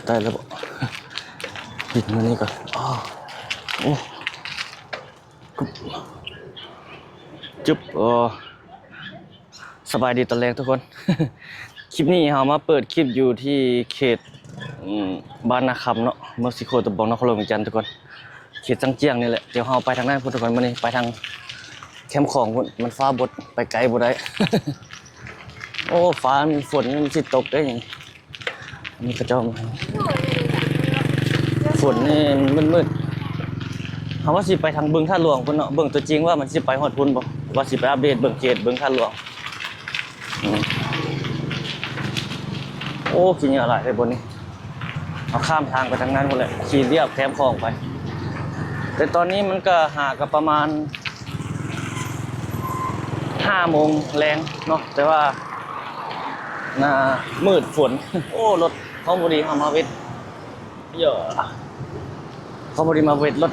ໄດ້ແລ້ວບໍ່? ບິນມານີ້ກ່ອນ. ອໍ ໂອ້ ກຶບ ຈຶບ. ອໍ ສະບາຍດີຕອນແລງທຸກຄົນ. ຄລິບນີ້ເຮົາມາເປີດຄລິບຢູ່ທີ່ເຂດ ອືມ ບ້ານນາຄຳເນາະ, ເມືອງສີໂຄດຕະບອງ ນະຄອນຫຼວງວຽງຈັນທຸກຄົນ. ເຂດຊາງຈຽງນີ້ແຫຼະ. ດຽວເຮົາໄປທາງນັ້ນພຸ້ນທຸກຄົນ, ມື້ນີ້ໄປທາງແຄມຂອງພຸ້ນ. ມັນຟ້າບົດ ໄປໄກບໍ່ໄດ້. ໂອ້ ຟ້າມີຝົນ ມັນຊິຕົກໄດ໋ນີ້. ນີ້ເຂົາເຈົ້າ ຝົນນີ້ມືດໆ. ເຮົາວ່າຊິໄປທາງບຶງທາດຫຼວງພຸ້ນເນາະ, ເບິ່ງຕົວຈິງວ່າມັນຊິໄປຮອດພຸ້ນບໍ່, ວ່າຊິໄປອັບເດດເບິ່ງເຂດບຶງທາດຫຼວງ. ອືມ ໂອ້ ຂີ້ເຫຍື້ອຫຼາຍເດ້ບ່ອນນີ້. ເຮົາຂ້າມທາງໄປທາງນັ້ນພຸ້ນແຫຼະ, ຂີ່ລຽບແຄມຂອງໄປ. ແຕ່ຕອນນີ້ມັນກໍຫາກໍປະມານຫ້າໂມງແລງເນາະ, ແຕ່ວ່າໜ້າມືດຝົນ. ໂອ້ ລົດຂອງພໍດີເຮົາມາເວັດ ເອີ ເຂົາບໍ່ໄດ້ມາເວັດລົດ,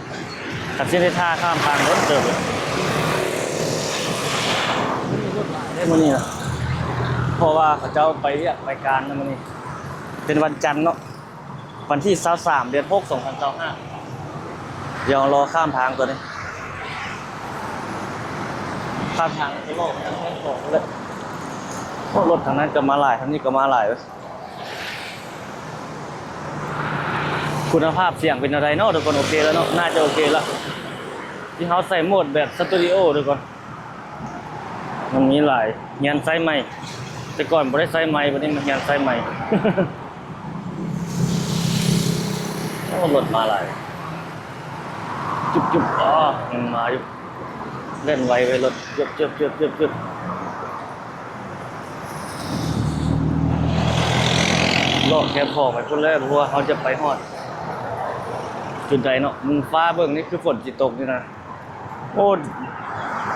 ຄັນຊິໄດ້ຖ້າຂ້າມທາງດົນເຕີບເລີຍ. ມີລົດຫຼາຍເດ້ມື້ນີ້ນະ, ເພາະວ່າເຂົາເຈົ້າໄປວຽກໄປການນະມື້ນີ້, ເປັນວັນຈັນເນາະ, ວັນທີຊາວສາມ ເດືອນຫົກ ສອງພັນຊາວຫ້າ. ດຽວລໍຂ້າມທາງຕົວນີ້, ຂ້າມທາງໄປເລາະທາງແຄມຂອງເລີຍ. ໂອ້ ລົດທາງນັ້ນກໍມາຫຼາຍ, ທາງນີ້ກໍມາຫຼາຍເວີຍ. ຄຸນນະພາບສຽງເປັນແນວໃດເນາະທຸກຄົນ? ໂອເຄແລ້ວເນາະ, ໜ້າຈະໂອເຄແລ້ວ. ທີ່ເຮົາໃສ່ໂໝດແບບສະຕູດິໂອທຸກຄົນ, ມັນມີຫຼາຍ ຮຽນໃຊ້ໃໝ່. ແຕ່ກ່ອນບໍ່ໄດ້ໃຊ້ໄມ, ບັດນີ້ມາຮຽນໃຊ້ໄມ. ໂອ້ ລົດມາຫຼາຍ. ຈຸບໆ ອໍ ຍັງມາຢູ່. ແລ່ນໄວເວີຍລົດ, ຈຶບໆ ເລາະແຄມຂອງໄປພຸ້ນແລ້ວ, ບໍ່ຮູ້ວ່າເຮົາຈະໄປຮອດຈຸດໃດເນາະ. ມຶງຟ້າເບິ່ງ, ນີ້ຄືຝົນຊິຕົກນີ້ນະ. ໂອ້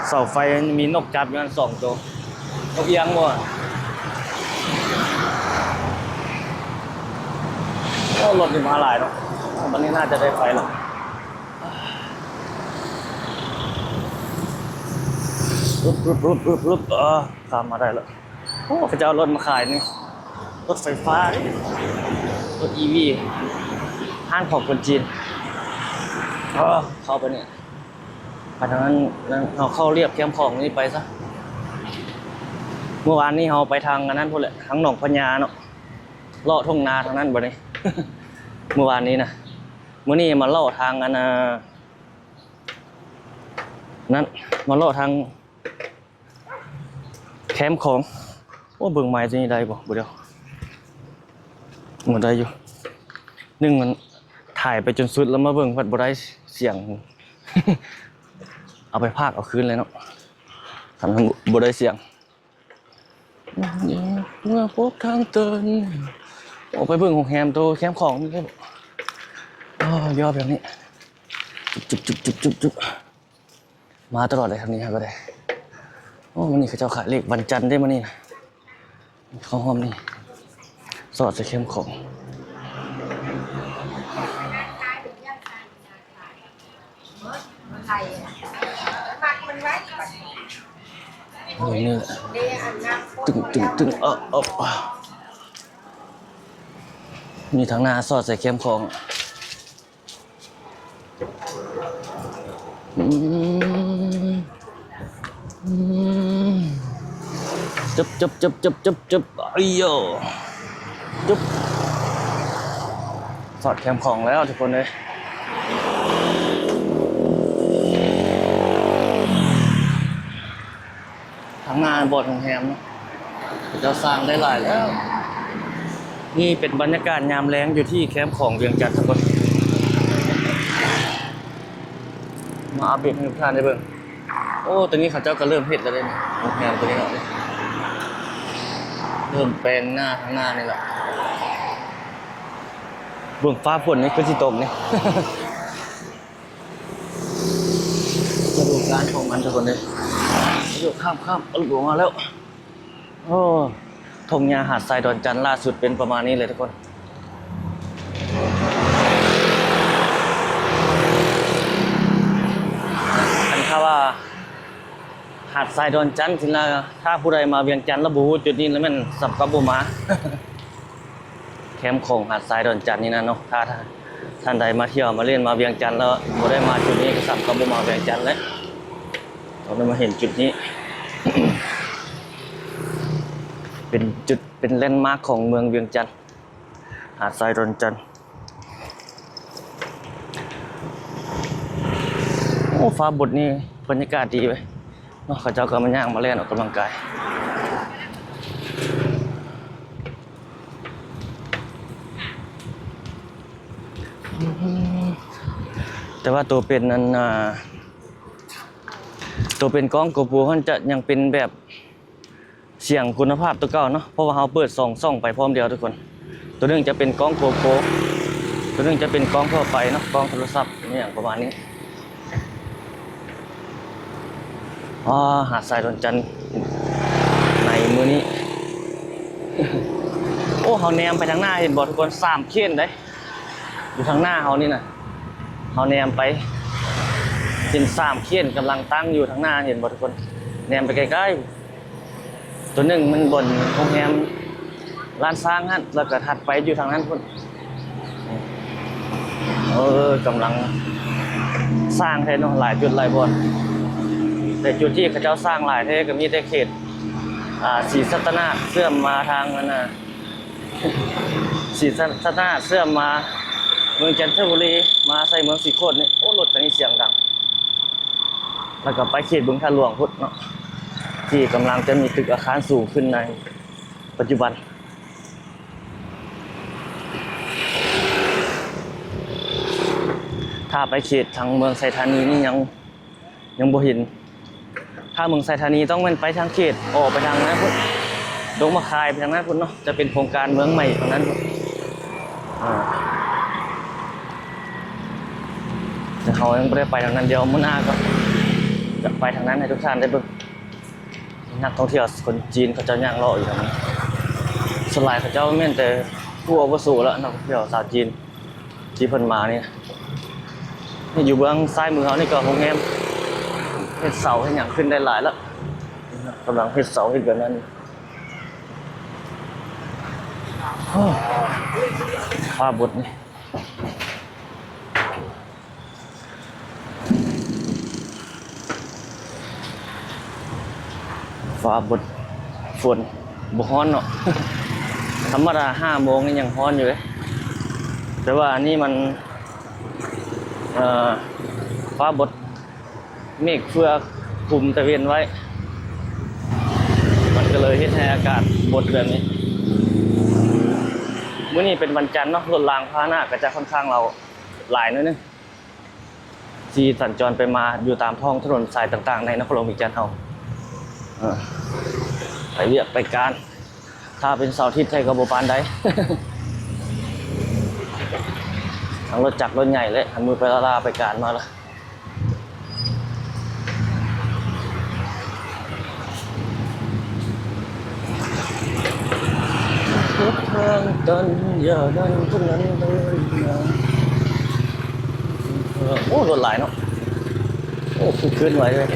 ເສົາໄຟມີນົກຈັບຢູ່ຫັ້ນສອງໂຕ, ນົກອຽງບໍ່? ໂອ້ ລົດນີ້ມາຫຼາຍເນາະ, ບັດນີ້ໜ້າຈະໄດ້ໄປແລ້ວ. ປຶບໆ ເອີ ຂ້າມມາໄດ້ແລ້ວ. ໂອ້ ເຂົາເຈົ້າເອົາລົດມາຂາຍນີ້, ລົດໄຟຟ້າເດ້, ລົດອີວີ, ຮ້ານຂອງຄົນຈີນ. ເອີ ເຂົ້າໄປນີ້, ໄປທາງນັ້ນ, ເຮົາເຂົ້າລຽບແຄມຂອງນີ້ໄປຊະ. ເມື່ອວານນີ້ເຮົາໄປທາງອັນນັ້ນພຸ້ນແຫຼະ, ທາງໜອງພະຍາເນາະ, ເລາະທົ່ງນາທາງນັ້ນບັດນີ້. ເມື່ອວານນີ້ນະ, ມື້ນີ້ມາເລາະທາງອັນ ນັ້ນ ມາເລາະທາງແຄມຂອງ. ໂອ້ ເບິ່ງໄມຕົວນີ້ໄດ້ບໍ່? ບໍ່ໄດ້. ບໍ່ໄດ້ຢູ່. ໜຶ່ງ ມັນຖ່າຍໄປຈົນສຸດແລ້ວມາເບິ່ງພັດບໍ່ໄດ້ສຽງ. ເອົາໄປພາກເອົາຄືນເລີຍເນາະ, ຄັນບໍ່ໄດ້ສຽງ. ເມື່ອພົບທາງຕັນ. ອອກໄປເບິ່ງໂຮງແຮມໂຕແຄມຂອງນີ້. ອໍ ຢອບແບບນີ້. ຈຸບໆໆໆ. ມາຕະຫຼອດເລີຍທາງນີ້ເຮົາກໍໄດ້. ໂອ້ ມື້ນີ້ເຂົາເຈົ້າຂາຍເລກວັນຈັນເດ້ມື້ນີ້ນະ. ເຂົ້າຮ່ວມນີ້ ສອດໃສ່ແຄມຂອງ. ໂອ້ຍ ນີ້ແຫຼະ ຕຶງໆໆ ເອົາ ເອົາ ນີ້ທາງໜ້າສອດໃສ່ແຄມຂອງ. ອືມ ອືມ ຈຶບ ຈຶບ ຈຶບ ຈຶບ ຈຶບ ຈຶບ ໄອ້ໂຢ ຈຶບ ສອດແຄມຂອງແລ້ວທຸກຄົນເອີຍ. ທາງໜ້າບ່ອນໂຮງແຮມເນາະ ເຂົາເຈົ້າສ້າງໄດ້ຫຼາຍແລ້ວ. ນີ້ເປັນບັນຍາກາດຍາມແລງຢູ່ທີ່ແຄມຂອງວຽງຈັນທຸກຄົນ. ມາອັບເດດໃຫ້ທຸກທ່ານໄດ້ເບິ່ງ. ໂອ້ ຕົວນີ້ເຂົາເຈົ້າກໍເລີ່ມເຮັດແລ້ວເດ້ ໂຮງແຮມຕົວນີ້ເນາະ ເລີ່ມແປງໜ້າທາງໜ້ານີ້ແຫຼະ. ເບິ່ງຟ້າຝົນນີ້ຄືຊິຕົກນີ້. ມາດູການຂອງມັນທຸກຄົນເດີ. ໂອ້ ຂ້າມໆ ເອົາລົງມາແລ້ວ. ໂອ້ ທົ່ງຫຍ້າຫາດຊາຍດອນຈັນລ່າສຸດເປັນປະມານນີ້ເລີຍທຸກຄົນ. ຄັນຖ້າວ່າຫາດຊາຍດອນຈັນຊີ້ນະ ຖ້າຜູ້ໃດມາວຽງຈັນແລ້ວບໍ່ຮູ້ຈຸດນີ້ລະແມ່ນສ່ຳກັບບໍ່ມາ. ແຄ ມຂອງຫາດຊາຍດອນຈັນນີ້ນະເນາະ. ຖ້າທ່ານໃດມາທ່ຽວມາຫຼິ້ນມາວຽງຈັນແລ້ວບໍ່ໄດ້ມາຈຸດນີ້ ກໍສ່ຳກັບບໍ່ມາວຽງຈັນແຫຼະ. ຕ້ອງໄດ້ມາເຫັນຈຸດນີ້ ເປັນຈຸດ ເປັນແລນມາກຂອງເມືອງວຽງຈັນ ຫາດຊາຍດອນຈັນ. ໂອ້ ຟ້າບົດນີ້ບັນຍາກາດດີເວີຍເນາະ. ເຂົາເຈົ້າກໍມາຍ່າງມາແລ່ນອອກກຳລັງກາຍ ແຕ່ວ່າໂຕເປັນອັນ ອ່າ ໂຕເປັນກ້ອງໂກໂປຫັ້ນຈະຍັງເປັນແບບ ສຽງຄຸນນະພາບຕົວເກົ່າເນາະ ເພາະວ່າເຮົາເປີດສອງຊ່ອງໄປພ້ອມດຽວທຸກຄົນ. ຕົວໜຶ່ງຈະເປັນກ້ອງໂກໂປ ຕົວໜຶ່ງຈະເປັນກ້ອງທົ່ວໄປເນາະ ກ້ອງໂທລະສັບອີ່ຫຍັງປະມານນີ້. ອາ ຫາດຊາຍດອນຈັນໃນມື້ນີ້. ໂອ້ ເຮົາແນມໄປທາງໜ້າເຫັນບໍ່ທຸກຄົນ? ສາມເຂນເດ້ ຢູ່ທາງໜ້າເຮົານີ້ນະ. ເຮົາແນມໄປເຫັນສາມເຂນກຳລັງຕັ້ງຢູ່ທາງໜ້າ ເຫັນບໍ່ທຸກຄົນ? ແນມໄປໃກ້ໆ ຕົວໜຶ່ງມັນບ່ອນໂຮງແຮມລ້ານຊ້າງຫັ້ນ ແລ້ວກໍຖັດໄປຢູ່ທາງນັ້ນພຸ້ນ. ເອີ ກຳລັງສ້າງແທ້ເນາະ ຫຼາຍຈຸດຫຼາຍບ່ອນ. ແຕ່ຈຸດທີ່ເຂົາເຈົ້າສ້າງຫຼາຍແທ້ກໍມີແຕ່ເຂດ ອ່າ ສີສັດຕະນາກ ເຊື່ອມມາທາງອັນນ່າ ສີສັດຕະນາກ ເຊື່ອມມາເມືອງຈັນທະບູລີ ມາໃສ່ເມືອງສີໂຄດນີ້. ໂອ້ ລົດຄັນນີ້ສຽງດັງ. ແລ້ວກໍໄປເຂດບຶງທາດຫຼວງພຸ້ນເນາະ ທີ່ກຳລັງຈະມີຕຶກອາຄານສູງຂຶ້ນໃນປັດຈຸບັນ. ຖ້າໄປເຂດທາງເມືອງໄຊທານີນີ້ຍັງ ຍັງບໍ່ເຫັນ. ຖ້າເມືອງໄຊທານີຕ້ອງແມ່ນໄປທາງເຂດ ອອກໄປທາງນັ້ນພຸ້ນ ດົງມະຄາຍໄປທາງນັ້ນພຸ້ນເນາະ ຈະເປັນໂຄງການເມືອງໃໝ່ທາງນັ້ນພຸ້ນ. ອາ ແຕ່ເຮົາຍັງບໍ່ໄດ້ໄປທາງນັ້ນ ດຽວມື້ໜ້າກໍຈະໄປທາງນັ້ນໃຫ້ທຸກທ່ານໄດ້ເບິ່ງ. ນັກທ່ອງທ່ຽວຄົນຈີນເຂົາເຈົ້າຍ່າງເລາະຢູ່ທາງນັ້ນ ສ່ວນຫຼາຍເຂົາເຈົ້າແມ່ນແຕ່ຜູ້ອາວຸໂສແລ້ວ ນັກທ່ອງທ່ຽວຊາວຈີນ ທີ່ເພິ່ນມານີ້. ນີ້ຢູ່ເບື້ອງຊ້າຍມືເຮົານີ້ກໍໂຮງແຮມ ເຮັດເສົາເຮັດຫຍັງຂຶ້ນໄດ້ຫຼາຍແລ້ວ ກຳລັງເຮັດເສົາເຮັດແບບນັ້ນ. ໂອ້ ຟ້າບົດນີ້ ຟ້າບົດ ຝົນ ບໍ່ຮ້ອນເນາະ. ທຳມະດາຫ້າໂມງນີ້ຍັງຮ້ອນຢູ່ເດ້ ແຕ່ວ່າອັນນີ້ມັນ ເອີ ຟ້າບົດ ເມກເຟືອຄຸມຕາເວັນໄວ້ ມັນກໍເລີຍເຮັດໃຫ້ອາກາດບົດແບບນີ້. ມື້ນີ້ເປັນວັນຈັນເນາະ ລົດລາງພາຫະນະກໍຈະຄ່ອນຂ້າງເລົາຫຼາຍໜ້ອຍໜຶ່ງ ທີ່ສັນຈອນໄປມາຢູ່ຕາມທ້ອງຖະໜົນສາຍຕ່າງໆ ໃນນະຄອນຫຼວງວຽງຈັນເຮົາ ເອີ ໄປວຽກໄປການ. ຖ້າເປັນເສົາອາທິດໃດກໍບໍ່ປານໃດ ທັງລົດຈັກລົດໃຫຍ່ແຫຼະ ທັງມືໄປລາໆໄປການມາລະ. ໂອ້ ລົດຫຼາຍເນາະ. ໂອ້ ຄຶກຄື້ນຫຼາຍເລີຍ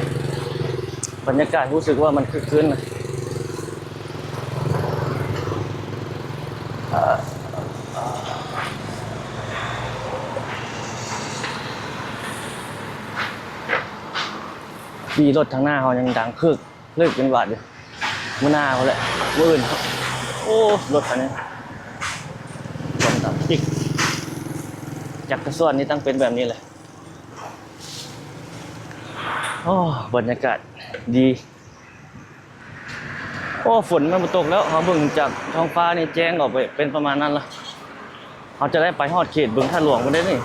ບັນຍາກາດຮູ້ສຶກວ່າມັນຄຶກຄື້ນນະ. ຂີ່ລົດທາງໜ້າເຮົາຍັງດັງຄຶກ ເລີກເປັນຫວັດຢູ່ ມື້ໜ້າພຸ້ນແຫຼະ ມື້ອື່ນ. ໂອ້ ລົດຄັນນີ້ ລົມດັງປິກ ຈັກກະສ່ວນນີ້ຕ້ອງເປັນແບບນີ້ແຫຼະ. ໂອ້ ບັນຍາກາດດີ. ໂອ້ ຝົນມັນບໍ່ຕົກແລ້ວ ເຮົາເບິ່ງຈາກທ້ອງຟ້ານີ້ແຈ້ງອອກໄປເປັນປະມານນັ້ນລະ. ເຮົາຈະໄດ້ໄປຮອດເຂດບຶງທາດຫຼວງພຸ້ນເດ້ນີ້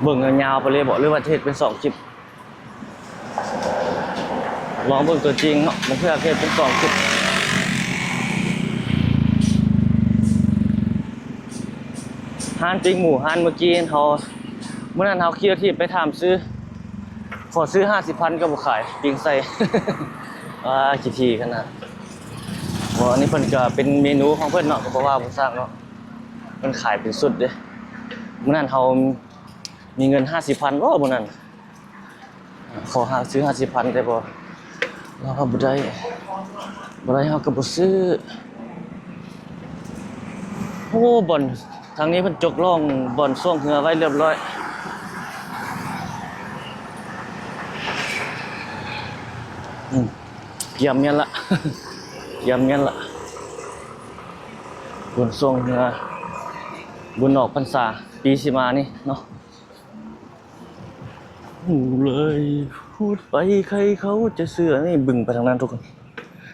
ເບິ່ງຍາວໆໄປເລີຍບໍ ຫຼືວ່າຈະເຮັດເປັນສອງຄລິບ? ລອງເບິ່ງຕົວຈິງເນາະ ບາງເທື່ອເຮັດເປັນສອງຄລິບ. ຮ້ານປີ້ງໝູ ຮ້ານເມື່ອກີ້ເຮົາ ມື້ນັ້ນເຮົາຂີ່ລົດຖີບໄປຖາມຊື້ ຂໍຊື້ຫ້າສິບພັນກໍບໍ່ຂາຍ ປີ້ງໃສ່ ອາ ຂີ້ຖີ່ຂະໜາດ. ບໍ່ ອັນນີ້ເພິ່ນກໍເປັນເມນູຂອງເພິ່ນເນາະ ກໍບໍ່ວ່າບໍ່ຊ່າງເນາະ ເພິ່ນຂາຍເປັນຊຸດເດ້. ມື້ນັ້ນເຮົາມີເງິນຫ້າສິບພັນບໍ່ ມື້ນັ້ນ ຂໍຫາຊື້ຫ້າສິບພັນໄດ້ບໍ່ ລາວວ່າບໍ່ໄດ້. ບໍ່ໄດ້ເຮົາກໍບໍ່ຊື້. ໂອ້ ບ່ອນທາງນີ້ເພິ່ນຈົກລ່ອງບ່ອນຊ່ວງເຮືອໄວ້ລຽບລ້ອຍ. ອືມ ກຽມແມ່ນລະ ກຽມແມ່ນລະ. ບຸນຊ່ວງເຮືອ ບຸນອອກພັນສາປີຊິມານີ້ເນາະ. ຮູ້ເລີຍ ພູດໄປໃຄເຂົາຈະເຊື່ອ. ນີ້ເບິ່ງໄປທາງນັ້ນທຸກຄົນ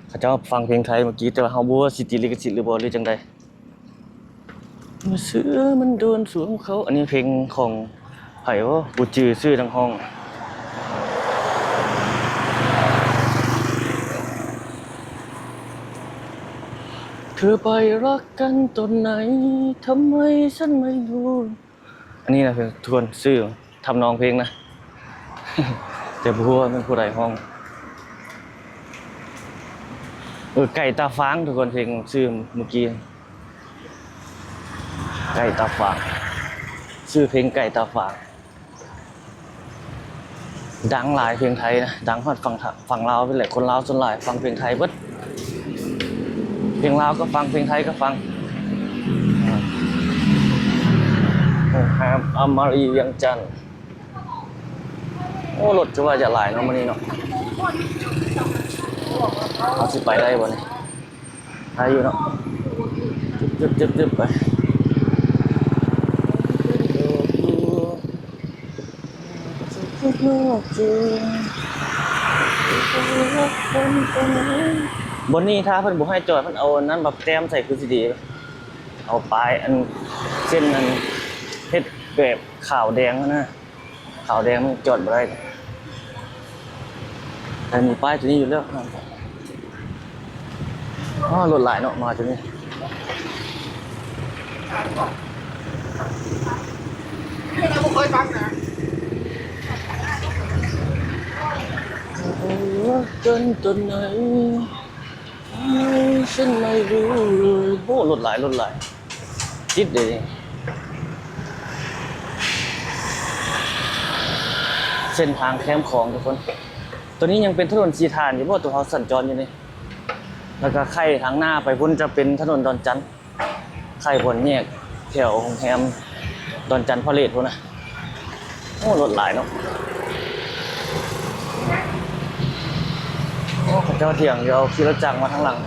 ເຂົາເຈົ້າຟັງເພງໄທເມື່ອກີ້ ແຕ່ວ່າເຮົາບໍ່ຮູ້ວ່າຊິຕິດລິຂະສິດຫຼືບໍ່ ຫຼືຈັ່ງໃດ. ເມື່ອເສືອມັນໂດນສວມເຂົາ ອັນນີ້ເພງຂອງໃຜວະ ບໍ່ຈື່ຊື່ນັກຮ້ອງ. ເທືອໄປຮັກກັນຕອນໃດ ທຳໄມສັນໄມ່ຮູ້. ອັນນີ້ນະ ທຸກຄົນ ຊື່ທຳນອງເພງນະ ແຕ່ບໍ່ຮູ້ວ່າແມ່ນຜູ້ໃດຮ້ອງ. ເອີ ໄກ່ຕາຟາງ ທຸກຄົນ ເພງຊື່ເມື່ອກີ້ ໄກ່ຕາຟາງ ຊື່ເພງໄກ່ຕາຟາງ. ດັງຫຼາຍເພງໄທນະ ດັງຮອດຝັ່ງ ຝັ່ງລາວພຸ້ນແຫຼະ. ຄົນລາວສ່ວນຫຼາຍຟັງເພງໄທເບິດ ເພງລາວກໍຟັງ ເພງໄທກໍຟັງ. ໂຮງແຮມອາມາຣີວຽງຈັນ. ໂອ້ ລົດຄືວ່າຈະຫຼາຍເນາະມື້ນີ້ເນາະ. ເຮົາຊິໄປໄດ້ບໍ່ນີ້? ໄດ້ຢູ່ເນາະ ຈຶບໆໆໆ ໄປ. ບ່ອນນີ້ຖ້າເພິ່ນບໍ່ໃຫ້ຈອດ ເພິ່ນເອົາອັນນັ້ນມາແຕ້ມໃສ່ຄືຊິດີ ເອົາປ້າຍອັນ ເສັ້ນອັນ ເຮັດແບບຂາວແດງຫັ້ນນະ. ຂາວແດງມັນຈອດບໍ່ໄດ້ ແຕ່ມີປ້າຍຕົວນີ້ຢູ່ແລ້ວ. ອ້າ ລົດຫຼາຍເນາະ ມາຕົວນີ້. ໂອ້ ຈົນຕົນໄຫນ ໂອ້ ລົດຫຼາຍ ລົດຫຼາຍ. ຕິດເດ້ ເສັ້ນທາງແຄມຂອງທຸກຄົນ. ຕົວນີ້ຍັງເປັນຖະໜົນສີຖານຢູ່ບໍ່ ຕົວເຮົາສັນຈອນຢູ່ນີ້? ແລ້ວກໍໄຂທາງໜ້າໄປພຸ້ນຈະເປັນຖະໜົນດອນຈັນ ໄຂບ່ອນແຍກແຖວໂຮງແຮມດອນຈັນພາເລດພຸ້ນນະ. ໂອ້ ລົດຫຼາຍເນາະ. ໂອ້ ເຂົາເຈົ້າຖຽງຢູ່ ເອົາຂີ່ລົດຈັກມາທາງຫຼັງ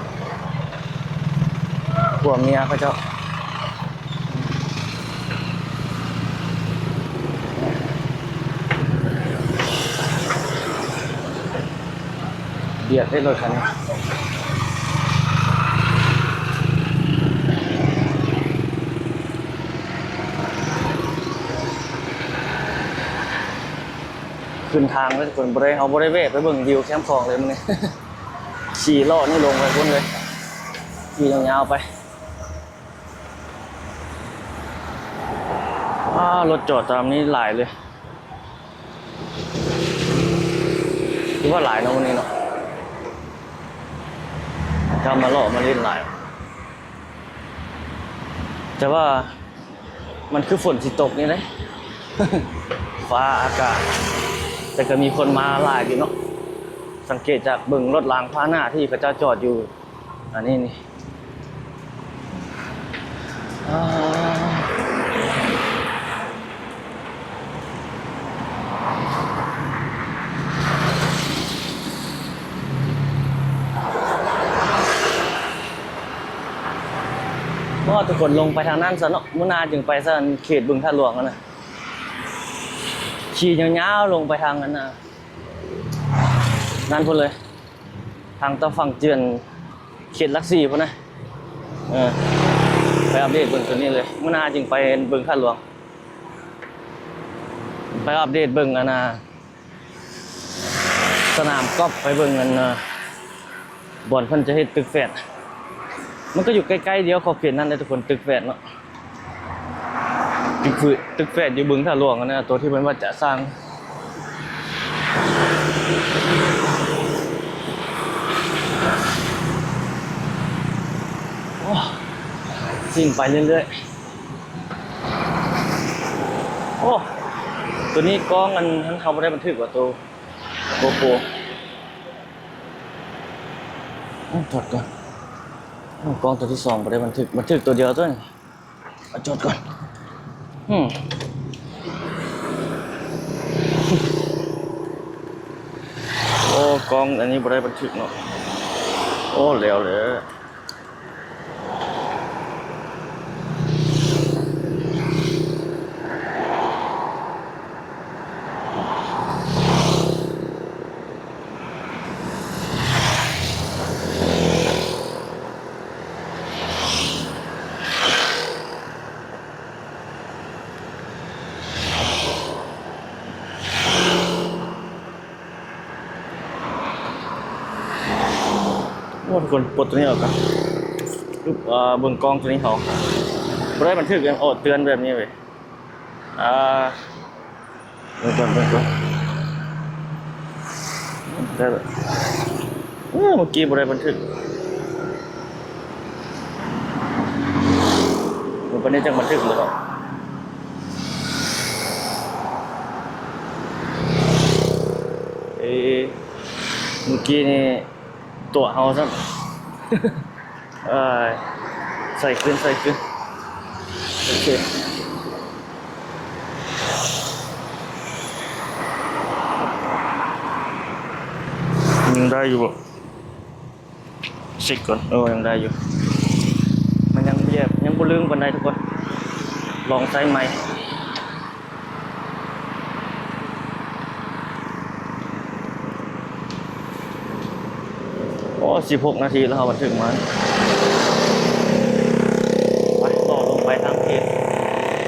ຜົວເມຍເຂົາເຈົ້າ. ບຽດເດ້ລົດຄັນນີ້. ຂຶ້ນທາງເລີຍທຸກຄົນ ບໍ່ໄດ້ ເຮົາບໍ່ໄດ້ແວະໄປເບິ່ງວິວແຄມຂອງເລີຍມື້ນີ້. ຂີ່ເລາະນີ້ລົງໄປພຸ້ນເລີຍ ຂີ່ຍາວໆໄປ. ອ້າ ລົດຈອດຕາມນີ້ຫຼາຍເລີຍ. ຄືວ່າຫຼາຍເນາະມື້ນີ້ເນາະ ເຂົາມາເລາະມາຫຼິ້ນຫຼາຍ. ແຕ່ວ່າມັນຄືຝົນຊິຕົກນີ້ເດ້ ຟ້າອາກາດ ແຕ່ກໍມີຄົນມາຫຼາຍຢູ່ເນາະ. ສັງເກດຈາກເບິ່ງລົດລາງພາຫະນະທີ່ເຂົາເຈົ້າຈອດຢູ່ ອັນນີ້ນີ້ ບໍ່ ທຸກຄົນ ລົງໄປທາງນັ້ນຊະເນາະ ມື້ໜ້າຈຶ່ງໄປຊະ ເຂດບຶງທາດຫຼວງຫັ້ນນະ. ຂີ່ຍາວໆລົງໄປທາງນັ້ນນະ ນັ້ນພຸ້ນເລີຍ ທາງຕາຝັ່ງເຈື່ອນ ເຂດຫຼັກສີ່ພຸ້ນນະ. ເອີ ໄປອັບເດດເບິ່ງຕົວນີ້ເລີຍ ມື້ໜ້າຈຶ່ງໄປເບິ່ງທາດຫຼວງ ໄປອັບເດດເບິ່ງອັນນ່າ ສະໜາມກອບ ໄປເບິ່ງອັນນ່າ ບ່ອນເພິ່ນຈະເຮັດຕຶກແຝດ. ມັນກໍຢູ່ໃກ້ໆດຽວຂອບເຂດນັ້ນແຫຼະທຸກຄົນ ຕຶກແຝດເນາະ. ຕຶກຝືດ ຕຶກແຝດຢູ່ບຶງທາດຫຼວງຫັ້ນນະ ຕົວທີ່ເພິ່ນວ່າຈະສ້າງ. ໂອ້ ສິ່ງໄປເລື້ອຍໆ. ໂອ້ ຕົວນີ້ກ້ອງອັນ ເຮົາບໍ່ໄດ້ບັນທຶກວ່າ ໂຕ GoPro. ອືມ ຖອດກ່ອນ. ອືມ ກ້ອງຕົວທີສອງບໍ່ໄດ້ບັນທຶກ, ບັນທຶກຕົວດຽວຕົວນີ້. ເອົາຈອດກ່ອນ. ອືມ ໂອ້ ກ້ອງອັນນີ້ບໍ່ໄດ້ບັນທຶກເນາະ. ໂອ້ ແລ້ວແຫຼະ. ໂອ້ ທຸກຄົນ ປົດຕົວນີ້ອອກກ່ອນ. ເບິ່ງກ້ອງຕົວນີ້ເຮົາບໍ່ໄດ້ບັນທຶກຫຍັງ ອອກເຕືອນແບບນີ້ເວີຍ. ອ່າ ເບິ່ງກ່ອນ ເບິ່ງກ່ອນ ໄດ້ແລ້ວ. ເອີ ເມື່ອກີ້ບໍ່ໄດ້ບັນທຶກ, ບັດນີ້ຈັ່ງບັນທຶກແລ້ວເນາະ. ເອີ ເມື່ອກີ້ນີ້ຕົວະເຮົາຊ້ຳ. ເອີ ໃສ່ຄືນ ໃສ່ຄືນ. ໂອເຄ ຍັງໄດ້ຢູ່ບໍ່? ເຊັກກ່ອນ. ເອີ ຍັງໄດ້ຢູ່, ມັນຍັງແບບ ຍັງບໍ່ລຶ້ງປານໃດທຸກຄົນ. ລອງໃຊ້ໃໝ່. ໂອ້ ສິບຫົກນາທີແລ້ວ ເຮົາບັນທຶກມາ. ໄປຕໍ່ລົງໄປທາງເຂດ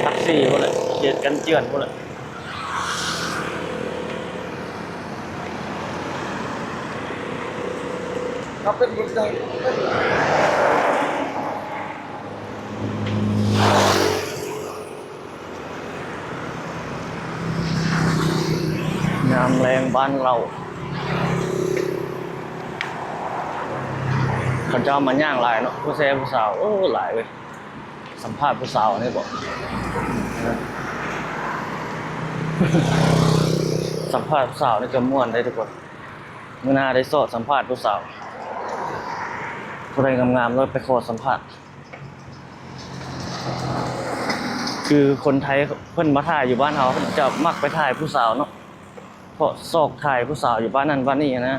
ຫຼັກສີ່ພຸ້ນແຫຼະ, ເຂດກັນເຈື່ອນພຸ້ນແຫຼະ. ຍາມແລງບ້ານເຮົາ ເຂົາເຈົ້າມາຍ່າງຫຼາຍເນາະ, ຜູ້ແຊຜູ້ສາວ ໂອ້ ຫຼາຍເວີຍ. ສຳພາດຜູ້ສາວນີ້ບໍ? ສຳພາດຜູ້ສາວນີ້ກໍມ່ວນເດ້ທຸກຄົນ. ມື້ໜ້າໄດ້ຊອກສຳພາດຜູ້ສາວ, ຜູ້ໃດງາມໆ ແລ້ວໄປຂໍສຳພາດ. ຄືຄົນໄທເພິ່ນມາຖ່າຍຢູ່ບ້ານເຮົາ ເພິ່ນຈະມັກໄປຖ່າຍຜູ້ສາວເນາະ. ເພາະຊອກຖ່າຍຜູ້ສາວຢູ່ບ້ານນັ້ນບ້ານນີ້ນະ,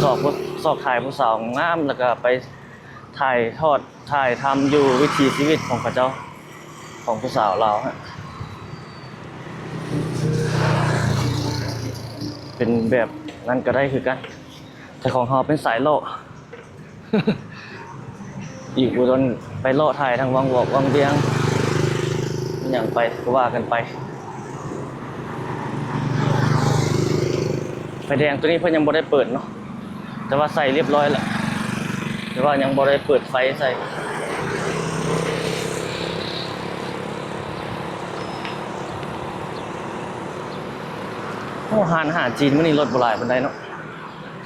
ຊອກ ຊອກຖ່າຍຜູ້ສາວງາມ ແລ້ວກໍໄປຖ່າຍທອດ ຖ່າຍທຳຢູ່ວິຖີຊີວິດຂອງເຂົາເຈົ້າ, ຂອງຜູ້ສາວລາວຫັ້ນ. ເປັນແບບນັ້ນກໍໄດ້ຄືກັນ, ແຕ່ຂອງເຮົາເປັນສາຍເລາະ. ອີກບໍ່ດົນໄປເລາະຖ່າຍທາງວັງວອກວັງວຽງ ຫຍັງໄປ ກໍວ່າກັນໄປ. ໄຟແດງຕົວນີ້ເພິ່ນຍັງບໍ່ໄດ້ເປີດເນາະ, ແຕ່ວ່າໃສ່ລຽບຮ້ອຍແລ້ວ, ແຕ່ວ່າຍັງບໍ່ໄດ້ເປີດໄຟໃສ່. ໂອ້ ຮ້ານອາຫານຈີນມື້ນີ້ລົດບໍ່ຫຼາຍປານໃດເນາະ.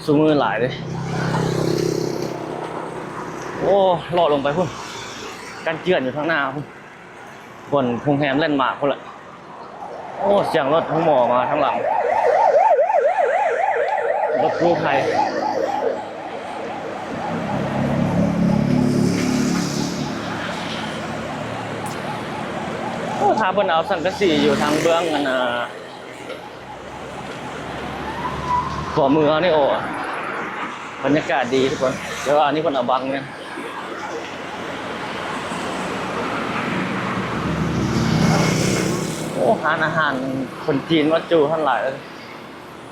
ຊຸມື້ຫຼາຍເດ້. ໂອ້ ເລາະລົງໄປພຸ້ນ, ກັນເຈື່ອນຢູ່ທາງໜ້າພຸ້ນ, ບ່ອນໂຮງແຮມແລນມາກພຸ້ນແຫຼະ. ໂອ້ ສຽງລົດໂຮງໝໍມາທາງຫຼັງ, ລົດກູ້ໄພ. ໂອ້ ຖ້າເພິ່ນເອົາສັງກະສີຢູ່ທາງເບື້ອງ ອັນນ່າ ຂວາມືເຮົານີ້ ໂອ້ ບັນຍາກາດດີທຸກຄົນ, ແຕ່ວ່າອັນນີ້ເພິ່ນເອົາບັງແມ່ນ. ໂອ້ ຮ້ານອາຫານຄົນຈີນມາຈູຫັ້ນຫຼາຍ,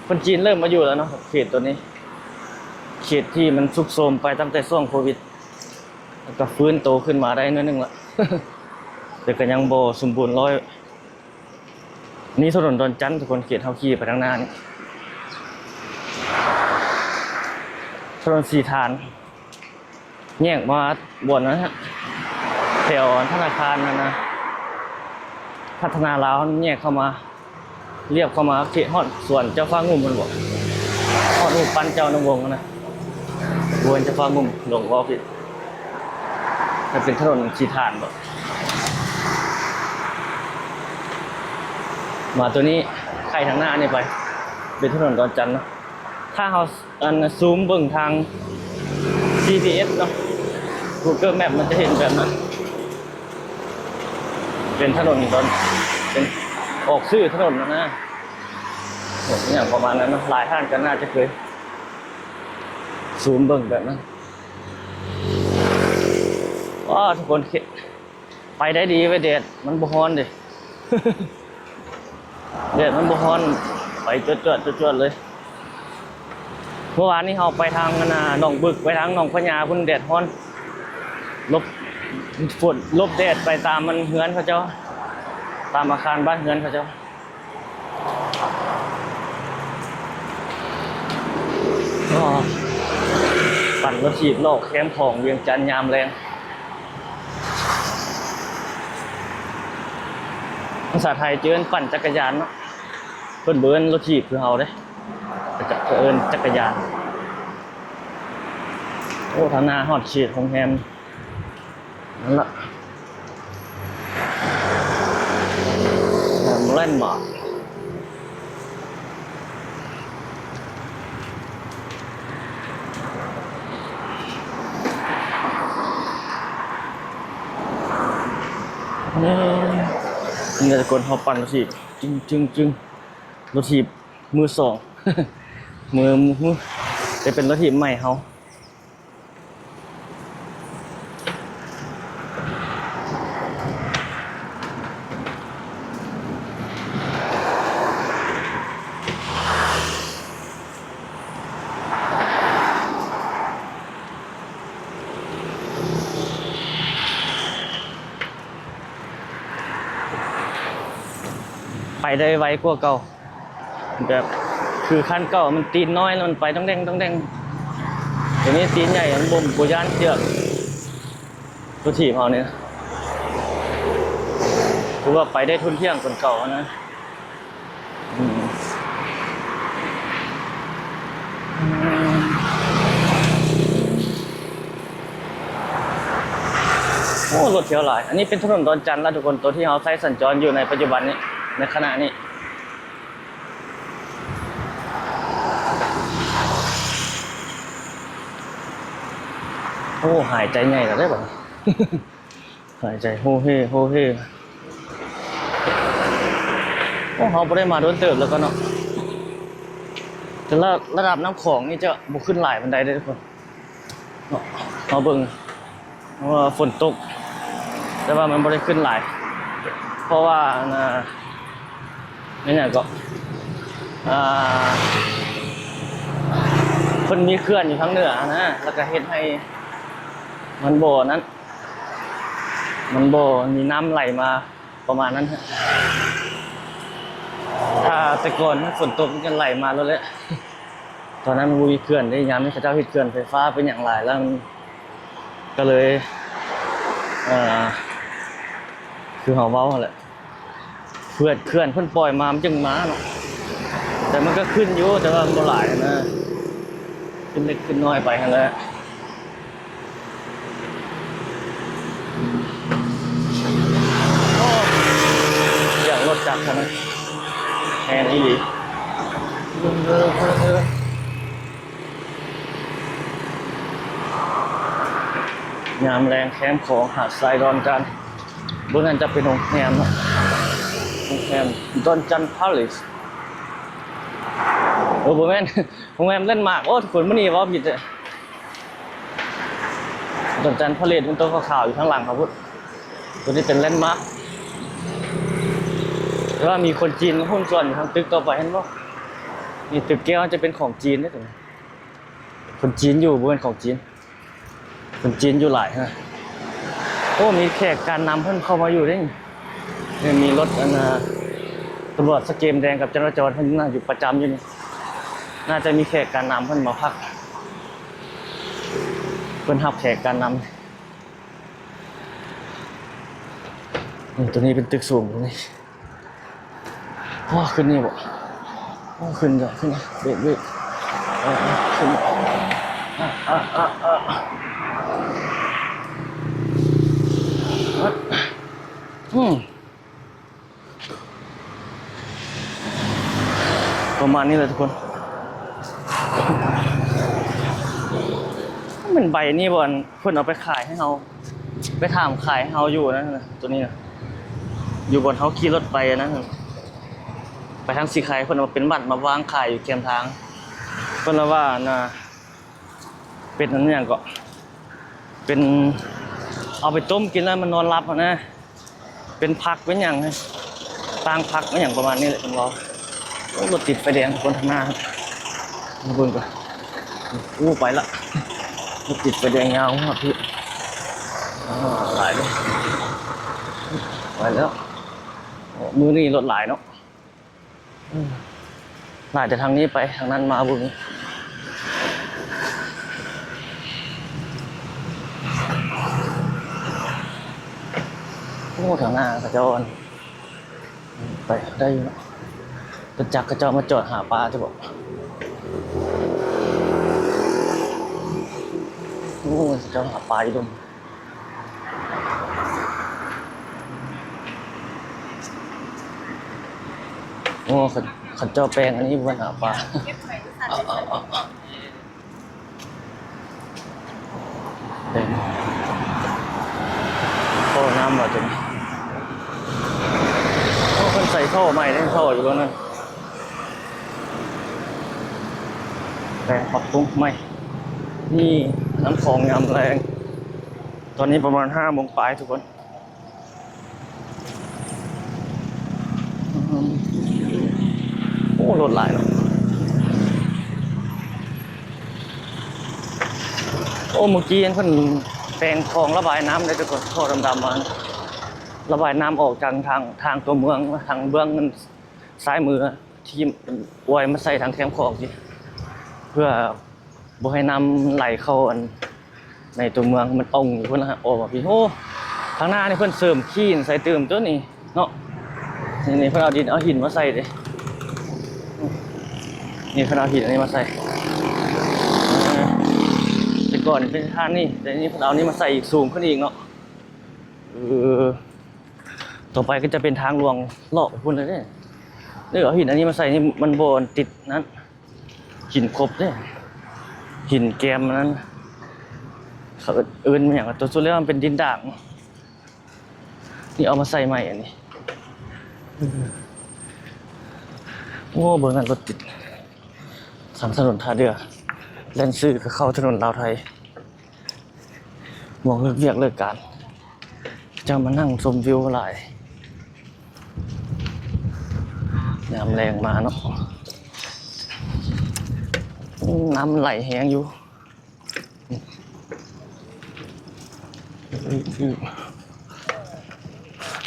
ຄົນຈີນເລີ່ມມາຢູ່ແລ້ວເນາະ ເຂດໂຕນີ້, ເຂດທີ່ມັນຊຸດໂຊມໄປຕັ້ງແຕ່ຊ່ວງໂຄວິດ ແລ້ວກໍຟື້ນໂຕຂຶ້ນມາໄດ້ໜ້ອຍໜຶ່ງລະ, ແຕ່ກໍຍັງບໍ່ສົມບູນຮ້ອຍ. ນີ້ຖະໜົນດອນຈັນທຸກຄົນ, ເຂດເຮົາຂີ່ໄປທາງໜ້ານີ້ ຖະໜົນສີຖານ, ແຍກມາບ່ອນນັ້ນຮະ ແຖວທະນາຄານນັ້ນນະ ພັດທະນາລາວ ແຍກເຂົ້າມາ ລຽບເຂົ້າມາເຂດຮອດສວນເຈົ້າຟ້າງຸ່ມຫັ້ນບໍ? ຮອດຮູບປັ້ນເຈົ້ານຳວົງຫັ້ນນະ, ບໍ່ແມ່ນເຈົ້າຟ້າງຸ່ມ ຫຼົງເວົ້າຜິດ. ມັນເປັນຖະໜົນສີຖານບໍ? ມາໂຕນີ້ ໄຂທາງໜ້ານີ້ໄປ ເປັນຖະໜົນດອນຈັນເນາະ. ຖ້າເຮົາ ອັນ ຊູມເບິ່ງທາງ ຈີພີເອັສເນາະ Google Map ມັນຈະເຫັນແບບນັ້ນ ເປັນຖະໜົນຕອນ ເປັນ ອອກຊື່ຖະໜົນຫັ້ນນະ ແບບອີ່ຫຍັງປະມານນັ້ນເນາະ. ຫຼາຍທ່ານກໍໜ້າຈະເຄີຍຊູມເບິ່ງແບບນັ້ນ. ວ້າ ທຸກຄົນ ໄປໄດ້ດີເວີຍ ແດດມັນບໍ່ຮ້ອນເດ້ ແດດມັນບໍ່ຮ້ອນ ໄປຈວດໆ ຈວດໆ ເລີຍ. ເມື່ອວານນີ້ເຮົາໄປທາງອັນນ່າ ໜອງບຶກ ໄປທາງໜອງພະຍາພຸ້ນ ແດດຮ້ອນ ຫຼົບຝົນ ຫຼົບແດດໄປຕາມມັນເຮືອນເຂົາເຈົ້າ ຕາມອາຄານບ້ານເຮືອນເຂົາເຈົ້າ. ອໍ ປັ່ນລົດຖີບລອກແຄມຂອງວຽງຈັນຍາມແລງ. ພາສາໄທຈະເອີ້ນປັ່ນຈັກກະຍານເນາະ ເພິ່ນບໍ່ເອີ້ນລົດຖີບຄືເຮົາເດ້ ເຂົາເອີ້ນຈັກກະຍານ. ໂອ້ ທາງໜ້າຮອດເຂດໂຮງແຮມ ນັ້ນລະ ແລນມາກ. ນີ້ແຫຼະທຸກຄົນ ເຮົາປັ່ນລົດຖີບ ຈຶງໆໆ ລົດຖີບມືສອງ ມື ມື ແຕ່ເປັນລົດຖີບໃໝ່ເຮົາ. ໄປໄດ້ໄວກວ່າເກົ່າ. ແບບຄືຄັນເກົ່າມັນຕີນນ້ອຍແລ້ວມັນໄປຕ້ອງແດງຕ້ອງແດງ ດຽວນີ້ຕີນໃຫຍ່ ມັນບໍ່ ບໍ່ຢ້ານເຊືອກ. ລົດຖີບເຮົານີ້ ຄືວ່າໄປໄດ້ທົນທ່ຽງກວ່າເກົ່ານະ. ອືມ ໂອ້ ລົດທຽວຫຼາຍ. ອັນນີ້ເປັນຖະໜົນດອນຈັນລະທຸກຄົນ ໂຕທີ່ເຮົາໃຊ້ສັນຈອນຢູ່ໃນປັດຈຸບັນນີ້ ໃນຂະນະນີ້. ໂອ້ ຫາຍໃຈໃຫຍ່ແລ້ວເດ້ບັດນີ້ ຫາຍໃຈໂຮເຮ ໂຮເຮ. ໂອ້ ເຮົາບໍ່ໄດ້ມາດົນເຕີບແລ້ວກໍເນາະ ແຕ່ລະ ລະດັບນ້ຳຂອງນີ້ຈະບໍ່ຂຶ້ນຫຼາຍປານໃດເດ້ທຸກຄົນ. ເນາະ ເຮົາເບິ່ງ ເພາະວ່າຝົນຕົກ ແຕ່ວ່າມັນບໍ່ໄດ້ຂຶ້ນຫຼາຍ ເພາະວ່າ ອັນນ່າ ແມ່ນຫຍັງເກາະ ອ່າ ເພິ່ນມີເຂື່ອນຢູ່ທາງເໜືອຫັ້ນນະ ແລ້ວກະເຮັດໃຫ້ມັນບໍ່ນັ້ນ ມັນບໍ່ມີນ້ຳໄຫຼມາ ປະມານນັ້ນ. ຖ້າແຕ່ກ່ອນມັນຝົນຕົກມັນຈະໄຫຼມາໂລດແຫຼະ ຕອນນັ້ນມັນບໍ່ມີເຂື່ອນເດ້. ຍາມນີ້ເຂົາເຈົ້າເຮັດເຂື່ອນໄຟຟ້າເປັນຫຍັງຫຼາຍແລ້ວ ມັນກໍເລີຍ ເອີ ຄືເຮົາເວົ້າຫັ້ນແຫຼະ ເຂື່ອນ ເຂື່ອນເພິ່ນປ່ອຍມາມັນຈຶ່ງມາເນາະ ແຕ່ມັນກໍຂຶ້ນຢູ່ ແຕ່ວ່າມັນບໍ່ຫຼາຍນະ ຂຶ້ນເລັກຂຶ້ນນ້ອຍໄປຫັ້ນແຫຼະ. ໂອ້ ສຽງລົດຈັກຫັ້ນນະ ແຮງອີ່ຫຼີ. ຍາມແລງແຄມຂອງຫາດຊາຍດອນຈັນ ເບື້ອງນັ້ນຈະເປັນໂຮງແຮມເນາະ ໂຮງແຮມດອນຈັນພາເລສ. ໂອ້ ບໍ່ແມ່ນ ໂຮງແຮມແລນມາກ. ໂອ້ ທຸກຄົນ ມື້ນີ້ເວົ້າຜິດເດ້. ດອນຈັນພາເລສມັນຕົວຂາວໆຢູ່ທາງຫຼັງເຮົາພຸ້ນ ຕົວນີ້ເປັນແລນມາກ ແຕ່ວ່າມີຄົນຈີນມາຫຸ້ນສ່ວນຢູ່ທາງຕຶກຕໍ່ໄປ ເຫັນບໍ່? ນີ້ຕຶກແກ້ວຈະເປັນຂອງຈີນເດ້ ຕົວນີ້ ຄົນຈີນຢູ່ ບໍ່ແມ່ນຂອງຈີນ ຄົນຈີນຢູ່ຫຼາຍຫັ້ນນະ. ໂອ້ ມີແຂກການນຳເພິ່ນເຂົ້າມາຢູ່ເດ້ ນີ້ ມີລົດ ອັນນ່າ ຕຳຫຼວດສະເກມແດງກັບຈະລາຈອນເພິ່ນນະ ຢູ່ປະຈຳຢູ່ນີ້ ໜ້າຈະມີແຂກການນຳເພິ່ນມາພັກ ເພິ່ນຮັບແຂກການນຳ. ນີ້ ຕົວນີ້ເປັນຕຶກສູງຕົວນີ້. ໂອ້ ຂຶ້ນນີ້ບໍ່? ໂອ້ ຂຶ້ນເດີ ຂຶ້ນເດີ ເບຣກ ເບຣກ ເອີ ເອີ ຂຶ້ນ ອາ ອາ ອາ ອາ ອືມ ປະມານນີ້ແຫຼະທຸກຄົນ. ແມ່ນໃບນີ້ບໍ່ ອັນເພິ່ນເອົາໄປຂາຍໃຫ້ເຮົາ ໄປຖາມຂາຍໃຫ້ເຮົາຢູ່ນັ້ນນະ ໂຕນີ້ນະ ຢູ່ບ່ອນເຮົາຂີ່ລົດໄປອັນນັ້ນ ໄປທາງສີໄຄ ເພິ່ນເອົາເປັນບັດມາວາງຂາຍຢູ່ແຄມທາງ ເພິ່ນລະວ່າອັນນ່າ ເປັນອັນຫຍັງເກາະ ເປັນ ເອົາໄປຕົ້ມກິນແລ້ວມັນນອນຫຼັບຫັ້ນນະ. ເປັນຜັກເປັນຫຍັງ ຕ່າງຜັກເປັນຫຍັງປະມານນີ້ແຫຼະເພິ່ນເວົ້າ. ໂອ້ ລົດຕິດໄຟແດງຄົນທາງໜ້າ ມາເບິ່ງກ່ອນ. ໂອ້ ໄປລະ ລົດຕິດໄຟແດງຍາວຮອດພີ້. ອາ ຫຼາຍເດ້ ໄປແລ້ວ. ໂອ້ ມື້ນີ້ລົດຫຼາຍເນາະ. ໜ້າຈະທາງນີ້ໄປ ທາງນັ້ນມາບໍ່ມີ. ໂອ້ ທາງໜ້າເຂົາເຈົ້າ ໄປໄດ້ຢູ່ເນາະ. ລົດຈັກເຂົາເຈົ້າມາຈອດຫາປາຕິບໍ? ໂອ້ ເຂົາເຈົ້າຫາປາຢູ່ດົງ. ໂອ້ ເຂົາ ເຂົາເຈົ້າແປງອັນນີ້ບໍ່ຫາປາ. ເປັນທໍ່ນ້ຳວ່າຈັ່ງ ໂອ້ ເພິ່ນໃສ່ທໍ່ໃໝ່ເດ້ ທໍ່ຢູ່ເບື້ອງນັ້ນ ແປງປັບປຸງໃໝ່. ນີ້ນ້ຳຂອງຍາມແລງ ຕອນນີ້ປະມານຫ້າໂມງປາຍທຸກຄົນ. ໂອ້ ລົດຫຼາຍເນາະ. ໂອ້ ເມື່ອກີ້ເພິ່ນແປງທໍ່ລະບາຍນ້ຳເດ້ທຸກຄົນ ທໍ່ດຳໆມາ ລະບາຍນ້ຳອອກຈາກທາງ ທາງຕົວເມືອງ ທາງເບື້ອງ ຊ້າຍມື ທີ່ອວຍມາໃສ່ທາງແຄມຂອງຊີ້ ເພື່ອບໍ່ໃຫ້ນ້ຳໄຫຼເຂົ້າອັນໃນຕົວເມືອງ ມັນອອງຢູ່ພຸ້ນນະ ອອກມາພີ້. ໂອ້ ທາງໜ້ານີ້ເພິ່ນເສີມຂີ້ໃສ່ຕື່ມຕົວນີ້ເນາະ. ນີ້ ນີ້ເພິ່ນເອົາດິນເອົາຫີນມາໃສ່ເດ້ ນີ້ເພິ່ນເອົາຫີນອັນນີ້ມາໃສ່. ເອີ ແຕ່ກ່ອນເປັນທາງນີ້ ແຕ່ນີ້ເພິ່ນເອົານີ້ມາໃສ່ອີກ ສູງຂຶ້ນອີກເນາະ. ເອີ ຕໍ່ໄປກໍຈະເປັນທາງຫຼວງເລາະໄປພຸ້ນເລີຍເດ້. ເອີ ເອົາຫີນອັນນີ້ມາໃສ່ນີ້ ມັນບໍ່ຕິດນັ້ນ ຫີນຄົບເດ້ ຫີນແກມອັນນັ້ນ ເຂົາເອີ້ນ ເອີ້ນວ່າຫຍັງ ຕົວສຸດແລ້ວມັນເປັນດິນດາງ ນີ້ເອົາມາໃສ່ໃໝ່ອັນນີ້. ໂອ້ ເບິ່ງນັ້ນລົດຕິດ ທາງຖະໜົນທ່າເດື່ອ ແລ່ນຊື່ກໍເຂົ້າຖະໜົນລາວໄທ. ໝ່ອງເລີກວຽກເລີກການ ເຂົາເຈົ້າມານັ່ງຊົມວິວຫຼາຍ ຍາມແລງມາເນາະ. ນ້ຳໄຫຼແຮງຢູ່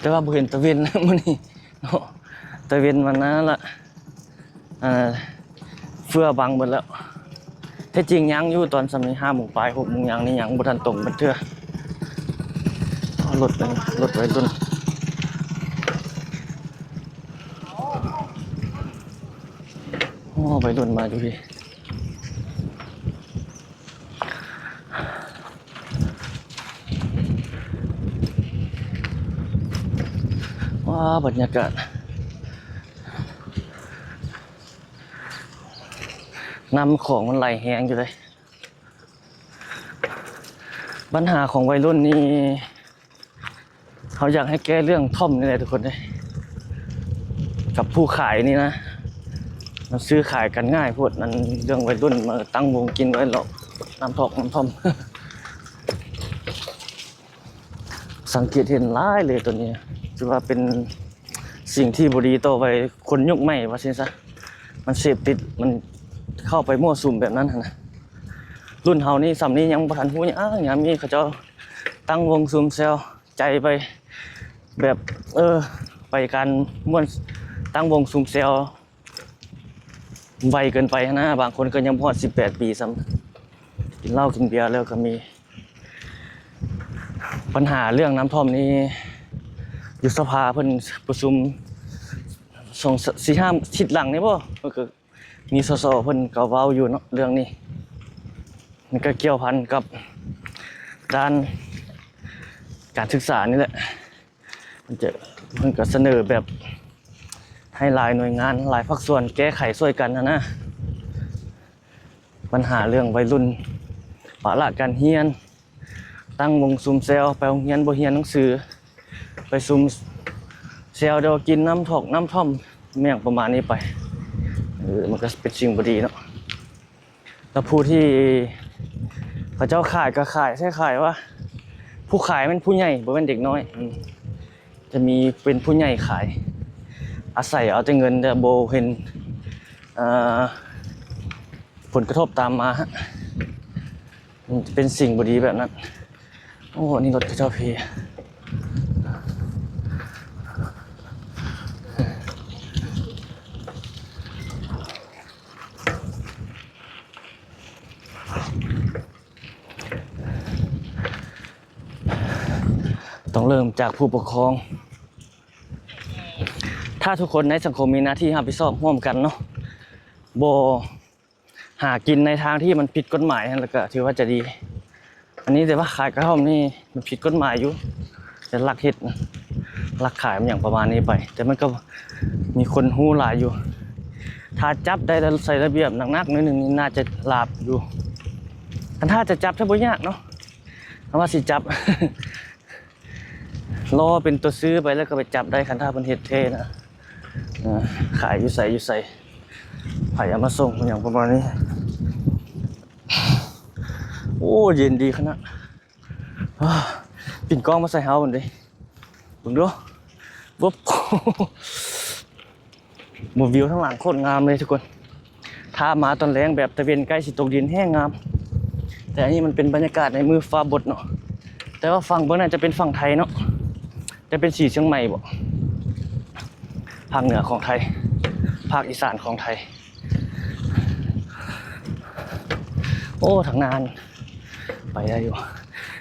ແຕ່ວ່າບໍ່ເຫັນຕາເວັນມື້ນີ້ເນາະ ຕາເວັນມານານລະ. ອ່າ ເຟືອບັງເບິດແລ້ວ. ແທ້ຈິງຍັງຢູ່ຕອນຊ່ຳນີ້ ຫ້າໂມງປາຍ ຫົກໂມງຫຍັງນີ້ ຍັງບໍ່ທັນຕົງເບິດເທື່ອ. ລົດ ລົດໄວລຸ້ນ ໂອ້ ໄວລຸ້ນມາຢູ່ພີ້. ວ້າ ບັນຍາກາດ ນ້ຳຂອງມັນໄຫຼແຮງຢູ່ເດ້. ບັນຫາຂອງໄວລຸ້ນນີ້ ເຮົາຢາກໃຫ້ແກ້ເລື່ອງທ່ອມນີ້ແຫຼະທຸກຄົນເອີຍ ກັບຜູ້ຂາຍນີ້ນະ ມັນຊື້ຂາຍກັນງ່າຍໂພດ. ອັນເລື່ອງໄວລຸ້ນມາຕັ້ງວົງກິນໄວ້ເລາະ ນ້ຳຖອກນ້ຳທ່ອມ ສັງເກດເຫັນຫຼາຍເລີຍໂຕນີ້ ຖືວ່າເປັນສິ່ງທີ່ບໍ່ດີຕໍ່ໄວ ຄົນຍຸກໃໝ່ວ່າຊັ້ນຊະ. ມັນເສບຕິດ ມັນເຂົ້າໄປມົ້ວສຸມແບບນັ້ນຫັ້ນນະ. ລຸ້ນເຮົານີ້ ຊ່ຳນີ້ຍັງບໍ່ທັນຮູ້ຫຍັງ ຍາມນີ້ເຂົາເຈົ້າຕັ້ງວົງຊຸມແຊວ ໃຈໄປ ແບບ ເອີ ໄປການມ່ວນ ຕັ້ງວົງຊຸມແຊວໄວເກີນໄປຫັ້ນນະ. ບາງຄົນກໍຍັງບໍ່ຮອດສິບແປດປີຊ້ຳ ກິນເຫຼົ້າກິນເບຍແລ້ວກໍມີ. ບັນຫາເລື່ອງນ້ຳຖ້ວມນີ້ ຢູ່ສະພາເພິ່ນປະຊຸມສອງ ສີ່ ຫ້າທິດຫຼັງນີ້ບໍ ເພິ່ນກໍ ມີ ສສ ເພິ່ນກໍເວົ້າຢູ່ເນາະເລື່ອງນີ້ ມັນກໍກ່ຽວພັນກັບດ້ານການສຶກສານີ້ແຫຼະ. ເພິ່ນຈະ ເພິ່ນກໍສະເໜີແບບໃຫ້ຫຼາຍໜ່ວຍງານ ຫຼາຍພາກສ່ວນແກ້ໄຂຊ່ວຍກັນຫັ້ນນະ ບັນຫາເລື່ອງໄວລຸ້ນ ປະລະການຮຽນ, ຕັ້ງວົງຊຸມແຊວ, ໄປໂຮງຮຽນບໍ່ຮຽນໜັງສື, ໄປຊຸມແຊວແຕ່ວ່າກິນນ້ຳຖອກນ້ຳທ່ອມ ແມ່ນຫຍັງປະມານນີ້ໄປ. ເອີ ມັນກໍເປັນສິ່ງບໍ່ດີເນາະ. ແລ້ວຜູ້ທີ່ເຂົາເຈົ້າຂາຍກໍຂາຍ ໃຊ້ຂາຍວ່າ ຜູ້ຂາຍແມ່ນຜູ້ໃຫຍ່ ບໍ່ແມ່ນເດັກນ້ອຍ. ອືມ ຈະມີເປັນຜູ້ໃຫຍ່ຂາຍ ອາໄສເອົາແຕ່ເງິນ ແຕ່ບໍ່ເຫັນ ເອີ ຜົນກະທົບຕາມມາ. ມັນເປັນສິ່ງບໍ່ດີແບບນັ້ນ. ໂອ້ ອັນນີ້ລົດເຂົາເຈົ້າພີ. ຕ້ອງເລີ່ມຈາກຜູ້ປົກຄອງ. ຖ້າທຸກຄົນໃນສັງຄົມມີໜ້າທີ່ຮັບຜິດຊອບຮ່ວມກັນເນາະ, ບໍ່ຫາກິນໃນທາງທີ່ມັນຜິດກົດໝາຍຫັ້ນ ແລ້ວກໍຖືວ່າຈະດີ. ອັນນີ້ແຕ່ວ່າຂາຍກະທ່ອມນີ້ມັນຜິດກົດໝາຍຢູ່, ແຕ່ລັກເຮັດນະ, ລັກຂາຍມັນຫຍັງປະມານນີ້ໄປ, ແຕ່ມັນກໍມີຄົນຮູ້ຫຼາຍຢູ່. ຖ້າຈັບໄດ້ແລ້ວໃສ່ລະບຽບໜັກໆໜ້ອຍໜຶ່ງນີ້ ໜ້າຈະຫຼາບຢູ່. ຄັນຖ້າຈະຈັບ ຖ້າບໍ່ຍາກເນາະ, ຄັນວ່າຊິຈັບ ລໍເປັນຕົວຊື້ໄປ ແລ້ວກໍໄປຈັບໄດ້ ຄັນຖ້າເພິ່ນເຮັດແທ້ນະ. ເອີ ຂາຍຢູ່ໃສ ຢູ່ໃສ ໃຜເອົາມາສົ່ງຫຍັງປະມານນີ້. ໂອ້ ເຢັນດີຂະໜາດ. ປິ່ນກ້ອງມາໃສ່ເຮົາພຸ້ນເດ້. ເບິ່ງດູ ວຶບ. ບໍ່ ວິວທາງຫຼັງໂຄດງາມເລີຍທຸກຄົນ. ຖ້າມາຕອນແລງແບບຕາເວັນໃກ້ຊິຕົກດິນແຮງງາມ. ແຕ່ອັນນີ້ມັນເປັນບັນຍາກາດໃນມື້ຟ້າບົດເນາະ. ແຕ່ວ່າຝັ່ງເບິ່ງນັ້ນຈະເປັນຝັ່ງໄທເນາະ, ຈະເປັນສີຊຽງໃໝ່ບໍ ພາກເໜືອຂອງໄທ, ພາກອີສານຂອງໄທ. ໂອ້ ທາງໜ້າໄປໄດ້ຢູ່.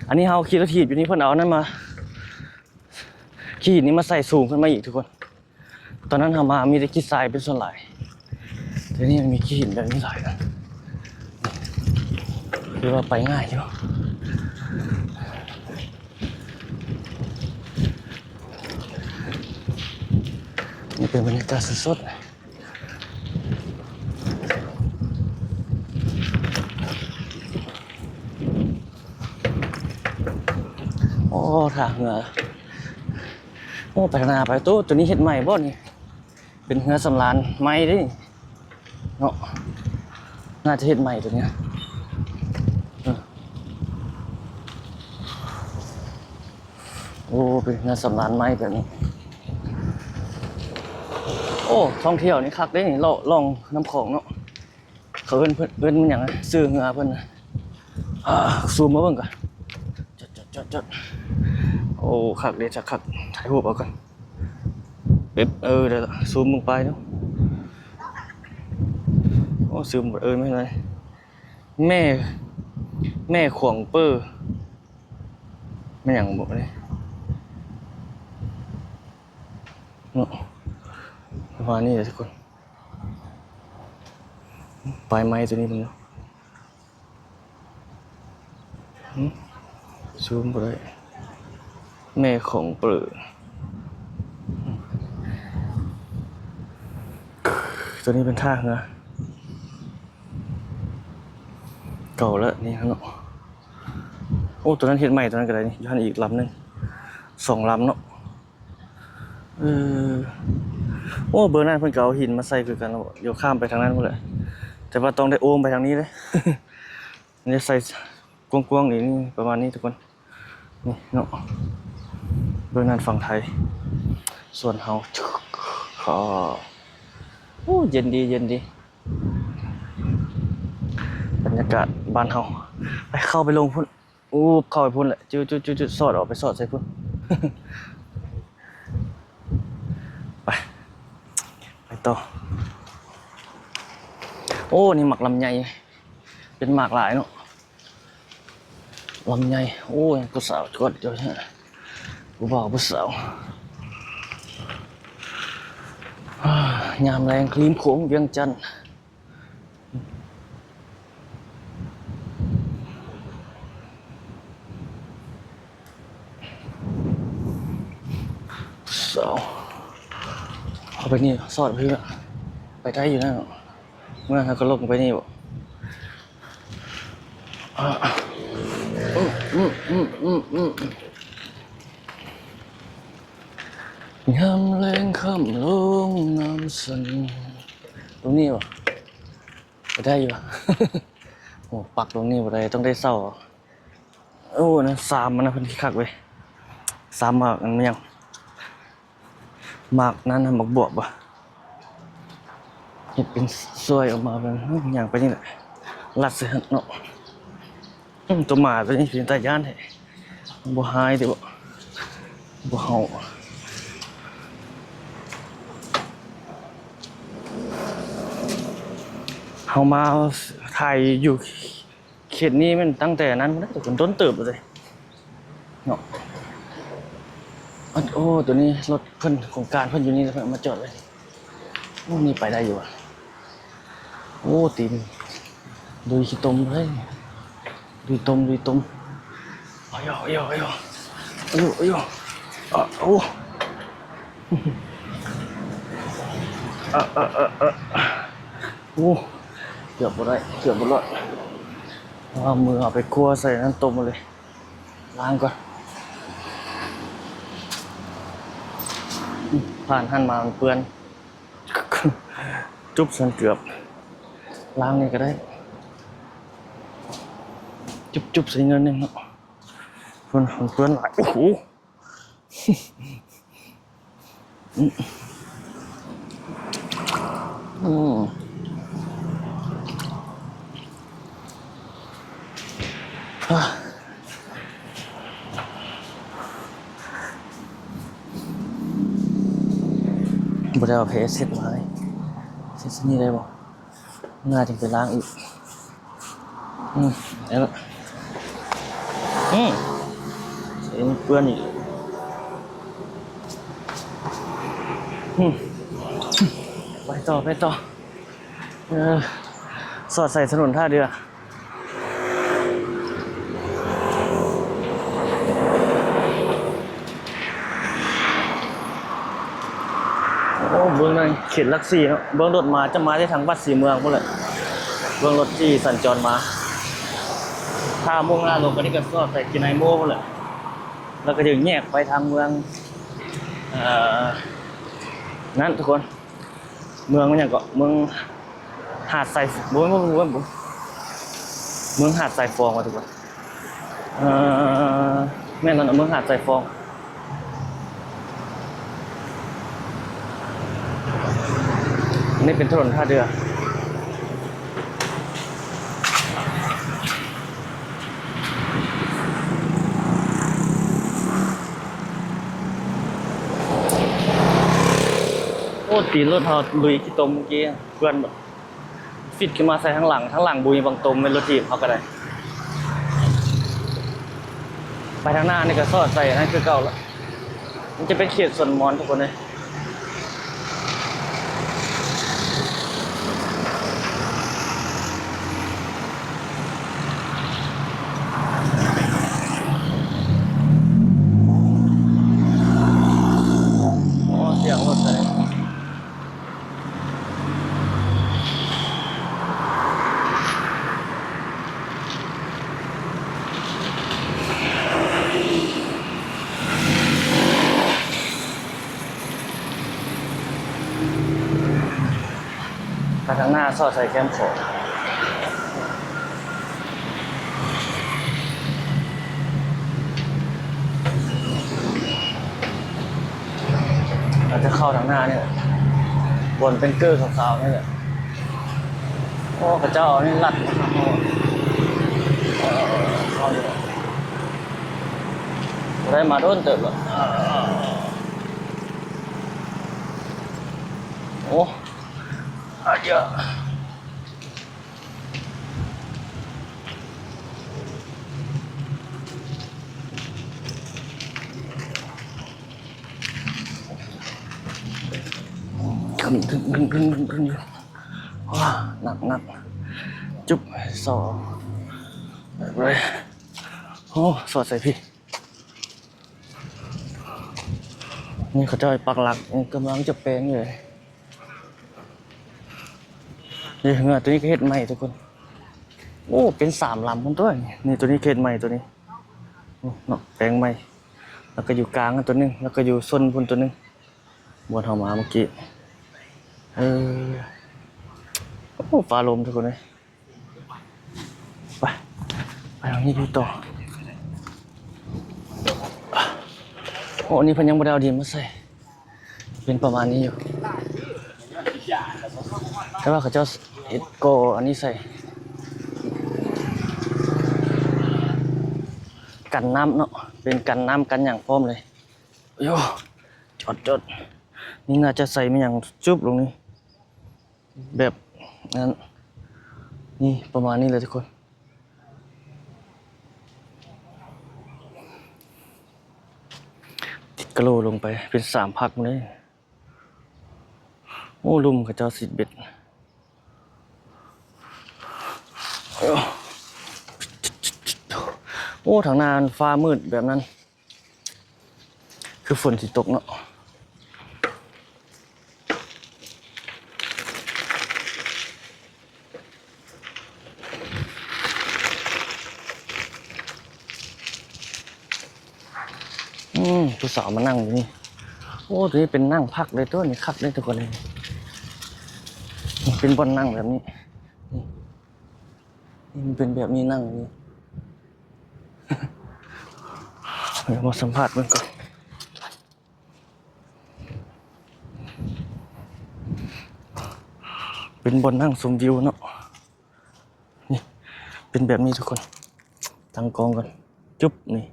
ອັນນີ້ເຮົາຂີ່ລົດຖີບຢູ່ນີ້ ເພິ່ນເອົາອັນນັ້ນມາ ຂີ້ຫີນນີ້ມາໃສ່ສູງຂຶ້ນມາອີກທຸກຄົນ. ຕອນນັ້ນເຮົາມາມີແຕ່ຂີ້ຊາຍເປັນສ່ວນຫຼາຍ, ດຽວນີ້ມັນມີຂີ້ຫີນແບບນີ້ຫຼາຍແລ້ວ, ຖືວ່າໄປງ່າຍຢູ່. ນີ້ເປັນບັນຍາກາດສົດໆ. ໂອ້ ທ່າເຮືອ. ໂອ້ ໄປທາງໜ້າໄປ. ໂຕ ໂຕນີ້ເຮັດໃໝ່ບໍ່ນີ້? ເປັນເຮືອສຳລານໃໝ່ເດ້ເນາະ, ໜ້າຈະເຮັດໃໝ່ໂຕນີ້. ເອີ ໂອ້ ເປັນເຮືອສຳລານໃໝ່ແບບນີ້. ໂອ້ ທ່ອງທ່ຽວນີ້ຄັກເດ້ນີ້, ເລາະລ່ອງນ້ຳຂອງເນາະ. ເຂົາເອີ້ນ ເພິ່ນເອີ້ນມັນຫຍັງ ຊື່ເຮືອເພິ່ນນະ. ອ່າ ຊູມມາເບິ່ງກ່ອນ. ຈອດໆໆໆ. ໂອ້ ຄັກເດ້ ຄັກໆ. ຖ່າຍຮູບເອົາກ່ອນ. ເປັບ ເອີ ໄດ້ລະ. ຊູມເບິ່ງປາຍດູ. ໂອ້ ຊູມ ເອີ ແມ່ນຫຍັງ ແມ່ ແມ່ຂວງເປີ ແມ່ນຫຍັງບໍນີ້ເນາະ. ປະມານນີ້ແຫຼະທຸກຄົນ. ປາຍໄມ້ຕົວນີ້ເບິ່ງເນາະ. ຫືມ ຊູມບໍ່ໄດ້. ແມ່ຂອງເປີ ຕົວນີ້ເປັນທ່າເຮືອເກົ່າແລ້ວນີ້ເນາະ. ໂອ້ ຕົວນັ້ນເຮັດໃໝ່ ຕົວນັ້ນກໍໄດ້ນີ້. ຢູ່ຫັ້ນອີກລຳໜຶ່ງ ສອງລຳເນາະ. ເອີ ໂອ້ ເບິ່ງນັ້ນເພິ່ນກໍເອົາຫີນມາໃສ່ຄືກັນ. ດຽວຂ້າມໄປທາງນັ້ນພຸ້ນແຫຼະ, ແຕ່ວ່າຕ້ອງໄດ້ໂອ້ມໄປທາງນີ້ເດ້. ໄດ້ໃສ່ກວ້າງໆນີ້ ປະມານນີ້ທຸກຄົນ. ນີ້ເນາະ ເບິ່ງນັ້ນຝັ່ງໄທ ສ່ວນເຮົາ ໂອ້ ເຢັນດີ ເຢັນດີ. ບັນຍາກາດບ້ານເຮົາ. ໄປ ເຂົ້າໄປລົງພຸ້ນ. ອູບ ເຂົ້າໄປພຸ້ນແຫຼະ. ຈຸດໆໆ ສອດອອກໄປ ສອດໃສ່ພຸ້ນ. ໄປ ໄປຕໍ່. ໂອ້ ນີ້ໝາກລຳໄຍ ເປັນໝາກຫຼາຍເນາະ. ລຳໄຍ. ໂອ້ຍ ຜູ້ສາວຈອດຢູ່ ຜູ້ບ່າວຜູ້ສາວ. ຍາມແລງ ລິມໂຂງວຽງຈັນ. ສາວ ເອົາໄປນີ້ ສອດໄປ ໄປໄດ້ຢູ່ນະ. ເມື່ອເຮົາກໍລົງໄປນີ້ບໍ? ອ່າ ອືມ ອືມ ອືມ ອືມ ອືມ ຍາມແລງຄ່ຳລົງ ງາມສັນ ຕົງນີ້ຫວາ? ໄປໄດ້ຢູ່ຫວາ? ໂອ້ ປັກຕົງນີ້ບໍ່ໄດ້ ຕ້ອງໄດ້ເຊົ່າ. ໂອ້ ນັ້ນສາມມັນນະ ເພິ່ນຄັກເວີຍ ສາມໝາກ ອັນຫຍັງ ໝາກນັ້ນນະ ໝາກບວບບໍ່ ເຮັດເປັນຊອຍອອກມາເປັນ ຫຍັງໄປນີ້ແຫຼະ ລັດໃສ່ຫັ້ນເນາະ. ອືມ ຕົວໝາຕົວນີ້ເປັນຕາຢ້ານແທ້ ບໍ່ຮ້າຍຕິບໍ່ ບໍ່ເຫົ່າ. ເຮົາມາຖ່າຍຢູ່ ເຂດນີ້ແມ່ນຕັ້ງແຕ່ນັ້ນພຸ້ນເດ້ ໂດນເຕີບແລ້ວເດ້ເນາະ. ອັນ ໂອ້ ໂຕນີ້ລົດເພິ່ນ ໂຄງການເພິ່ນຢູ່ນີ້ ເພິ່ນເອົາມາຈອດໄວ້. ໂອ້ ນີ້ໄປໄດ້ຢູ່ຫວາ? ໂອ້ ຕີນ ລຸຍຂີ້ຕົມເລີຍ ລຸຍຕົມ ລຸຍຕົມ. ອາໂຢ ອາໂຢ ອາໂຢ ອາໂຢ ອາໂຢ ອາ ໂອ້ ອາ ອາ ອາ ອາ ໂອ້ ເກືອບບໍ່ໄດ້ ເກືອບບໍ່ລອດ. ເອົາມືເອົາໄປຄົວໃສ່ນັ້ນ ຕົ້ມເອົາເລີຍ ລ້າງກ່ອນ. ຜ່ານຫັ້ນມາມັນເປື້ອນ ຈຸບຊັ້ນເກືອບ ລ້າງນີ້ກໍໄດ້ ຈຸບໆໃສ່ໜ້ອຍໜຶ່ງເນາະ ເພິ່ນ ມັນເປື້ອນຫຼາຍ ໂອ້ໂຫ. ອືມ ບໍ່ໄດ້ເອົາເພເຊັດມາເລີຍ ເຊັດນີ້ໄດ້ບໍ່? ໜ້າຈຶ່ງໄປລ້າງອີກ. ອືມ ເອົາລະ ອືມ ເປັນເປື້ອນອີກ. ອືມ ໄປຕໍ່ ໄປຕໍ່ ເອີ ສອດໃສ່ຖະໜົນທ່າເດື່ອ. ໂອ້ ເບິ່ງໃນເຂດຫຼັກສີ່ເນາະ ເບິ່ງລົດມາຈະມາແຕ່ທາງວັດສີເມືອງພຸ້ນແຫຼະ ເບິ່ງລົດທີ່ສັນຈອນມາ. ຖ້າມຸ່ງໜ້າລົງໄປນີ້ກໍສອດໃສ່ກິໄນໂມພຸ້ນແຫຼະ ແລ້ວກໍຈະແຍກໄປທາງເມືອງ ເອີ ນັ້ນທຸກຄົນ ເມືອງຫຍັງເກາະ ເມືອງ ຫາດຊາຍ ບໍ່ແມ່ນ ບໍ່ແມ່ນ ບໍ່ແມ່ນ ບໍ່ແມ່ນ ເມືອງຫາດຊາຍຟອງວ່າຖືກບໍ່? ເອີ ແມ່ນແລ້ວເນາະ ເມືອງຫາດຊາຍຟອງ. ອັນນີ້ເປັນຖະໜົນທ່າເດື່ອ. ໂອ້ ຕີນລົດເຮົາລຸຍຂີ້ຕົມເມື່ອກີ້ ເປື້ອນໝົດ ຟິດຂຶ້ນມາໃສ່ທາງຫຼັງ ທາງຫຼັງບຸຍບັງຕົມ ແມ່ນລົດຖີບເຮົາກໍໄດ້. ໄປທາງໜ້ານີ້ກໍສອດໃສ່ອັນນັ້ນຄືເກົ່າລະ ມັນຈະເປັນເຂດສວນມອນທຸກຄົນເອີຍ. ອໍ ສຽງລົດໃດ ໄປທາງໜ້າ ສອດໃສ່ແຄມຂອງ ອາດຈະເຂົ້າທາງໜ້ານີ້ແຫຼະ ບ່ອນເປັນເກີຂາວໆນີ້ແຫຼະ. ໂອ້ ເຂົາເຈົ້າເອົານີ້ລັດມາ ເອີ ເຂົ້ານີ້ແຫຼະ ບໍ່ໄດ້ມາດົນເຕີບແລ້ວ. ໂອ້ ອາເຢີ ຂຶ້ນ ຂຶ້ນ ຂຶ້ນ ຂຶ້ນ ຂຶ້ນ ຂຶ້ນຢູ່. ວ້າ ໜັກ ໜັກ ຈຸບ ຊອກ ໂອ້ ສອດໃສ່ພີ້. ນີ້ເຂົາເຈົ້າໄປປັກຫຼັກ ນີ້ກຳລັງຈະແປງຢູ່ເລີຍ. ນີ້ເຮືອໂຕນີ້ກໍເຮັດໃໝ່ທຸກຄົນ. ໂອ້ ເປັນສາມລຳພຸ້ນຕົວະ ນີ້ ໂຕນີ້ເຮັດໃໝ່ໂຕນີ້. ເນາະ ແປງໃໝ່ ແລ້ວກໍຢູ່ກາງຕົວໜຶ່ງ ແລ້ວກໍຢູ່ຊົນພຸ້ນຕົວໜຶ່ງ ບ່ອນເຮົາມາເມື່ອກີ້. ເອີ ໂອ້ ຟ້າລົມທຸກຄົນເອີຍ. ໄປ ໄປທາງນີ້ຢູ່ຕໍ່. ໂອ້ ອັນນີ້ເພິ່ນຍັງບໍ່ໄດ້ເອົາດິນມາໃສ່ ເປັນປະມານນີ້ຢູ່ ແຕ່ວ່າເຂົາເຈົ້າເຮັດກໍ່ອັນນີ້ໃສ່ ກັນນ້ຳເນາະ ເປັນກັນນ້ຳກັນຫຍັງພ້ອມເລີຍ. ໂອ້ ຈອດໆ ນີ້ໜ້າຈະໃສ່ແມ່ນຫຍັງຈຸບລົງນີ້ ແບບນັ້ນ ນີ້ປະມານນີ້ແຫຼະທຸກຄົນ. ຕິດກະໂຫຼລົງໄປເປັນສາມພັກເລີຍ. ໂອ້ ລຸ່ມເຂົາເຈົ້າຊິດເບັດ. ໂອ້ ທາງໜ້າຟ້າມືດແບບນັ້ນ ຄືຝົນຊິຕົກເນາະ. ອືມ ຜູ້ສາວມານັ່ງຢູ່ນີ້. ໂອ້ ຕົວນີ້ເປັນນັ່ງພັກເລີຍຕົວນີ້ ຄັກເລີຍທຸກຄົນເອີຍ. ເປັນບ່ອນນັ່ງແບບນີ້ ນີ້ ນີ້ມັນເປັນແບບນີ້ ນັ່ງນີ້. ດຽວມາສຳພາດເບິ່ງກ່ອນ. ເປັນບ່ອນນັ່ງຊົມວິວເນາະ. ນີ້ ເປັນແບບນີ້ທຸກຄົນ ຕັ້ງກ້ອງກ່ອນ ຈຸບ ນີ້.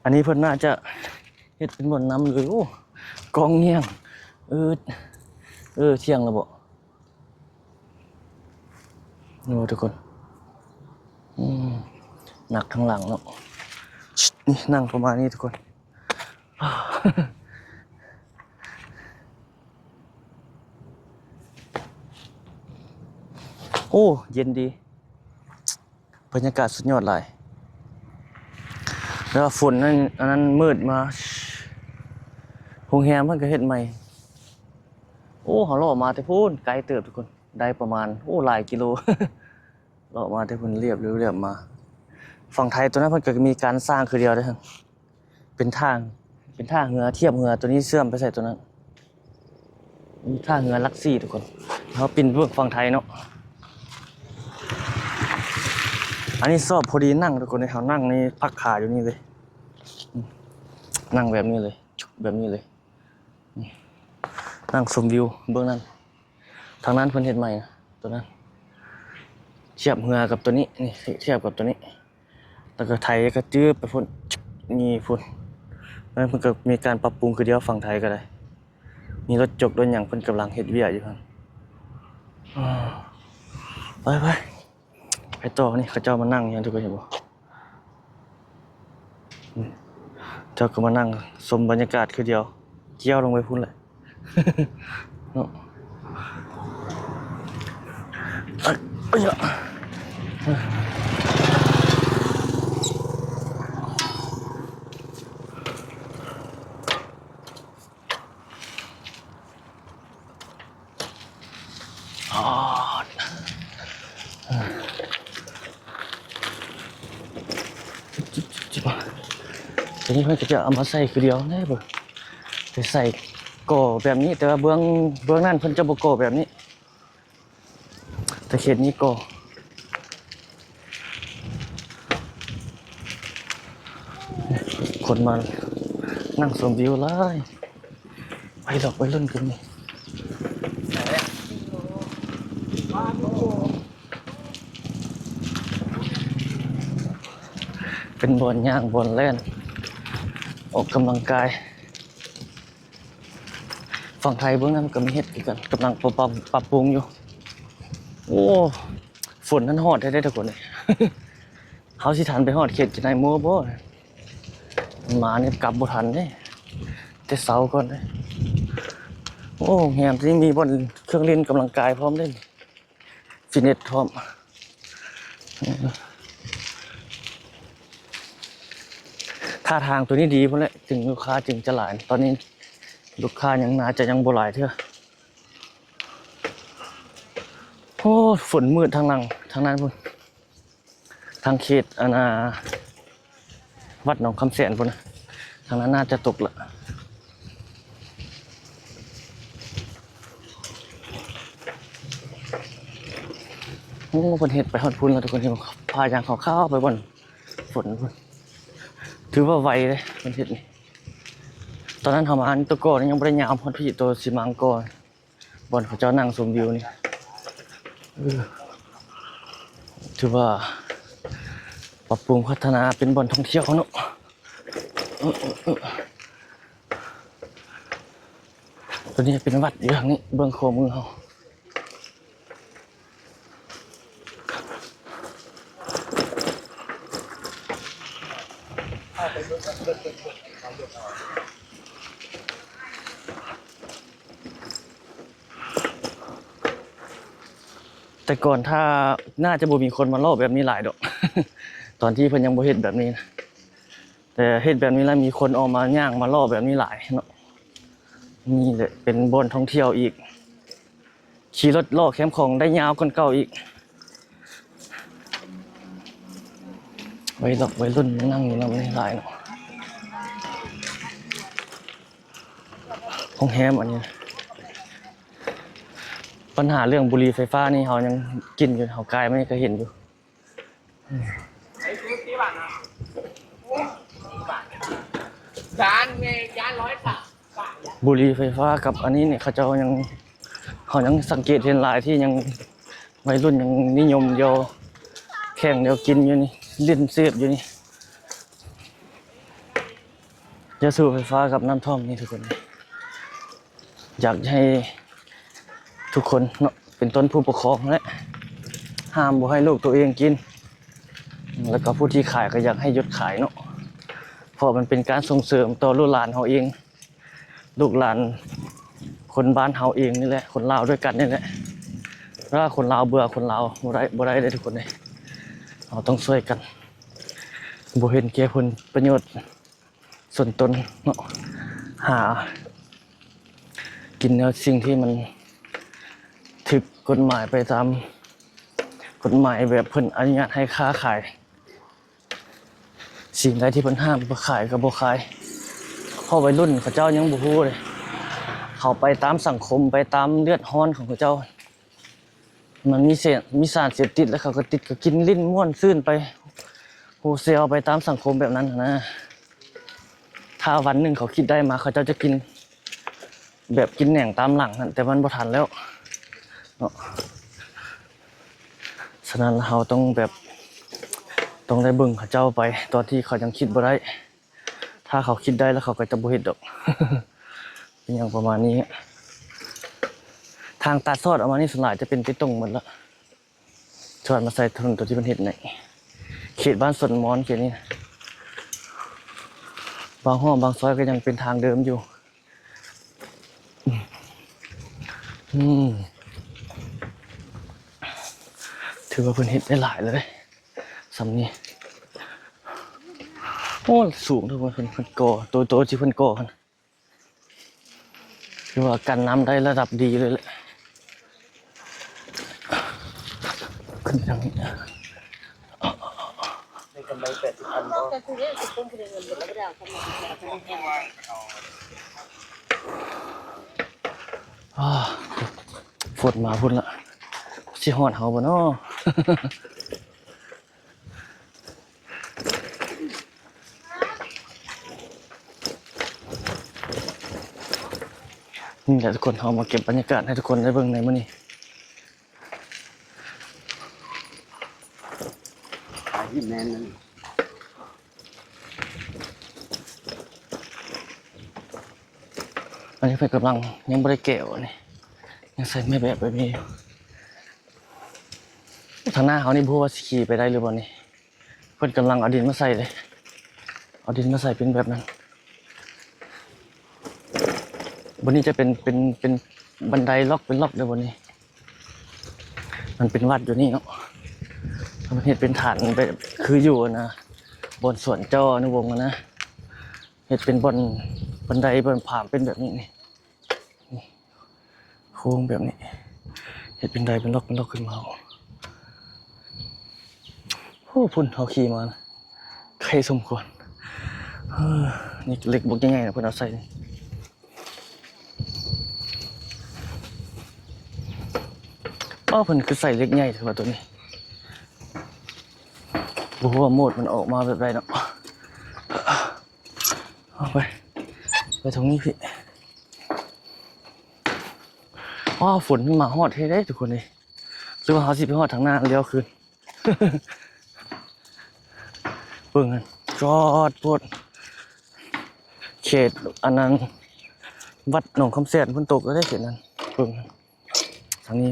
ອັນນີ້ເພິ່ນໜ້າຈະເຮັດເປັນບ່ອນນຳເລີຍ. ໂອ້ ກ້ອງງຽງ ເອີ ເອີ ທ່ຽງແລ້ວບໍ? ໂອ້ ທຸກຄົນ ອືມ ໜັກທາງຫຼັງເນາະ. ນີ້ ນັ່ງປະມານນີ້ທຸກຄົນ. ໂອ້ ເຢັນດີ ບັນຍາກາດສຸດຍອດຫຼາຍ. ແລ້ວຝົນນັ້ນ ອັນນັ້ນມືດມາ ໂຮງແຮມເພິ່ນກໍເຮັດໃໝ່. ໂອ້ ເຮົາເລາະມາແຕ່ພຸ້ນ ໄກເຕີບທຸກຄົນ ໄດ້ປະມານ ໂອ້ ຫຼາຍກິໂລ ເລາະມາແຕ່ພຸ້ນ ລຽບ ລຽບມາ. ຝັ່ງໄທຕົວນັ້ນເພິ່ນກໍມີການສ້າງຄືດຽວເດ້ ເປັນທ່າ ເປັນທ່າເຮືອ ທຽບເຮືອ ຕົວນີ້ເຊື່ອມໄປໃສ່ຕົວນັ້ນ ທ່າເຮືອຫຼັກສີ່ທຸກຄົນ. ເຮົາປິ່ນເບິ່ງຝັ່ງໄທເນາະ. ອັນນີ້ຊອບພໍດີນັ່ງທຸກຄົນເອີຍ ເຮົານັ່ງນີ້ພັກຂາຢູ່ນີ້ເລີຍ ນັ່ງແບບນີ້ເລີຍ ແບບນີ້ເລີຍ ນັ່ງຊົມວິວເບື້ອງນັ້ນ. ທາງນັ້ນເພິ່ນເຮັດໃໝ່ນະ ຕົວນັ້ນ ທຽບເຮືອກັບຕົວນີ້ ນີ້ ທຽບກັບຕົວນີ້ ແລ້ວກໍໄຖກະຈືບໄປພຸ້ນ ນີ້ພຸ້ນ. ແລ້ວເພິ່ນກໍມີການປັບປຸງຄືດຽວ ຝັ່ງໄທກໍໄດ້ ມີລົດຈົກລົດຫຍັງ ເພິ່ນກຳລັງເຮັດວຽກຢູ່ຫັ້ນ. ໄປໆ ໄປຕໍ່. ນີ້ເຂົາເຈົ້າມານັ່ງຢູ່ຫັ້ນ ທຸກຄົນເຫັນບໍ່? ເຈົ້າກໍມານັ່ງຊົມບັນຍາກາດຄືດຽວ ກ້ຽວລົງໄປພຸ້ນແຫຼະເນາະ. ອາ ໂຕນີ້ເພິ່ນກໍຈະເອົາມາໃສ່ຄືດຽວແຫຼະ ເບິ່ງ ໄປໃສ່ກໍ່ແບບນີ້ ແຕ່ວ່າເບື້ອງ ເບື້ອງນັ້ນເພິ່ນຈະບໍ່ກໍ່ແບບນີ້. ແຕ່ເຂດນີ້ກໍ ຄົນມານັ່ງຊົມວິວຫຼາຍ ໄວດອກໄວລຸ້ນກັນນີ້. ເປັນບ່ອນຍ່າງ ບ່ອນແລ່ນ ອອກກຳລັງກາຍ. ຝັ່ງໄທເບື້ອງນັ້ນກໍມີເຮັດຄືກັນ ກຳລັງປັບ ປັບປຸງຢູ່. ໂອ້ ຝົນນັ້ນຮ້ອນແທ້ໆ ທຸກຄົນເອີຍ ເຮົາຊິທັນໄປຮອດເຂດໄຊໂມບໍ່? ມານີ້ກັບບໍ່ທັນເດ້ ແຕ່ເຊົ້າກ່ອນເດ້. ໂອ້ ໂຮງແຮມທີ່ນີ້ມີບ່ອນເຄື່ອງຫຼິ້ນກຳລັງກາຍພ້ອມເດ້. ຟິດເນັດພ້ອມ. ທ່າທາງຕົວນີ້ດີພຸ້ນແຫຼະ ຈຶ່ງລູກຄ້າຈຶ່ງຈະຫຼາຍ. ຕອນນີ້ລູກຄ້າຍັງໜ້າຈະຍັງບໍ່ຫຼາຍເທື່ອ. ໂອ້ ຝົນມືດທາງຫຼັງ ທາງນັ້ນພຸ້ນ. ທາງເຂດອັນນ່າ ວັດໜອງຄຳແສນພຸ້ນນະ ທາງນັ້ນໜ້າຈະຕົກລະ. ໂອ້ ເພິ່ນເຮັດໄປຮອດພຸ້ນແລ້ວທຸກຄົນ ເຫັນບໍ່? ພາຍ່າງຂາວໆໄປບ່ອນຝົນພຸ້ນ ຖືວ່າໄວເດ້ເພິ່ນເຮັດນີ້. ຕອນນັ້ນເຮົາມາ ອັນໂຕກໍນີ້ຍັງບໍ່ໄດ້ຍາວຮອດພີ້ ໂຕຊິມາງກໍ ບ່ອນເຂົາເຈົ້ານັ່ງຊົມວິວນີ້ ເອີ ຖືວ່າປັບປຸງພັດທະນາເປັນບ່ອນທ່ອງທ່ຽວເນາະ. ເອີ ເອີ ເອີ ຕົວນີ້ເປັນວັດຢູ່ທາງນີ້ ເບື້ອງຂວາມືເຮົາ. ແຕ່ກ່ອນຖ້າ ໜ້າຈະບໍ່ມີຄົນມາເລາະແບບນີ້ຫຼາຍດອກ ຕອນທີ່ເພິ່ນຍັງບໍ່ເຮັດແບບນີ້ນະ. ແຕ່ເຮັດແບບນີ້ແລ້ວ ມີຄົນອອກມາຍ່າງມາເລາະແບບນີ້ຫຼາຍເນາະ. ນີ້ແຫຼະເປັນບ່ອນທ່ອງທ່ຽວອີກ ຂີ່ລົດເລາະແຄມຂອງໄດ້ຍາວກວ່າເກົ່າອີກ. ໄວລັອກໄວລຸ້ນມານັ່ງຢູ່ນຳນີ້ຫຼາຍເນາະ. ໂຮງແຮມອັນນີ້ ບັນຫາເລື່ອງບຸຫຼີໄຟຟ້ານີ້ ເຮົາຍັງກິນຢູ່ ເຮົາກາຍມານີ້ກໍເຫັນຢູ່. ບຸຫຼີໄຟຟ້າກັບອັນນີ້ນີ້ ເຂົາເຈົ້າຍັງ ເຮົາຍັງສັງເກດເຫັນຫຼາຍທີ່ຍັງ ໄວລຸ້ນຍັງນິຍົມດຽວແຂ່ງດຽວກິນຢູ່ນີ້ ຫຼິ້ນເສບຢູ່ນີ້. ຢາສູບໄຟຟ້າກັບນ້ຳທ່ອມນີ້ທຸກຄົນ ຢາກໃຫ້ທຸກຄົນເນາະ ເປັນຕົ້ນຜູ້ປົກຄອງແຫຼະ ຫ້າມບໍ່ໃຫ້ລູກໂຕເອງກິນ ແລ້ວກໍຜູ້ທີ່ຂາຍກໍຢາກໃຫ້ຢຸດຂາຍເນາະ ເພາະມັນເປັນການສົ່ງເສີມຕໍ່ລູກຫຼານເຮົາເອງ ລູກຫຼານຄົນບ້ານເຮົາເອງນີ້ແຫຼະ ຄົນລາວດ້ວຍກັນນີ້ແຫຼະ. ຖ້າຄົນລາວເບື່ອ ຄົນລາວບໍ່ໄດ້ ບໍ່ໄດ້ເດ້ທຸກຄົນເດ້. ເຮົາຕ້ອງຊ່ວຍກັນ ບໍ່ເຫັນແກ່ຜົນປະໂຫຍດ ສ່ວນຕົນເນາະ ຫາກິນແນວສິ່ງທີ່ມັນຖືກກົດໝາຍ ໄປຕາມກົດໝາຍ ແບບເພິ່ນອະນຸຍາດໃຫ້ຄ້າຂາຍ. ສິ່ງໃດທີ່ເພິ່ນຫ້າມບໍ່ຂາຍກໍບໍ່ຂາຍ ເພາະໄວລຸ້ນເຂົາເຈົ້າຍັງບໍ່ຮູ້ເດ້ ເຂົາໄປຕາມສັງຄົມ ໄປຕາມເລືອດຮ້ອນຂອງເຂົາເຈົ້າ. ມັນມີເສ ມີສານເສບຕິດ ແລ້ວເຂົາກໍຕິດ ກໍກິນຫຼິ້ນມ່ວນຊື່ນໄປ ໂຮເຊວໄປຕາມສັງຄົມແບບນັ້ນນະ. ຖ້າວັນໜຶ່ງເຂົາຄິດໄດ້ມາ ເຂົາເຈົ້າຈະກິນ ແບບກິນແໜງຕາມຫຼັງຫັ້ນ ແຕ່ມັນບໍ່ທັນແລ້ວເນາະ. ສະນັ້ນເຮົາຕ້ອງແບບ ຕ້ອງໄດ້ເບິ່ງເຂົາເຈົ້າໄປ ຕອນທີ່ເຂົາຍັງຄິດບໍ່ໄດ້. ຖ້າເຂົາຄິດໄດ້ແລ້ວ ເຂົາກໍຈະບໍ່ເຮັດດອກ ເປັນຫຍັງປະມານນີ້. ທາງຕັດສອດອອກມານີ້ ສ່ວນຫຼາຍຈະເປັນເບຕົງໝົດລະ ສອດມາໃສ່ຖະໜົນຕົວທີ່ເພິ່ນເຮັດໃນເຂດບ້ານສວນມອນ ເຂດນີ້. ບາງຮ່ອງບາງຊອຍກໍຍັງເປັນທາງເດີມຢູ່. ອືມ ຖືວ່າເພິ່ນເຮັດໄດ້ຫຼາຍແລ້ວເດ້ ສ່ຳນີ້. ໂອ້ ສູງເດີ ເພິ່ນ ເພິ່ນ ເພິ່ນກໍ່ ໂຕ ໂຕທີ່ເພິ່ນກໍ່ຫັ້ນ ຖືວ່າກັນນ້ຳໄດ້ລະດັບດີເລີຍແຫຼະ. ຂຶ້ນທາງນີ້ ໄດ້ກຳໄລແປດສິບພັນບໍ່? ອ້າ ຝົນມາພຸ້ນລະ ຊິຮອດເຮົາບໍ່ນໍ? ນີ້ແຫຼະທຸກຄົນ ເຮົາມາເກັບບັນຍາກາດໃຫ້ທຸກຄົນໄດ້ເບິ່ງໃນມື້ນີ້. ອັນນີ້ເພິ່ນກຳລັງຍັງບໍ່ໄດ້ແກະ ອັນນີ້ຍັງໃສ່ໄມ້ແບບ ແບບນີ້ຢູ່. ທາງໜ້າເຮົານີ້ບໍ່ຮູ້ວ່າຊິຂີ່ໄປໄດ້ຫຼືບໍ່ນີ້. ເພິ່ນກຳລັງເອົາດິນມາໃສ່ເດ້ ເອົາດິນມາໃສ່ເປັນແບບນັ້ນ. ບ່ອນນີ້ຈະເປັນ ເປັນ ເປັນບັນໄດລັອກເປັນລັອກເດ້ ບ່ອນນີ້. ມັນເປັນວັດຢູ່ນີ້ເນາະ ເພິ່ນເຮັດເປັນຖານແບບຄືຢູ່ຫັ້ນນະ ບ່ອນສວນເຈົ້າອະນຸວົງຫັ້ນນະ ເຮັດເປັນບ່ອນບັນໄດ ບ່ອນຜາມເປັນແບບນີ້ນີ້. ໂຄ້ງແບບນີ້ ເຮັດເປັນໄດເປັນລັອກເປັນລັອກຂຶ້ນມາ. ໂອ້ ພຸ້ນເຮົາຂີ່ມານະ ໄກສົມຄວນ. ເອີ ນີ້ເຫຼັກບັກໃຫຍ່ໆນະ ເພິ່ນເອົາໃສ່ນີ້. ອ້າວ ເພິ່ນຄືໃສ່ເຫຼັກໃຫຍ່ແທ້ວ່າໂຕນີ້. ບໍ່ຮູ້ວ່າໂໝດມັນອອກມາແບບໃດເນາະ. ເອົາໄປ ໄປທາງນີ້ພີ້. ອ້າວ ຝົນມາຮອດແທ້ເດ້ທຸກຄົນເອີຍ. ຫຼືວ່າເຮົາຊິໄປຮອດທາງໜ້າແລ້ວຄືນ. ເບິ່ງຫັ້ນ ຈອດໂພດ. ເຂດອັນນັ້ນ ວັດໜອງຄຳແສນ ຝົນຕົກແລ້ວເດ້ເຂດນັ້ນ. ເບິ່ງທາງນີ້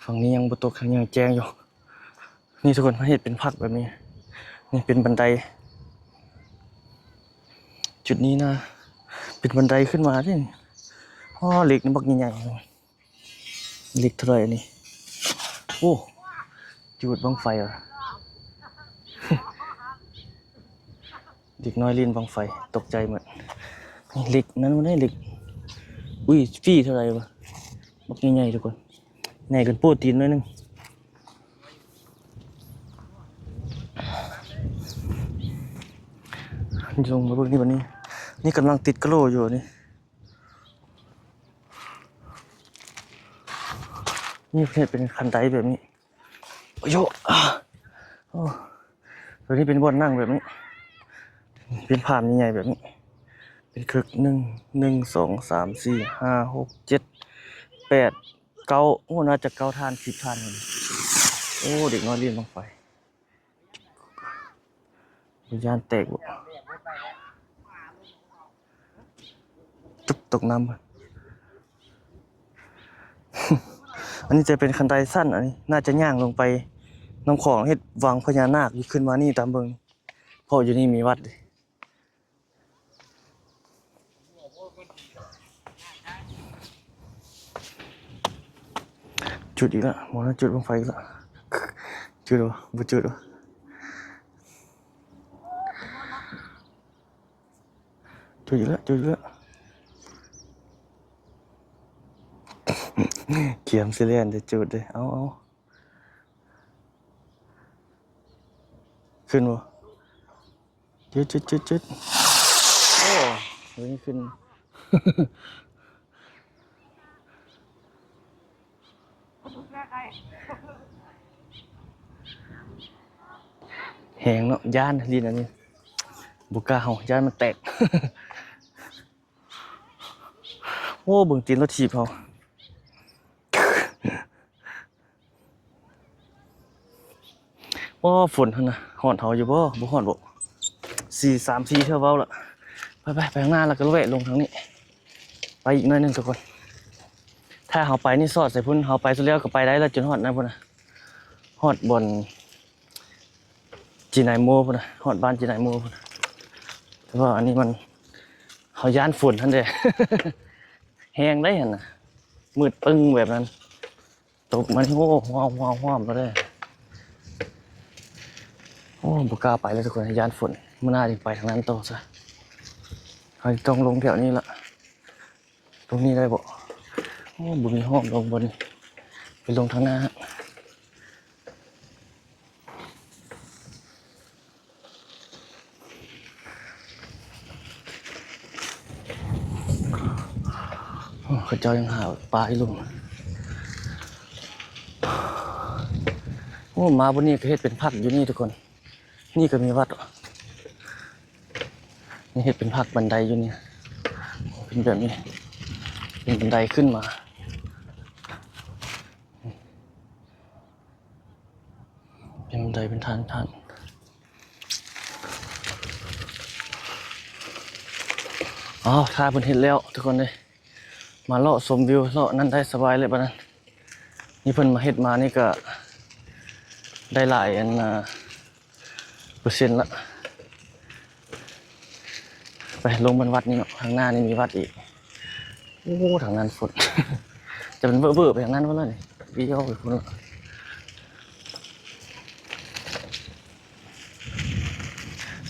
ຝັ່ງນີ້ຍັງບໍ່ຕົກ ທາງນີ້ຍັງແຈ້ງຢູ່. ນີ້ທຸກຄົນ ເຮັດເປັນພັກແບບນີ້. ນີ້ເປັນບັນໄດ ຈຸດນີ້ນະ ເປັນບັນໄດຂຶ້ນມາເດ້. ອໍ ເຫຼັກນີ້ບັກໃຫຍ່ໆ. ເຫຼັກເທົ່າໃດອັນນີ້? ໂອ້ ຈູດບັ້ງໄຟວ່າ ເດັກນ້ອຍຫຼິ້ນບັ້ງໄຟ ຕົກໃຈໝົດ. ເຫຼັກນັ້ນມັນໄດ້ເຫຼັກ ອຸ້ຍ ຟຣີເທົ່າໃດວະ? ບັກໃຫຍ່ໆ ທຸກຄົນ ໃຫຍ່ເກີນໂປ້ຕີນໜ້ອຍໜຶ່ງ. ລົງມາເບິ່ງນີ້ບັດນີ້ ນີ້ກຳລັງຕິດກະໂຫຼຢູ່ນີ້. ນີ້ເຮັດເປັນຄັນໄດແບບນີ້ ໂອ້ໂຫ ໂອ້ ຕົວນີ້ເປັນບ່ອນນັ່ງແບບນີ້ ເປັນພາມໃຫຍ່ໆແບບນີ້ ເປັນເຄີກ ໜຶ່ງ ໜຶ່ງ ສອງ ສາມ ສີ່ ຫ້າ ຫົກ ເຈັດ ແປດ ເກົ້າ ໂອ້ ໜ້າຈະເກົ້າທ່ານ ສິບທ່ານ. ໂອ້ ເດັກນ້ອຍຫຼິ້ນບັ້ງໄຟ. ຢ້ານແຕກບໍ່? ຕຶກ ຕົກນ້ຳ. ອັນນີ້ຈະເປັນຄັນໄດສັ້ນ ອັນນີ້ໜ້າຈະຍ່າງລົງໄປນ້ຳຂອງ ເຮັດວັງພະຍານາກຢູ່ ຂຶ້ນມານີ້ຕາມເບິ່ງ ເພາະຢູ່ນີ້ມີວັດເດ້. ຈຸດອີກລະ ໝໍນະ ຈຸດບັ້ງໄຟອີກລະ. ຈຸດບໍ່? ບໍ່ຈຸດບໍ່? ຈຸດອີກລະ ຈຸດອີກລະ. ກຽມຊິແລ່ນເດ້ ຈຸດເດ້. ເອົາ ເອົາ ຂຶ້ນບໍ່? ຈຸດ ຈຸດ ຈຸດ ຈຸດ. ໂອ້ ເຮີ້ຍ ຂຶ້ນ. ແຮງເນາະ ຢ້ານຫຼິ້ນອັນນີ້ ບໍ່ກ້າເຮົາ ຢ້ານມັນແຕກ. ໂອ້ ເບິ່ງຕີນລົດຖີບເຮົາ. ໂອ້ ຝົນຫັ້ນນະ ຮ້ອນເຮົາຢູ່ບໍ່? ບໍ່ຮ້ອນບໍ່? ສີ່ ສາມ ສີ່ ເທື່ອເວົ້າລະ. ໄປ ໄປ ໄປຂ້າງໜ້າ ແລ້ວກໍແວະລົງທາງນີ້ ໄປອີກໜ້ອຍໜຶ່ງທຸກຄົນ. ຖ້າເຮົາໄປນີ້ສອດໃສ່ພຸ້ນ ເຮົາໄປສຸດແລ້ວກໍໄປໄດ້ລະ ຈົນຮອດນັ້ນພຸ້ນນະ ຮອດບ່ອນຈີນາຍໂມພຸ້ນນະ ຮອດບ້ານຈີນາຍໂມພຸ້ນນະ. ແຕ່ວ່າອັນນີ້ມັນ ເຮົາຢ້ານຝົນຫັ້ນເດ້ ແຮງໄດ໋ຫັ້ນນະ ມືດປຶ້ງແບບນັ້ນ. ຕົກມານີ້ ໂອ້ ຮ້ອມໆໆ ແລ້ວເດ້. ໂອ້ ບໍ່ກ້າໄປແລ້ວທຸກຄົນ ຢ້ານຝົນ. ມື້ໜ້າຈຶ່ງໄປທາງນັ້ນຕໍ່ຊະ. ເຮົາຕ້ອງລົງແຖວນີ້ລະ. ລົງນີ້ໄດ້ບໍ່? ໂອ້ ບໍ່ມີຮ່ອມລົງບ່ອນນີ້ ໄປລົງທາງໜ້າ. ໂອ້ ເຂົາເຈົ້າຍັງຫາປາຢູ່ລຸ່ມ. ໂອ້ ມາບ່ອນນີ້ກໍເຮັດເປັນພັກຢູ່ນີ້ທຸກຄົນ. ນີ້ກໍມີວັດ ນີ້ເຮັດເປັນພັກບັນໄດຢູ່ນີ້ ເປັນແບບນີ້ ເປັນບັນໄດຂຶ້ນມາ. ເປັນບັນໄດເປັນທາງ ທາງ. ອ້າວ ຖ້າເພິ່ນເຮັດແລ້ວທຸກຄົນເດ້ ມາເລາະຊົມວິວ ເລາະນັ້ນໄດ້ສະບາຍເລີຍບາດນັ້ນ. ນີ້ເພິ່ນມາເຮັດມານີ້ກະໄດ້ຫຼາຍອັນ ເປີເຊັນລະ. ໄປລົງເບິ່ງວັດນີ້ເນາະ ທາງໜ້ານີ້ມີວັດອີກ. ໂອ້ ທາງນັ້ນພຸ້ນ ຈະເປັນເບີໆໄປທາງນັ້ນພຸ້ນລະນີ້ ວຽວໄປພຸ້ນລະ.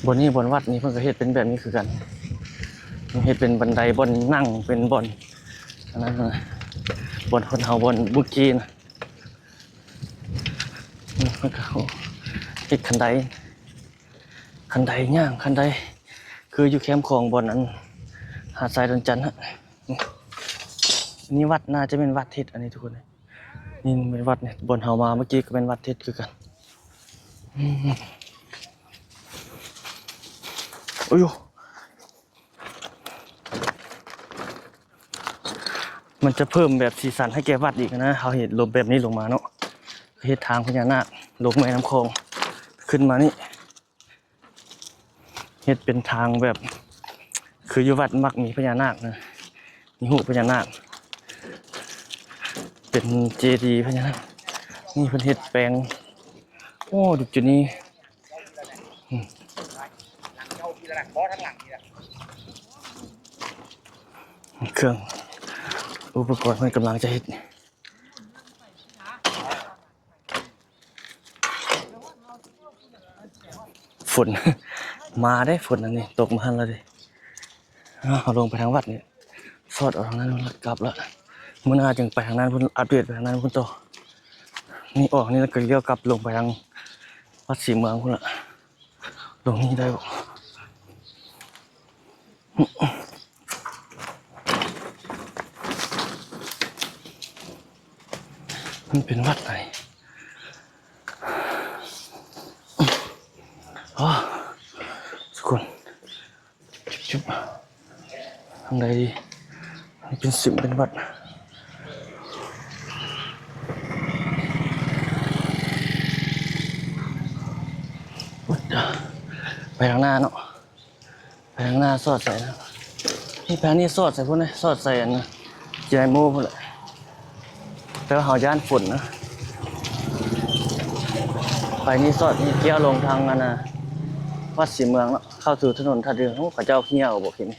ບ່ອນນີ້ບ່ອນວັດນີ້ເພິ່ນກໍເຮັດເປັນແບບນີ້ຄືກັນ ເຮັດເປັນບັນໄດບ່ອນນັ່ງ ເປັນບ່ອນອັນນັ້ນນະ ບ່ອນຄົນເຮົາບ່ອນບຸດກີນະ. ມັນກໍ ໂອ້ ເຮັດຄັນໄດ ຄັນໄດຍ່າງ ຄັນໄດ ຄືຢູ່ແຄມຂອງບ່ອນອັນຫາດຊາຍດອນຈັນຫັ້ນ. ນີ້ວັດ ໜ້າຈະແມ່ນວັດເຮັດ ອັນນີ້ທຸກຄົນ. ນີ້ແມ່ນວັດນີ້ ບ່ອນເຮົາມາເມື່ອກີ້ກໍແມ່ນວັດເຮັດຄືກັນ. ອືມ ໂອ້ຍ ມັນຈະເພີ່ມແບບສີສັນໃຫ້ແກ່ວັດອີກນະ ເຮົາເຮັດລົບແບບນີ້ລົງມາເນາະ ເຮັດທາງພະຍານາກລົງແມ່ນ້ຳຂອງຂຶ້ນມານີ້ ເຮັດເປັນທາງແບບ ຄືຢູ່ວັດມັກມີພະຍານາກນະ ມີຮູບພະຍານາກ ເປັນເຈດີພະຍານາກ. ນີ້ເພິ່ນເຮັດແປງ ໂອ້ ຈຸດນີ້ ອືມ ເຄື່ອງອຸປະກອນເພິ່ນກຳລັງຈະເຮັດ. ຝົນມາເດ້ ຝົນອັນນີ້ຕົກມາຫັ້ນລະເດ້. ເຮົາລົງໄປທາງວັດນີ້ ສອດອອກທາງນັ້ນແລ້ວກັບລະ ມື້ໜ້າຈຶ່ງໄປທາງນັ້ນພຸ້ນ ອັບເດດໄປທາງນັ້ນພຸ້ນຕໍ່. ນີ້ອອກນີ້ແລ້ວກໍລ້ຽວກັບລົງໄປທາງວັດສີເມືອງພຸ້ນລະ. ລົງນີ້ໄດ້ບໍ່? ມັນເປັນວັດໃດ? ອໍ ທຸກຄົນ ຈຸບໆ ທາງໃດດີ? ອັນນີ້ເປັນສິມ ເປັນວັດ ໄປທາງໜ້າເນາະ. ໄປທາງໜ້າສອດໃສ່ນະ ນີ້ ໄປທາງນີ້ສອດໃສ່ພຸ້ນເດ້ ສອດໃສ່ອັນນະ ເຈໄລໂມພຸ້ນແຫຼະ. ແຕ່ວ່າເຮົາຢ້ານຝົນນະ ໄປນີ້ສອດນີ້ ລ້ຽວລົງທາງອັນນະ ວັດສີເມືອງເນາະ ເຂົ້າສູ່ຖະໜົນທາດເດືອງ. ໂອ້ ເຂົາເຈົ້າເຫື່ອວບໍ່ເຫັນ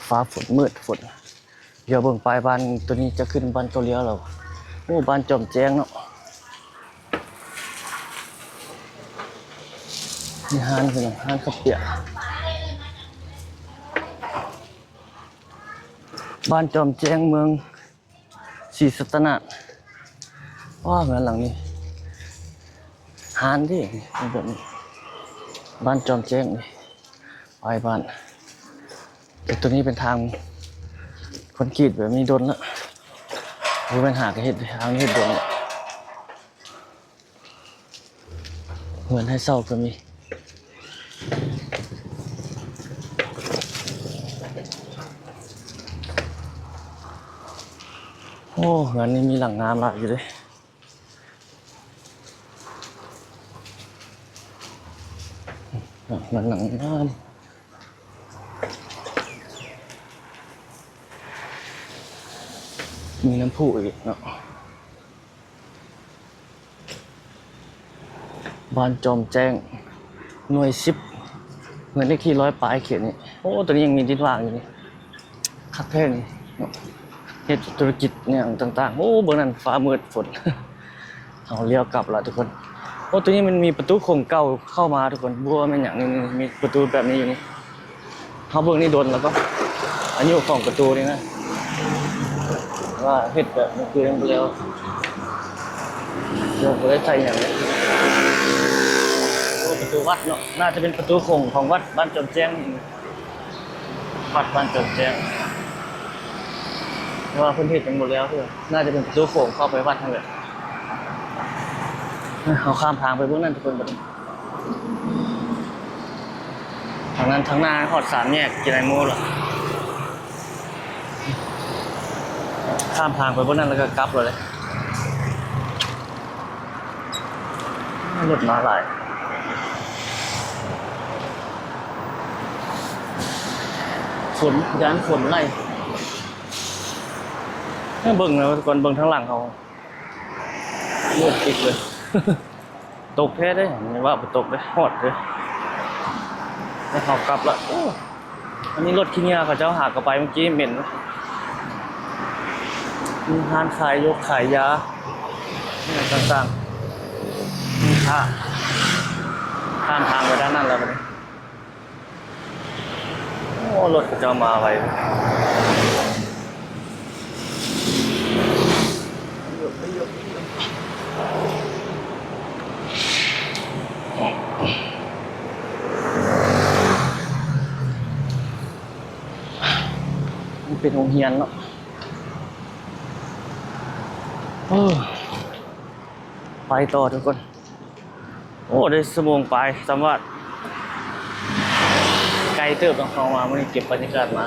ຟ້າຝົນ ມືດຝົນ. ດຽວເບິ່ງປ້າຍບ້ານ ໂຕນີ້ຈະຂຶ້ນບ້ານເກົ້າລ້ຽວແລ້ວ. ໂອ້ ບ້ານຈອມແຈ້ງເນາະ. ມີຮ້ານ ຮ້ານເຂົ້າປຽກ. ບ້ານຈອມແຈ້ງ ເມືອງສີສັດຕະນາກ. ວ້າ ເຮືອນຫຼັງນີ້ ຮ້ານເດ້ ແບບນີ້ ບ້ານຈອມແຈ້ງນີ້ ປ້າຍບ້ານ. ແຕ່ໂຕນີ້ເປັນທາງຄອນກຣີດແບບນີ້ດົນລະ ບໍ່ແມ່ນຫາກະເຮັດ ທາງນີ້ເຮັດດົນລະ. ເຮືອນໃຫ້ເຊົ່າກໍມີ. ໂອ້ ເຮືອນນີ້ມີຫຼັງງາມຫຼາຍຢູ່ເດ້. ເຮືອນຫຼັງງາມ ມີນ້ຳພຸອີກເນາະ. ບ້ານຈອມແຈ້ງ ໜ່ວຍສິບ ເຮືອນເລກທີຮ້ອຍປາຍ ເຂດນີ້. ໂອ້ ໂຕນີ້ຍັງມີດິນວ່າງຢູ່ນີ້ ຄັກແທ້ນີ້ເນາະ ເຮັດທຸລະກິດຫຍັງຕ່າງໆ. ໂອ້ ເບິ່ງນັ້ນ ຟ້າມືດຝົນ ເຮົາລ້ຽວກັບລະທຸກຄົນ. ໂອ້ ໂຕນີ້ມັນມີປະຕູໂຂງເກົ່າເຂົ້າມາທຸກຄົນ ບໍ່ຮູ້ວ່າແມ່ນຫຍັງນີ້ ມີປະຕູແບບນີ້ຢູ່ນີ້. ເຮົາເບິ່ງນີ້ດົນແລ້ວກໍ ອາຍຸຂອງປະຕູນີ້ນະ ວ່າເຮັດແບບນີ້ຄືຍັງບໍ່ແລ້ວ ຍັງບໍ່ໄດ້ໃສ່ຫຍັງເລີຍ. ໂອ້ ປະຕູວັດເນາະ ໜ້າຈະເປັນປະຕູໂຂງຂອງວັດບ້ານຈອມແຈ້ງນີ້ ວັດບ້ານຈອມແຈ້ງ ແຕ່ວ່າເພິ່ນເຮັດຍັງບໍ່ແລ້ວເທື່ອ. ໜ້າຈະເປັນປະຕູໂຂງເຂົ້າໄປວັດຫັ້ນແຫຼະ. ເຮົາຂ້າມທາງໄປເບິ່ງນັ້ນທຸກຄົນ ບັດນີ້ ທາງນັ້ນ ທາງໜ້າຮອດສາມແຍກເຈໄລໂມແລ້ວ. ຂ້າມທາງໄປເບິ່ງນັ້ນແລ້ວກໍກັບເລີຍ. ລົດມາຫຼາຍ ຝົນ ຢ້ານຝົນໄຫຼ. ເບິ່ງນະ ກ່ອນເບິ່ງທາງຫຼັງເຮົາ ມືດປິດເລີຍ. ຕົກແທ້ເດ້ ຢ່າວ່າບໍ່ຕົກເດ້ ຮອດເດ້. ແລ້ວເຮົາກັບລະ. ໂອ້ ອັນນີ້ລົດຂີ້ເຫຍື້ອເຂົາເຈົ້າຫາກະໄປເມື່ອກີ້ ເໝັນ. ມີຮ້ານຂາຍຢົກຂາຍຢາ ອີ່ຫຍັງຕ່າງໆ. ມີທາງ ຂ້າມທາງໄປດ້ານນັ້ນແລ້ວບັດນີ້. ໂອ້ ລົດເຂົາເຈົ້າມາໄວ. ໂອ້ ລົດເຂົາເຈົ້າມາໄວ. ເປັນໂຮງຮຽນເນາະ. ໂອ້ ໄປຕໍ່ທຸກຄົນ. ໂອ້ ໄດ້ຊົ່ວໂມງປາຍ ສຳຫວັດ ໄກເຕີບເນາະ. ເຮົາມາມື້ນີ້ເກັບບັນຍາກາດມາ.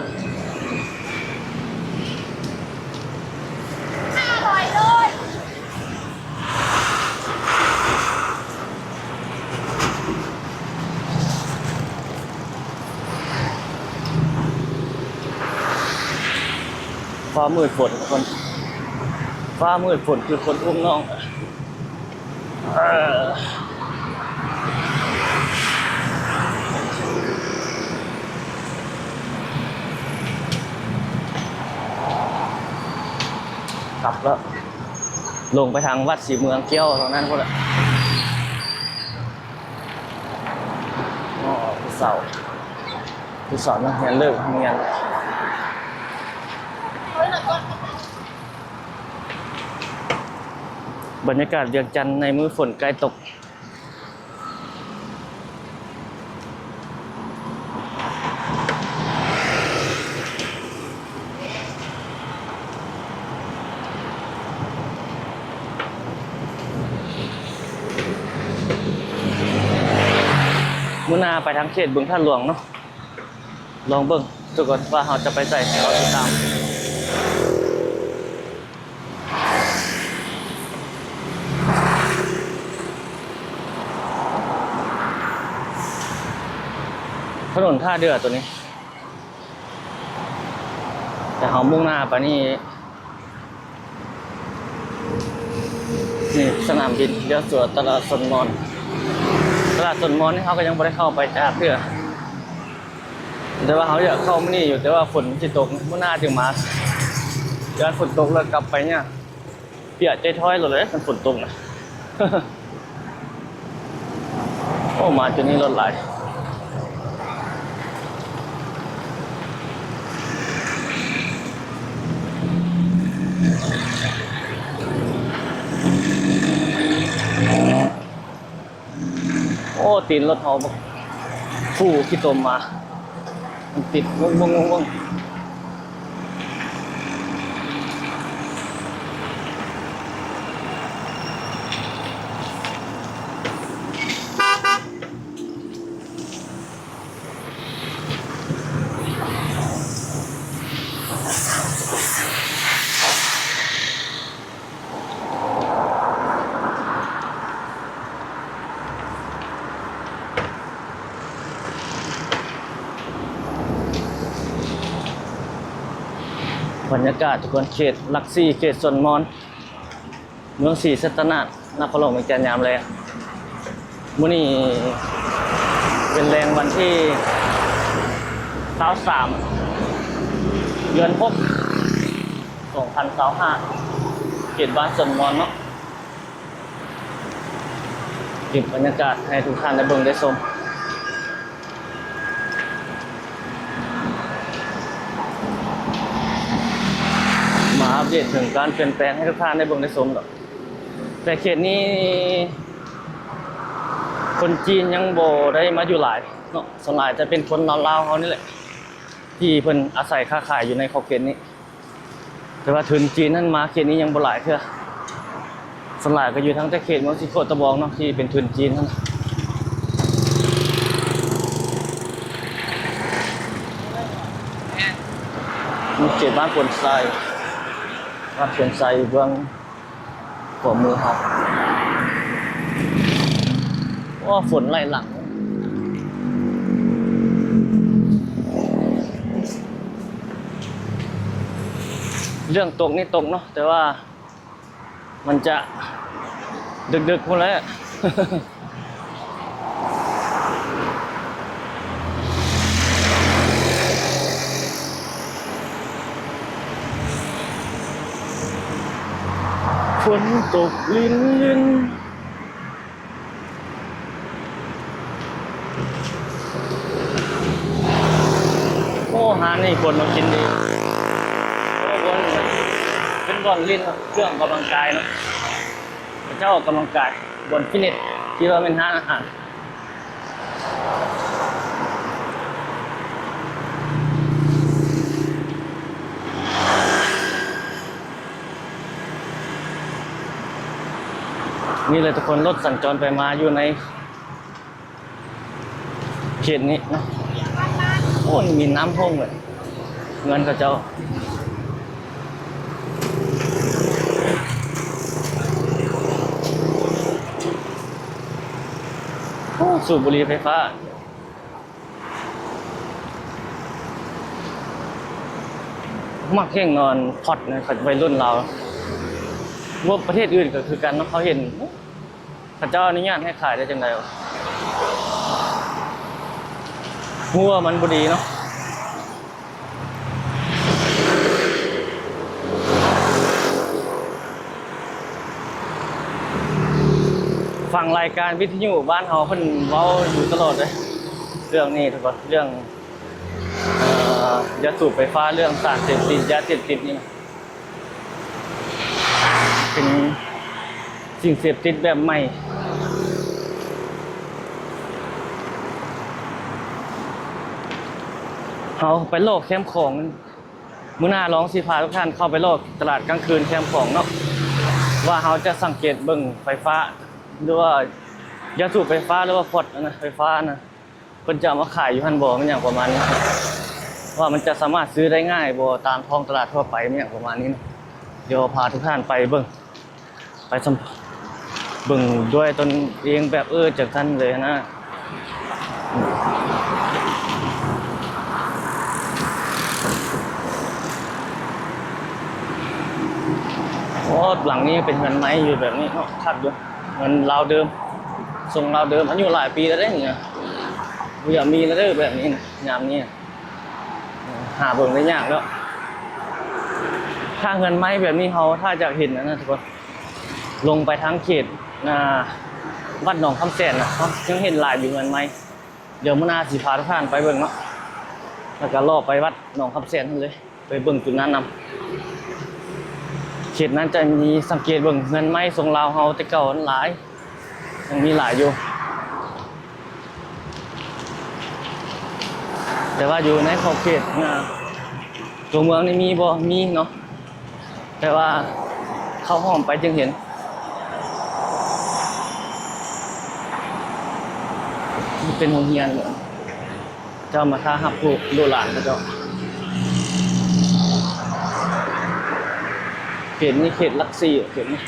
ຟ້າມືດຝົນ ຄົນ ຟ້າມືດຝົນ ຄືຄົນອຸ້ມນ້ອງ. ເອີ ກັບແລ້ວ ລົງໄປທາງວັດສີເມືອງແກ້ວ ທາງນັ້ນພຸ້ນແຫຼະ. ອໍ ຜູ້ສາວ ຜູ້ສາວນັກຮຽນເລີກໂຮງຮຽນ. ບັນຍາກາດວຽງຈັນໃນມື້ຝົນໃກ້ຕົກ. ມື້ໜ້າໄປທາງເຂດບຶງທາດຫຼວງເນາະ. ລອງເບິ່ງທຸກຄົນວ່າເຮົາຈະໄປໃສ ໃຫ້ລໍຕິດຕາມ. ຖະໜົນທ່າເດື່ອໂຕນີ້ ແຕ່ເຮົາມຸ່ງໜ້າໄປນີ້ ນີ້ສະໜາມບິນ ລ້ຽວສວນຕະຫຼາດຊົນມອນ. ຕະຫຼາດຊົນມອນນີ້ເຮົາກໍຍັງບໍ່ໄດ້ເຂົ້າໄປຈັກເທື່ອ. ແຕ່ວ່າເຮົາຢາກເຂົ້າມື້ນີ້ຢູ່ ແຕ່ວ່າຝົນມັນຊິຕົກ ມື້ໜ້າຈຶ່ງມາ. ຢ້ານຝົນຕົກແລ້ວກັບໄປຍາກ ປຽກໃຈທ້ອຍໂລດເລີຍ ຄັນຝົນຕົກນະ. ໂອ້ ມາຈຸດນີ້ລົດຫຼາຍ. ໂອ້ ຕີນລົດເຮົາບັກຟູຂີ້ຕົມມາ ມັນຕິດ ເບິ່ງໆໆໆ. ບັນຍາກາດທຸກຄົນ ເຂດຫຼັກສີ່ ເຂດຊົນມອນ ເມືອງສີສັດຕະນາກ ນະຄອນຫຼວງວຽງຈັນຍາມແລງ. ມື້ນີ້ເປັນແລງວັນທີຊາວສາມ ເດືອນຫົກ ສອງພັນຊາວຫ້າ ເຂດບ້ານຊົນມອນເນາະ. ເກັບບັນຍາກາດໃຫ້ທຸກທ່ານໄດ້ເບິ່ງໄດ້ຊົມ. ມາອັບເດດເຖິງການປ່ຽນແປງໃຫ້ທຸກທ່ານໄດ້ເບິ່ງໄດ້ຊົມດອກ. ແຕ່ເຂດນີ້ຄົນຈີນຍັງບໍ່ໄດ້ມາຢູ່ຫຼາຍເນາະ, ສ່ວນຫຼາຍຈະເປັນຄົນລາວໆເຮົານີ້ແຫຼະ ທີ່ເພິ່ນອາໄສຄ້າຂາຍຢູ່ໃນຂອບເຂດນີ້. ແຕ່ວ່າທຶນຈີນນັ້ນມາເຂດນີ້ຍັງບໍ່ຫຼາຍເທື່ອ, ສ່ວນຫຼາຍກໍຢູ່ທາງແຕ່ເຂດເມືອງສີໂຄດຕະບອງເນາະ ທີ່ເປັນທຶນຈີນນັ້ນ. ນີ້ເຂດບ້ານໂພນໄຊ, ບ້ານໂພນໄຊຢູ່ເບື້ອງ ຂວາມືເຮົາ. ໂອ້ ຝົນໄຫຼຫຼັງ. ເລື່ອງຕົກນີ້ຕົກເນາະ, ແຕ່ວ່າມັນຈະດຶກໆພຸ້ນແຫຼະ. ຝົນຕົກລິນໆ. ໂອ້ ຮ້ານນີ້ຄົນມາກິນດີ. ໂອ້ ບ່ອນນີ້ເປັນບ່ອນຫຼິ້ນເນາະ, ເຄື່ອງອອກກຳລັງກາຍເນາະ, ເຂົາເຈົ້າອອກກຳລັງກາຍ, ບ່ອນຟິດເນສ ທີ່ວ່າແມ່ນຮ້ານອາຫານ. ນີ້ແຫຼະທຸກຄົນ, ລົດສັນຈອນໄປມາຢູ່ໃນເຂດນີ້ເນາະ. ໂອ້ ມີນ້ຳຖ້ວມເລີຍ ເຮືອນເຂົາເຈົ້າ. ໂອ້ ສູບບຸຫຼີ່ໄຟຟ້າ. ມັກແຮ່ງເນາະ ພອດນະ ໄວລຸ້ນລາວ. ວ່າປະເທດອື່ນກໍຄືກັນເນາະ, ເຮົາເຫັນເຂົາເຈົ້າອະນຸຍາດໃຫ້ຂາຍໄດ້ຈັ່ງໃດວະ? ຮູ້ວ່າມັນບໍ່ດີເນາະ. ຟັງລາຍການວິທະຍຸບ້ານເຮົາ ເພິ່ນເວົ້າຢູ່ຕະຫຼອດເດ້ ເລື່ອງນີ້ທຸກຄົນ, ເລື່ອງ ເອີ ຢາສູບໄຟຟ້າ, ເລື່ອງສານເສບຕິດ, ຢາເສບຕິດນີ້ນະ ເປັນສິ່ງເສບຕິດແບບໃໝ່. ເຮົາໄປເລາະແຄມຂອງ. ມື້ໜ້າລອງຊິພາທຸກທ່ານເຂົ້າໄປເລາະຕະຫຼາດກາງຄືນແຄມຂອງເນາະ, ວ່າເຮົາຈະສັງເກດເບິ່ງໄຟຟ້າ ຫຼືວ່າຢາສູບໄຟຟ້າ ຫຼືວ່າພອດນະ ໄຟຟ້ານະ ເພິ່ນຈະເອົາມາຂາຍຢູ່ຫັ້ນບໍ່ ແມ່ນຫຍັງປະມານນີ້, ວ່າມັນຈະສາມາດຊື້ໄດ້ງ່າຍບໍ່ຕາມທ້ອງຕະຫຼາດທົ່ວໄປ ແມ່ນຫຍັງປະມານນີ້ນະ. ດຽວພາທຸກທ່ານໄປເບິ່ງ. ໄປສຳ ເບິ່ງດ້ວຍຕົນເອງແບບ ເອີ ຈັ່ງຊັ້ນເລີຍນະ. ໂອ້ ຫຼັງນີ້ເປັນເຮືອນໄມ້ຢູ່ແບບນີ້ເນາະ, ຄັກຢູ່. ເຮືອນລາວເດີມ ຊົງລາວເດີມ, ອາຍຸຫຼາຍປີແລ້ວເດ້ນີ້ນະ, ບໍ່ຢາກມີແລ້ວເດີແບບນີ້ນະ ຍາມນີ້. ຫາເບິ່ງໄດ້ຍາກແລ້ວ. ຖ້າເຮືອນໄມ້ແບບນີ້ ເຮົາຖ້າຢາກເຫັນອັນນັ້ນທຸກຄົນ, ລົງໄປທາງເຂດ ອ່າ ວັດໜອງຄຳແສນນະ, ເຮົາຍັງເຫັນຫຼາຍຢູ່ເຮືອນໄມ້. ດຽວມື້ໜ້າຊິພາທຸກທ່ານໄປເບິ່ງເນາະ, ແລ້ວກໍເລາະໄປວັດໜອງຄຳແສນຫັ້ນເລີຍ, ໄປເບິ່ງຈຸດນັ້ນນຳ. ເຂດນັ້ນຈະມີ ສັງເກດເບິ່ງເຮືອນໄມ້ຊົງລາວເຮົາແຕ່ເກົ່ານັ້ນຫຼາຍ, ຍັງມີຫຼາຍຢູ່. ແຕ່ວ່າຢູ່ໃນຂອບເຂດ ອ່າ ຕົວເມືອງນີ້ມີບໍ່? ມີເນາະ, ແຕ່ວ່າເຂົ້າຫ້ອມໄປຈຶ່ງເຫັນ. ເປັນໂຮງຮຽນ ເຈົ້າມາຖ້າຮັບລູກ ລູກຫຼານເຂົາເຈົ້າ. ເຂດນີ້ເຂດຫຼັກສີ່ ເຂດນີ້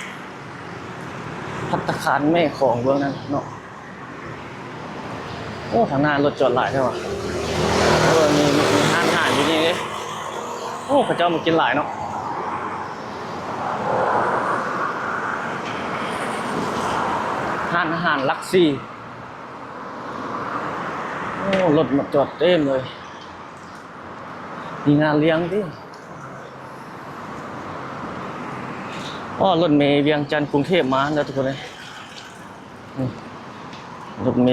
ພັດຕາຄານແມ່ຂອງເບື້ອງນັ້ນເນາະ. ໂອ້ ທາງໜ້າລົດຈອດຫຼາຍແທ້ຫວາ. ເອີ ມີ ມີ ມີຮ້ານອາຫານຢູ່ນີ້ເດ້. ໂອ້ ເຂົາເຈົ້າມາກິນຫຼາຍເນາະ, ຮ້ານອາຫານຫຼັກສີ່. ໂອ້ ລົດມາຈອດເຕັມເລີຍ, ມີງານລ້ຽງຕິ. ອໍ ລົດເມວຽງຈັນ ກຸງເທບມາແລ້ວທຸກຄົນເອີຍ. ນີ້ ລົດເມ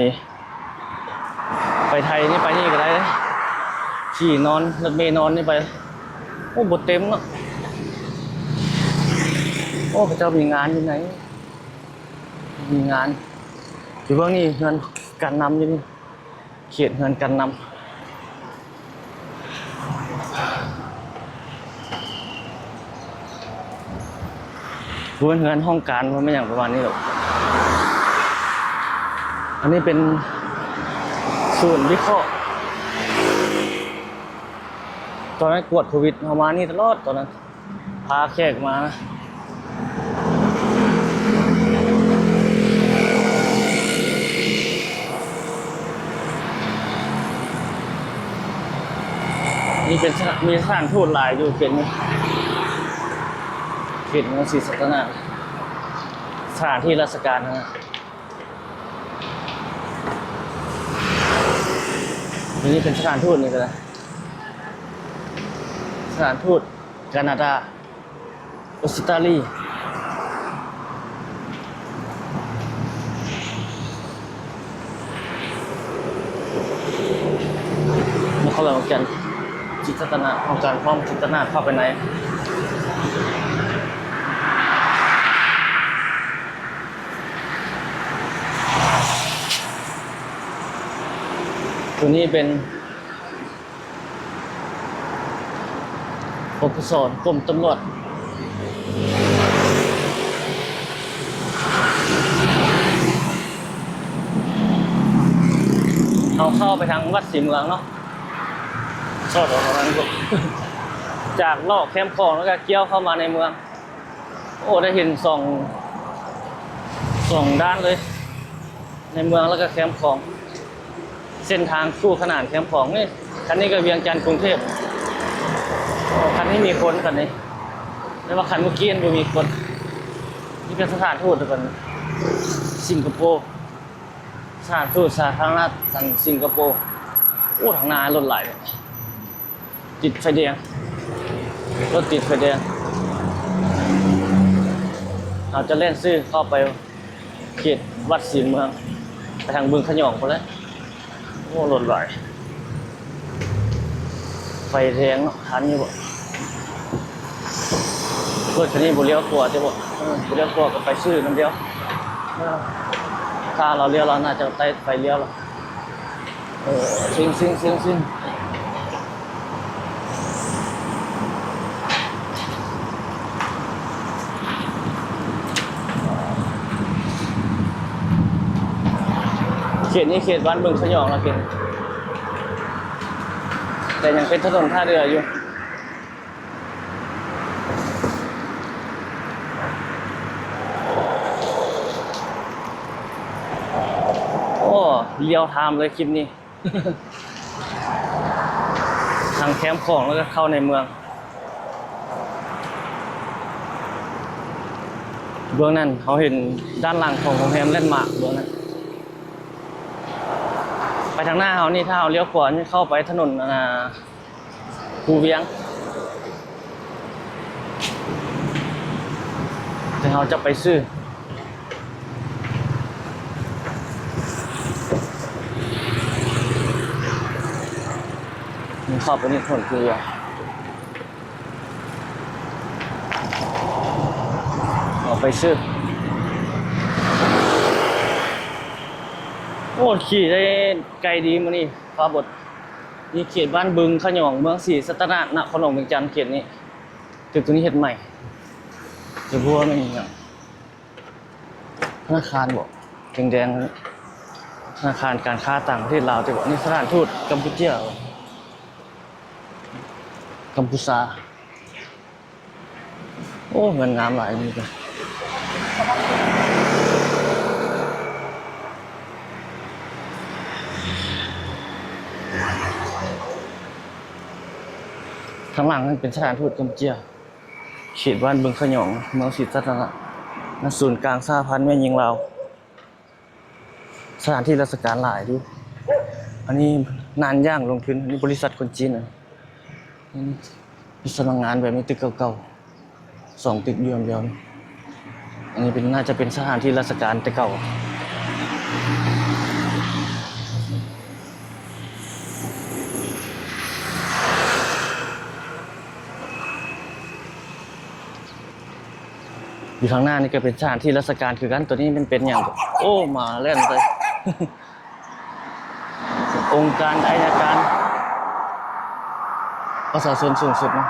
ໄປໄທນີ້ ໄປນີ້ກໍໄດ້ເດ້, ຂີ່ນອນ ລົດເມນອນນີ້ໄປ. ໂອ້ ບໍ່ເຕັມເນາະ. ໂອ້ ເຂົາເຈົ້າມີງານຢູ່ໃນ ມີງານຢູ່ເບື້ອງນີ້, ເຮືອນການນຳຢູ່ນີ້. ເຂດເຮືອນການນຳ ບໍ່ແມ່ນເຮືອນຫ້ອງການ ບໍ່ແມ່ນຫຍັງປະມານນີ້ດອກ. ອັນນີ້ເປັນສູນວິເຄາະ, ຕອນນັ້ນກວດໂຄວິດ ເຮົາມານີ້ຕະຫຼອດຕອນນັ້ນ. ພາແຂກມານະ. ນີ້ເປັນສະ ມີສະຖານທູດຫຼາຍຢູ່ເຂດນີ້, ເຂດເມືອງສີສັດຕະນາກ, ສະຖານທີ່ລາຊະການຫັ້ນນະ. ອັນນີ້ເປັນສະຖານທູດນີ້ກໍໄດ້, ສະຖານທູດການາດາ ອົດສະຕາລີ. ນະຄອນຫຼວງວຽງຈັນ, ຈິດຕະນາ ຫ້ອງການພ້ອມຈິດຕະນາ ເຂົ້າໄປໃນ. ຕົວນີ້ເປັນ ປກສ ກົມຕຳຫຼວດ. ເຮົາເຂົ້າໄປທາງວັດສີເມືອງເນາະ ສອດອອກທາງນັ້ນ ຈາກເລາະແຄມຂອງ ແລ້ວກໍກ່ຽວເຂົ້າມາໃນເມືອງ. ໂອ້ ໄດ້ເຫັນສອງ ສອງດ້ານເລີຍ ໃນເມືອງ ແລ້ວກໍແຄມຂອງ. ເສັ້ນທາງຄູ່ຂນານແຄມຂອງນີ້ ຄັນນີ້ກໍວຽງຈັນ ກຸງເທບ. ໂອ້ ຄັນນີ້ມີຄົນ ຄັນນີ້ ແຕ່ວ່າຄັນເມື່ອກີ້ມັນບໍ່ມີຄົນ. ນີ້ເປັນສະຖານທູດຂອງສິງກະໂປ ສະຖານທູດສາທາລະນະລັດສັງ ສິງກະໂປ. ໂອ້ ທາງໜ້າລົດຫຼາຍ ຕິດໄຟແດງ ລົດຕິດໄຟແດງ. ເຮົາຈະແລ່ນຊື່ເຂົ້າໄປເຂດວັດສີເມືອງ ໄປທາງບຶງຂະຫຍອງພຸ້ນແຫຼະ. ໂອ້ ລົດຫຼາຍ ໄຟແດງເນາະ ທັນຢູ່ບໍ່? ລົດຄັນນີ້ບໍ່ລ້ຽວຂວາຕິບໍ່? ເອີ ບໍ່ລ້ຽວຂວາກໍໄປຊື່ນຳດຽວ. ເອີ ຖ້າລາວລ້ຽວ ລາວໜ້າຈະໄຕ້ໄຟລ້ຽວລະ. ເອີ ຊິງ ຊິງ ຊິງ ຊິງ. ເຂດນີ້ເຂດບ້ານບຶງຂະຫຍອງລະເກນ ແຕ່ຍັງເປັນຖະໜົນທ່າເຮືອຢູ່. ໂອ້ ລ້ຽວທາມເລີຍຄລິບນີ້ ທາງແຄມຂອງ ແລ້ວກໍເຂົ້າໃນເມືອງ. ເບື້ອງນັ້ນເຮົາເຫັນດ້ານຫຼັງຂອງໂຮງແຮມແລນມາກ ເບື້ອງນັ້ນ. ໄປທາງໜ້າເຮົານີ້ ຖ້າເຮົາລ້ຽວຂວານີ້ ເຂົ້າໄປຖະໜົນ ອ່າ ພູວຽງ ແຕ່ເຮົາຈະໄປຊື່ ເຂົ້າໄປໃນຖະໜົນພູວຽງ ເຮົາໄປຊື່. ໂອ້ ຂີ່ໄດ້ໄກດີມື້ນີ້ ຟ້າບົດ. ນີ້ເຂດບ້ານບຶງຂະຫຍອງ ເມືອງສີສັດຕະນາກ ນະຄອນຫຼວງວຽງຈັນ. ເຂດນີ້ ຕຶກຕົວນີ້ເຮັດໃໝ່ ຈະບໍ່ແມ່ນຫຍັງ ທະນາຄານບໍ ແດງໆ ທະນາຄານການຄ້າຕ່າງປະເທດລາວຕິບໍ. ນີ້ສະຖານທູດກຳປູເຈຍ ກຳພູຊາ. ໂອ້ ເຮືອນງາມຫຼາຍນີ້ກະ. ທາງຫຼັງນັ້ນເປັນສະຖານທູດກຳປູເຈຍ ເຂດບ້ານບຶງຂະຫຍອງ ເມືອງສີສັດຕະນາກ ນະສູນກາງສະຫະພັນແມ່ຍິງລາວ. ສະຖານທີ່ລາຊະການຫຼາຍຢູ່. ອັນນີ້ນານຢ່າງລົງທຶນ ອັນນີ້ບໍລິສັດຄົນຈີນ. ອັນນີ້ເປັນສຳນັກງານແບບນີ້ ຕຶກເກົ່າໆ ສອງຕຶກຢູ່ອັນດຽວນີ້. ອັນນີ້ເປັນ ໜ້າຈະເປັນສະຖານທີ່ລາຊະການແຕ່ເກົ່າ. ຢູ່ທາງໜ້ານີ້ກໍເປັນສະຖານທີ່ລາຊະການຄືກັນ. ໂຕນີ້ມັນເປັນຫຍັງ? ໂອ້ ໝາແລ່ນໃສ່. ອົງການໄອຍະການປະຊາຊົນສູງສຸດເນາະ.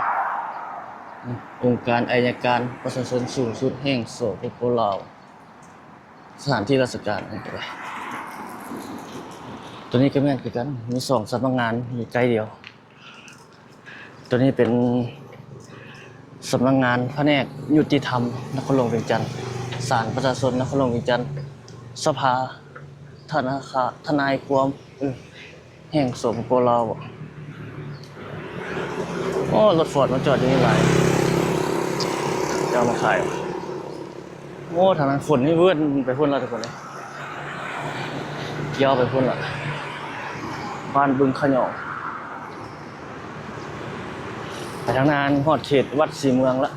ອົງການໄອຍະການປະຊາຊົນສູງສຸດແຫ່ງ ສປປ ລາວ. ສະຖານທີ່ລາຊະການ. ໂຕນີ້ກໍແມ່ນຄືກັນ ມີສອງສຳນັກງານຢູ່ໃກ້ດຽວ. ໂຕນີ້ເປັນສຳນັກງານພະແນກຍຸຕິທຳນະຄອນຫຼວງວຽງຈັນ, ສານປະຊາຊົນນະຄອນຫຼວງວຽງຈັນ, ສະພາທະນາຄາ ທະນາຍຄວາມ ເອີ ແຫ່ງ ສປປ ລາວບໍ. ໂອ້ ລົດຟອດມາຈອດຢູ່ນີ້ຫຼາຍ ຈະເອົາມາຂາຍ. ໂອ້ ທາງນັ້ນຝົນນີ້ເວີ້ນໄປພຸ້ນລະທຸກຄົນເອີຍ ກ່ຽວໄປພຸ້ນລະ ບ້ານບຶງຂະຫຍອງ. ໄປທາງໜ້າຮອດເຂດວັດສີເມືອງລະ.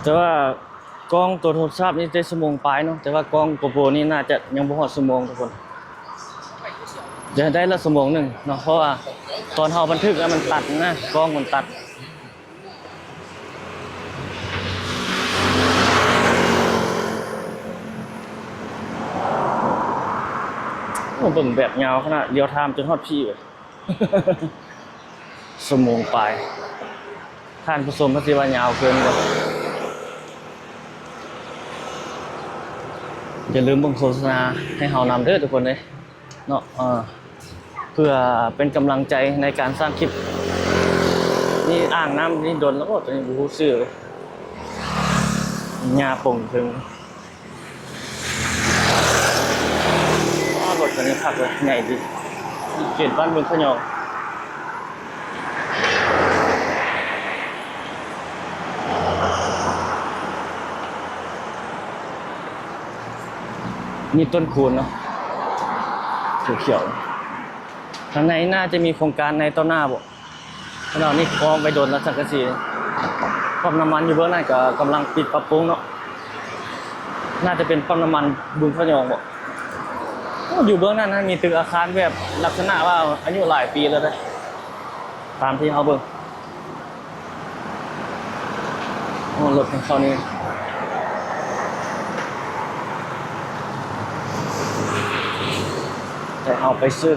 ແຕ່ວ່າກ້ອງໂຕໂທລະສັບນີ້ໄດ້ຊົ່ວໂມງປາຍເນາະ, ແຕ່ວ່າກ້ອງໂກໂປຣນີ້ໜ້າຈະຍັງບໍ່ຮອດຊົ່ວໂມງທຸກຄົນ. ຈະໄດ້ລະຊົ່ວໂມງໜຶ່ງເນາະ ເພາະວ່າຕອນເຮົາບັນທຶກແລ້ວມັນຕັດນະ, ກ້ອງມັນຕັດ. ໂອ້ ໂອ້ ເບິ່ງແບບຍາວຂະໜາດ ລຽວຖາມຈົນຮອດພີ້ເວີຍ ຊົ່ວໂມງປາຍ. ທ່ານຜູ້ຊົມ ເພິ່ນຊິວ່າຍາວເກີນບໍ່? ຢ່າລືມເບິ່ງໂຄສະນາໃຫ້ເຮົານຳເດີທຸກຄົນເອີຍເນາະ ເພື່ອເປັນກຳລັງໃຈໃນການສ້າງຄລິບ. ນີ້ອ່າງນ້ຳນີ້ດົນແລ້ວບໍ່? ໂຕນີ້ບໍ່ຮູ້ຊື່ເລີຍ ຫຍ້າປົງເທິງ. ວ້າ ລົດຄັນນີ້ຄັກເລີຍ ໃຫຍ່ດີ ເຂດບ້ານບຶງຂະຫຍອງ. ມີຕົ້ນຄູນເນາະ ຂຽວໆ ທາງໃນໜ້າຈະມີໂຄງການໃນຕໍ່ໜ້າບໍ່? ຂະໜາດນີ້ກອງໄວ້ດົນແລ້ວ ສັງກະສີ. ປ້ຳນ້ຳມັນຢູ່ເບື້ອງນັ້ນກໍກຳລັງປິດປັບປຸງເນາະ ໜ້າຈະເປັນປ້ຳນ້ຳມັນບຶງຂະຫຍອງບໍ? ໂອ້ ຢູ່ເບື້ອງນັ້ນນະ ມີຕຶກອາຄານແບບລັກສະນະວ່າອາຍຸຫຼາຍປີແລ້ວເດ້ ຕາມທີ່ເຮົາເບິ່ງ. ໂອ້ ລົດຂອງເຂົານີ້ ແຕ່ເຮົາໄປຊື້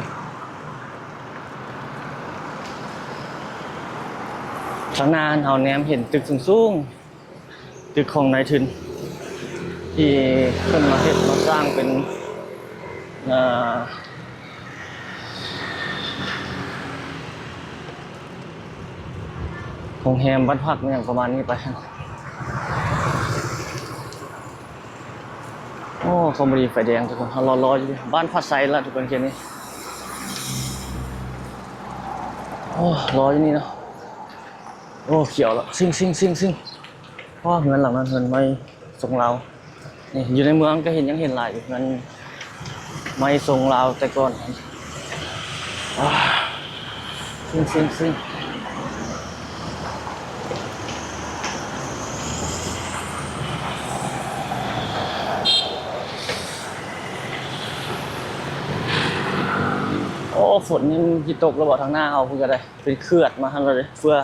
ທາງໜ້າເຮົາແນມເຫັນຕຶກສູງໆ ຕຶກຂອງນາຍທຶນ ທີ່ເພິ່ນມາເຮັດມາສ້າງເປັນ ເອີ ໂຮງແຮມ ບ້ານພັກ ອີ່ຫຍັງປະມານນີ້ໄປ. ໂອ້ ຄອມມະດີໄຟແດງທຸກຄົນ ເຮົາລໍໆຢູ່ ບ້ານພາໄຊລະທຸກຄົນ ເຂດນີ້. ໂອ້ ລໍຢູ່ນີ້ເນາະ. ໂອ້ ຂຽວລະ ຊິງໆໆໆ. ອໍ ເຮືອນຫຼັງນັ້ນເຮືອນໄມ້ຊົງລາວ ນີ້ຢູ່ໃນເມືອງກໍເຫັນ ຍັງເຫັນຫຼາຍຢູ່ ເຮືອນໄມ້ຊົງລາວແຕ່ກ່ອນ. ອາ ຊິງໆໆ. ໂອ້ ຝົນນີ້ມັນຊິຕົກແລ້ວບໍ? ທາງໜ້າເຮົາພຸ້ນກໍໄດ້ ເປັນເຂືອດມາຫັ້ນແລ້ວເດ້ ເຟືອ.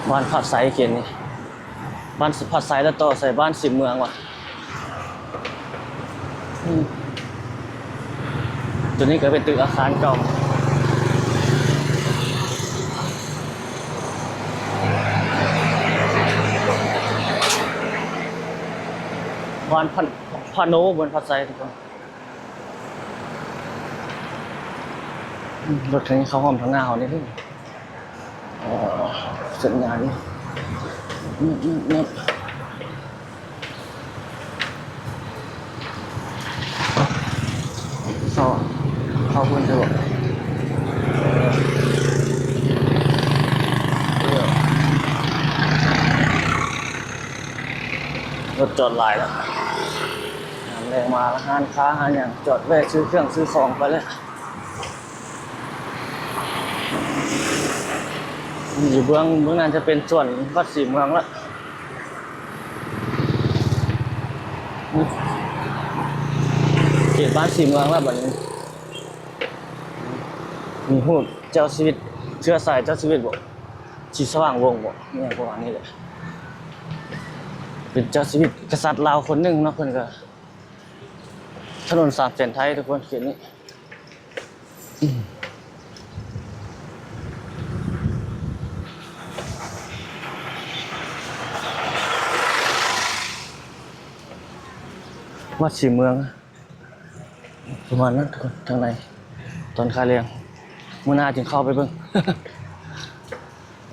ບ້ານພາໄຊເຂດນີ້ ບ້ານພາໄຊ ແລ້ວຕໍ່ໃສ່ບ້ານສີເມືອງວ່າ. ອືມ ຕົວນີ້ກໍເປັນຕຶກອາຄານເກົ່າ ບ້ານພະ ພະໂນ ເມືອງພາໄຊທຸກຄົນ. ອືມ ລົດຄັນນີ້ເຂົ້າຮ່ອມທາງໜ້າເຮົານີ້ ເອີ ສັນຍານນີ້ ອືມ ອືມ ອືມ. ເຂົ້າ ເຂົ້າເພິ່ນເຖາະ ລົດຈອດຫຼາຍແລ້ວ ຍາມແລງມາ ຮ້ານຄ້າຮ້ານຫຍັງ ຈອດແວະຊື້ເຄື່ອງຊື້ຂອງໄປແລ້ວ. ຢູ່ເບື້ອງ ເບື້ອງນັ້ນຈະເປັນສວນວັດສີເມືອງລະ ເຂດບ້ານສີເມືອງລະ ບັດນີ້ ມີຮູບເຈົ້າຊີວິດ ເຊື້ອສາຍເຈົ້າຊີວິດບໍ ສີສະຫວ່າງວົງບໍ ອີ່ຫຍັງປະມານນີ້ແຫຼະ ເປັນເຈົ້າຊີວິດກະສັດລາວຄົນໜຶ່ງເນາະ ເພິ່ນກະ ຖະໜົນສາມແສນໄທທຸກຄົນ ເຂດນີ້. ວັດສີເມືອງ ປະມານນັ້ນທຸກຄົນ ທາງໃນ ຕອນຄ່າແລງ ມື້ໜ້າຈຶ່ງເຂົ້າໄປເບິ່ງ.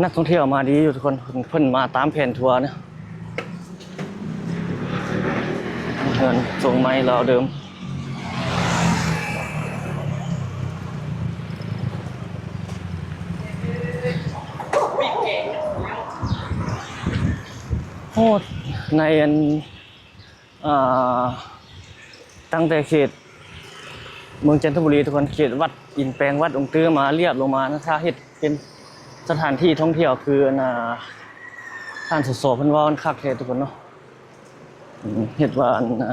ນັກທ່ອງທ່ຽວມາດີຢູ່ທຸກຄົນ ເພິ່ນ ເພິ່ນມາຕາມແຜນທົວນະ ເຮືອນຊົງໄມ້ລາວເດີມ. ໂອ້ ໃນອັນ ອ່າ ຕັ້ງແຕ່ເຂດເມືອງຈັນທະບູລີທຸກຄົນ ເຂດວັດອິນແປງ ວັດອົງຕື້ມາລຽບລົງມານະ ຖ້າເຮັດເປັນສະຖານທີ່ທ່ອງທ່ຽວຄືອັນນ່າ ທ່ານ ສສ ເພິ່ນເວົ້າ ມັນຄັກແທ້ທຸກຄົນເນາະ ເຮັດວ່າອັນນ່າ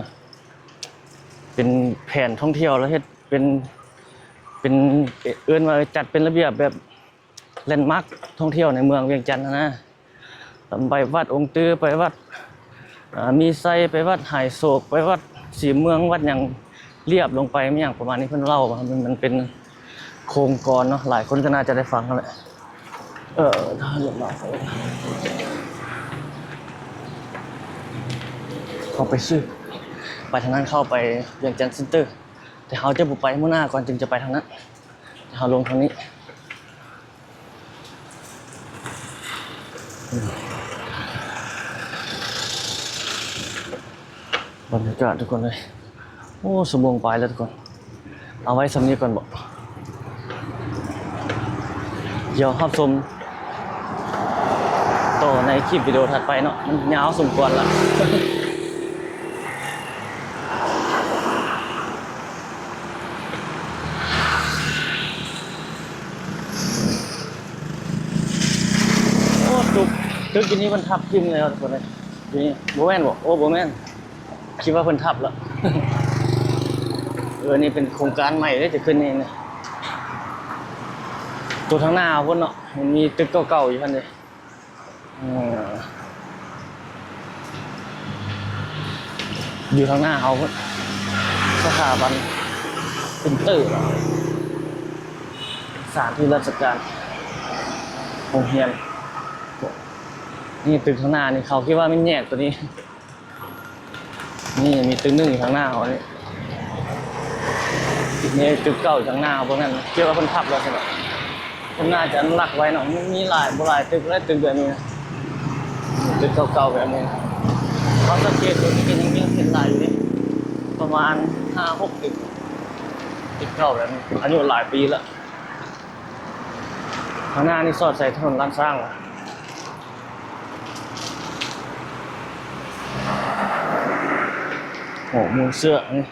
ເປັນແຜນທ່ອງທ່ຽວ ແລ້ວເຮັດເປັນ ປັນ ເອີ້ນວ່າຈັດເປັນລະບຽບແບບແລນມາກທ່ອງທ່ຽວໃນເມືອງວຽງຈັນຫັ້ນນະ. ໄປວັດອົງຕື້ ໄປວັດ ອ່າ ມີໄຊ ໄປວັດຫາຍໂສກ ໄປວັດສີເມືອງ ວັດຫຍັງລຽບລົງໄປ ມີຫຍັງປະມານນີ້ ເພິ່ນເລົ່າວ່າມັນ ມັນເປັນໂຄງການເນາະ ຫຼາຍຄົນກໍໜ້າຈະໄດ້ຟັງຫັ້ນແຫຼະ. ເອີ ເຂົ້າໄປຊື່ ໄປທາງນັ້ນ ເຂົ້າໄປວຽງຈັນເຊັນເຕີ ແຕ່ເຮົາຈະບໍ່ໄປ ມື້ໜ້າກ່ອນຈຶ່ງຈະໄປທາງນັ້ນ ເຮົາລົງທາງນີ້. ບັນຍາກາດທຸກຄົນເອີຍ ໂອ້ ຊົ່ວໂມງປາຍແລ້ວທຸກຄົນ ເອົາໄວ້ສ່ຳນີ້ກ່ອນເບາະ ດຽວຮັບຊົມຕໍ່ໃນຄລິບວິດີໂອຖັດໄປເນາະ ມັນຍາວສົມຄວນລະ. ໂອ້ ຕຶກ ຕຶກຢູ່ນີ້ມັນທັບຖິ້ມແລ້ວທຸກຄົນເອີຍ ຢູ່ນີ້ ບໍ່ແມ່ນບໍ? ໂອ້ ບໍ່ແມ່ນ ຄິດວ່າເພິ່ນທັບແລ້ວ. ເອີ ນີ້ເປັນໂຄງການໃໝ່ເດ້ ຈະຂຶ້ນນີ້ນະ ຕົວທາງໜ້າເຮົາພຸ້ນເນາະ ມັນມີຕຶກເກົ່າໆຢູ່ຫັ້ນເດ້. ເອີ ຢູ່ທາງໜ້າເຮົາພຸ້ນ ສະຖາບັນ Printer ສະຖານທີ່ລາຊະການ ໂຮງຮຽນ. ນີ້ຕຶກທາງໜ້ານີ້ ເຂົາຄິດວ່າແມ່ນແຍກຕົວນີ້. ນີ້ມີຕຶກໜຶ່ງຢູ່ທາງໜ້າເຮົານີ້ ມີຕຶກເກົ່າຢູ່ທາງໜ້າເຮົາ ເບິ່ງນັ້ນ ຄິດວ່າເພິ່ນທັບແລ້ວຊັ້ນເນາະ ເພິ່ນໜ້າຈະອະນຸລັກໄວ້ເນາະ ມັນມີຫຼາຍ ບໍ່ຫຼາຍຕຶກແລ້ວ ຕຶກແບບນີ້ນະ ຕຶກເກົ່າໆແບບນີ້ນະ ເຮົາສັງເກດເບິ່ງ ມັນຍັງມີເຫັນຫຼາຍຢູ່ເດ້ ປະມານຫ້າຫົກຕຶກ ຕຶກເກົ່າແບບນີ້ ອາຍຸຫຼາຍປີແລ້ວ. ທາງໜ້ານີ້ສອດໃສ່ຖະໜົນລ້ານຊ້າງ ຫໍມູນເຊື້ອນີ້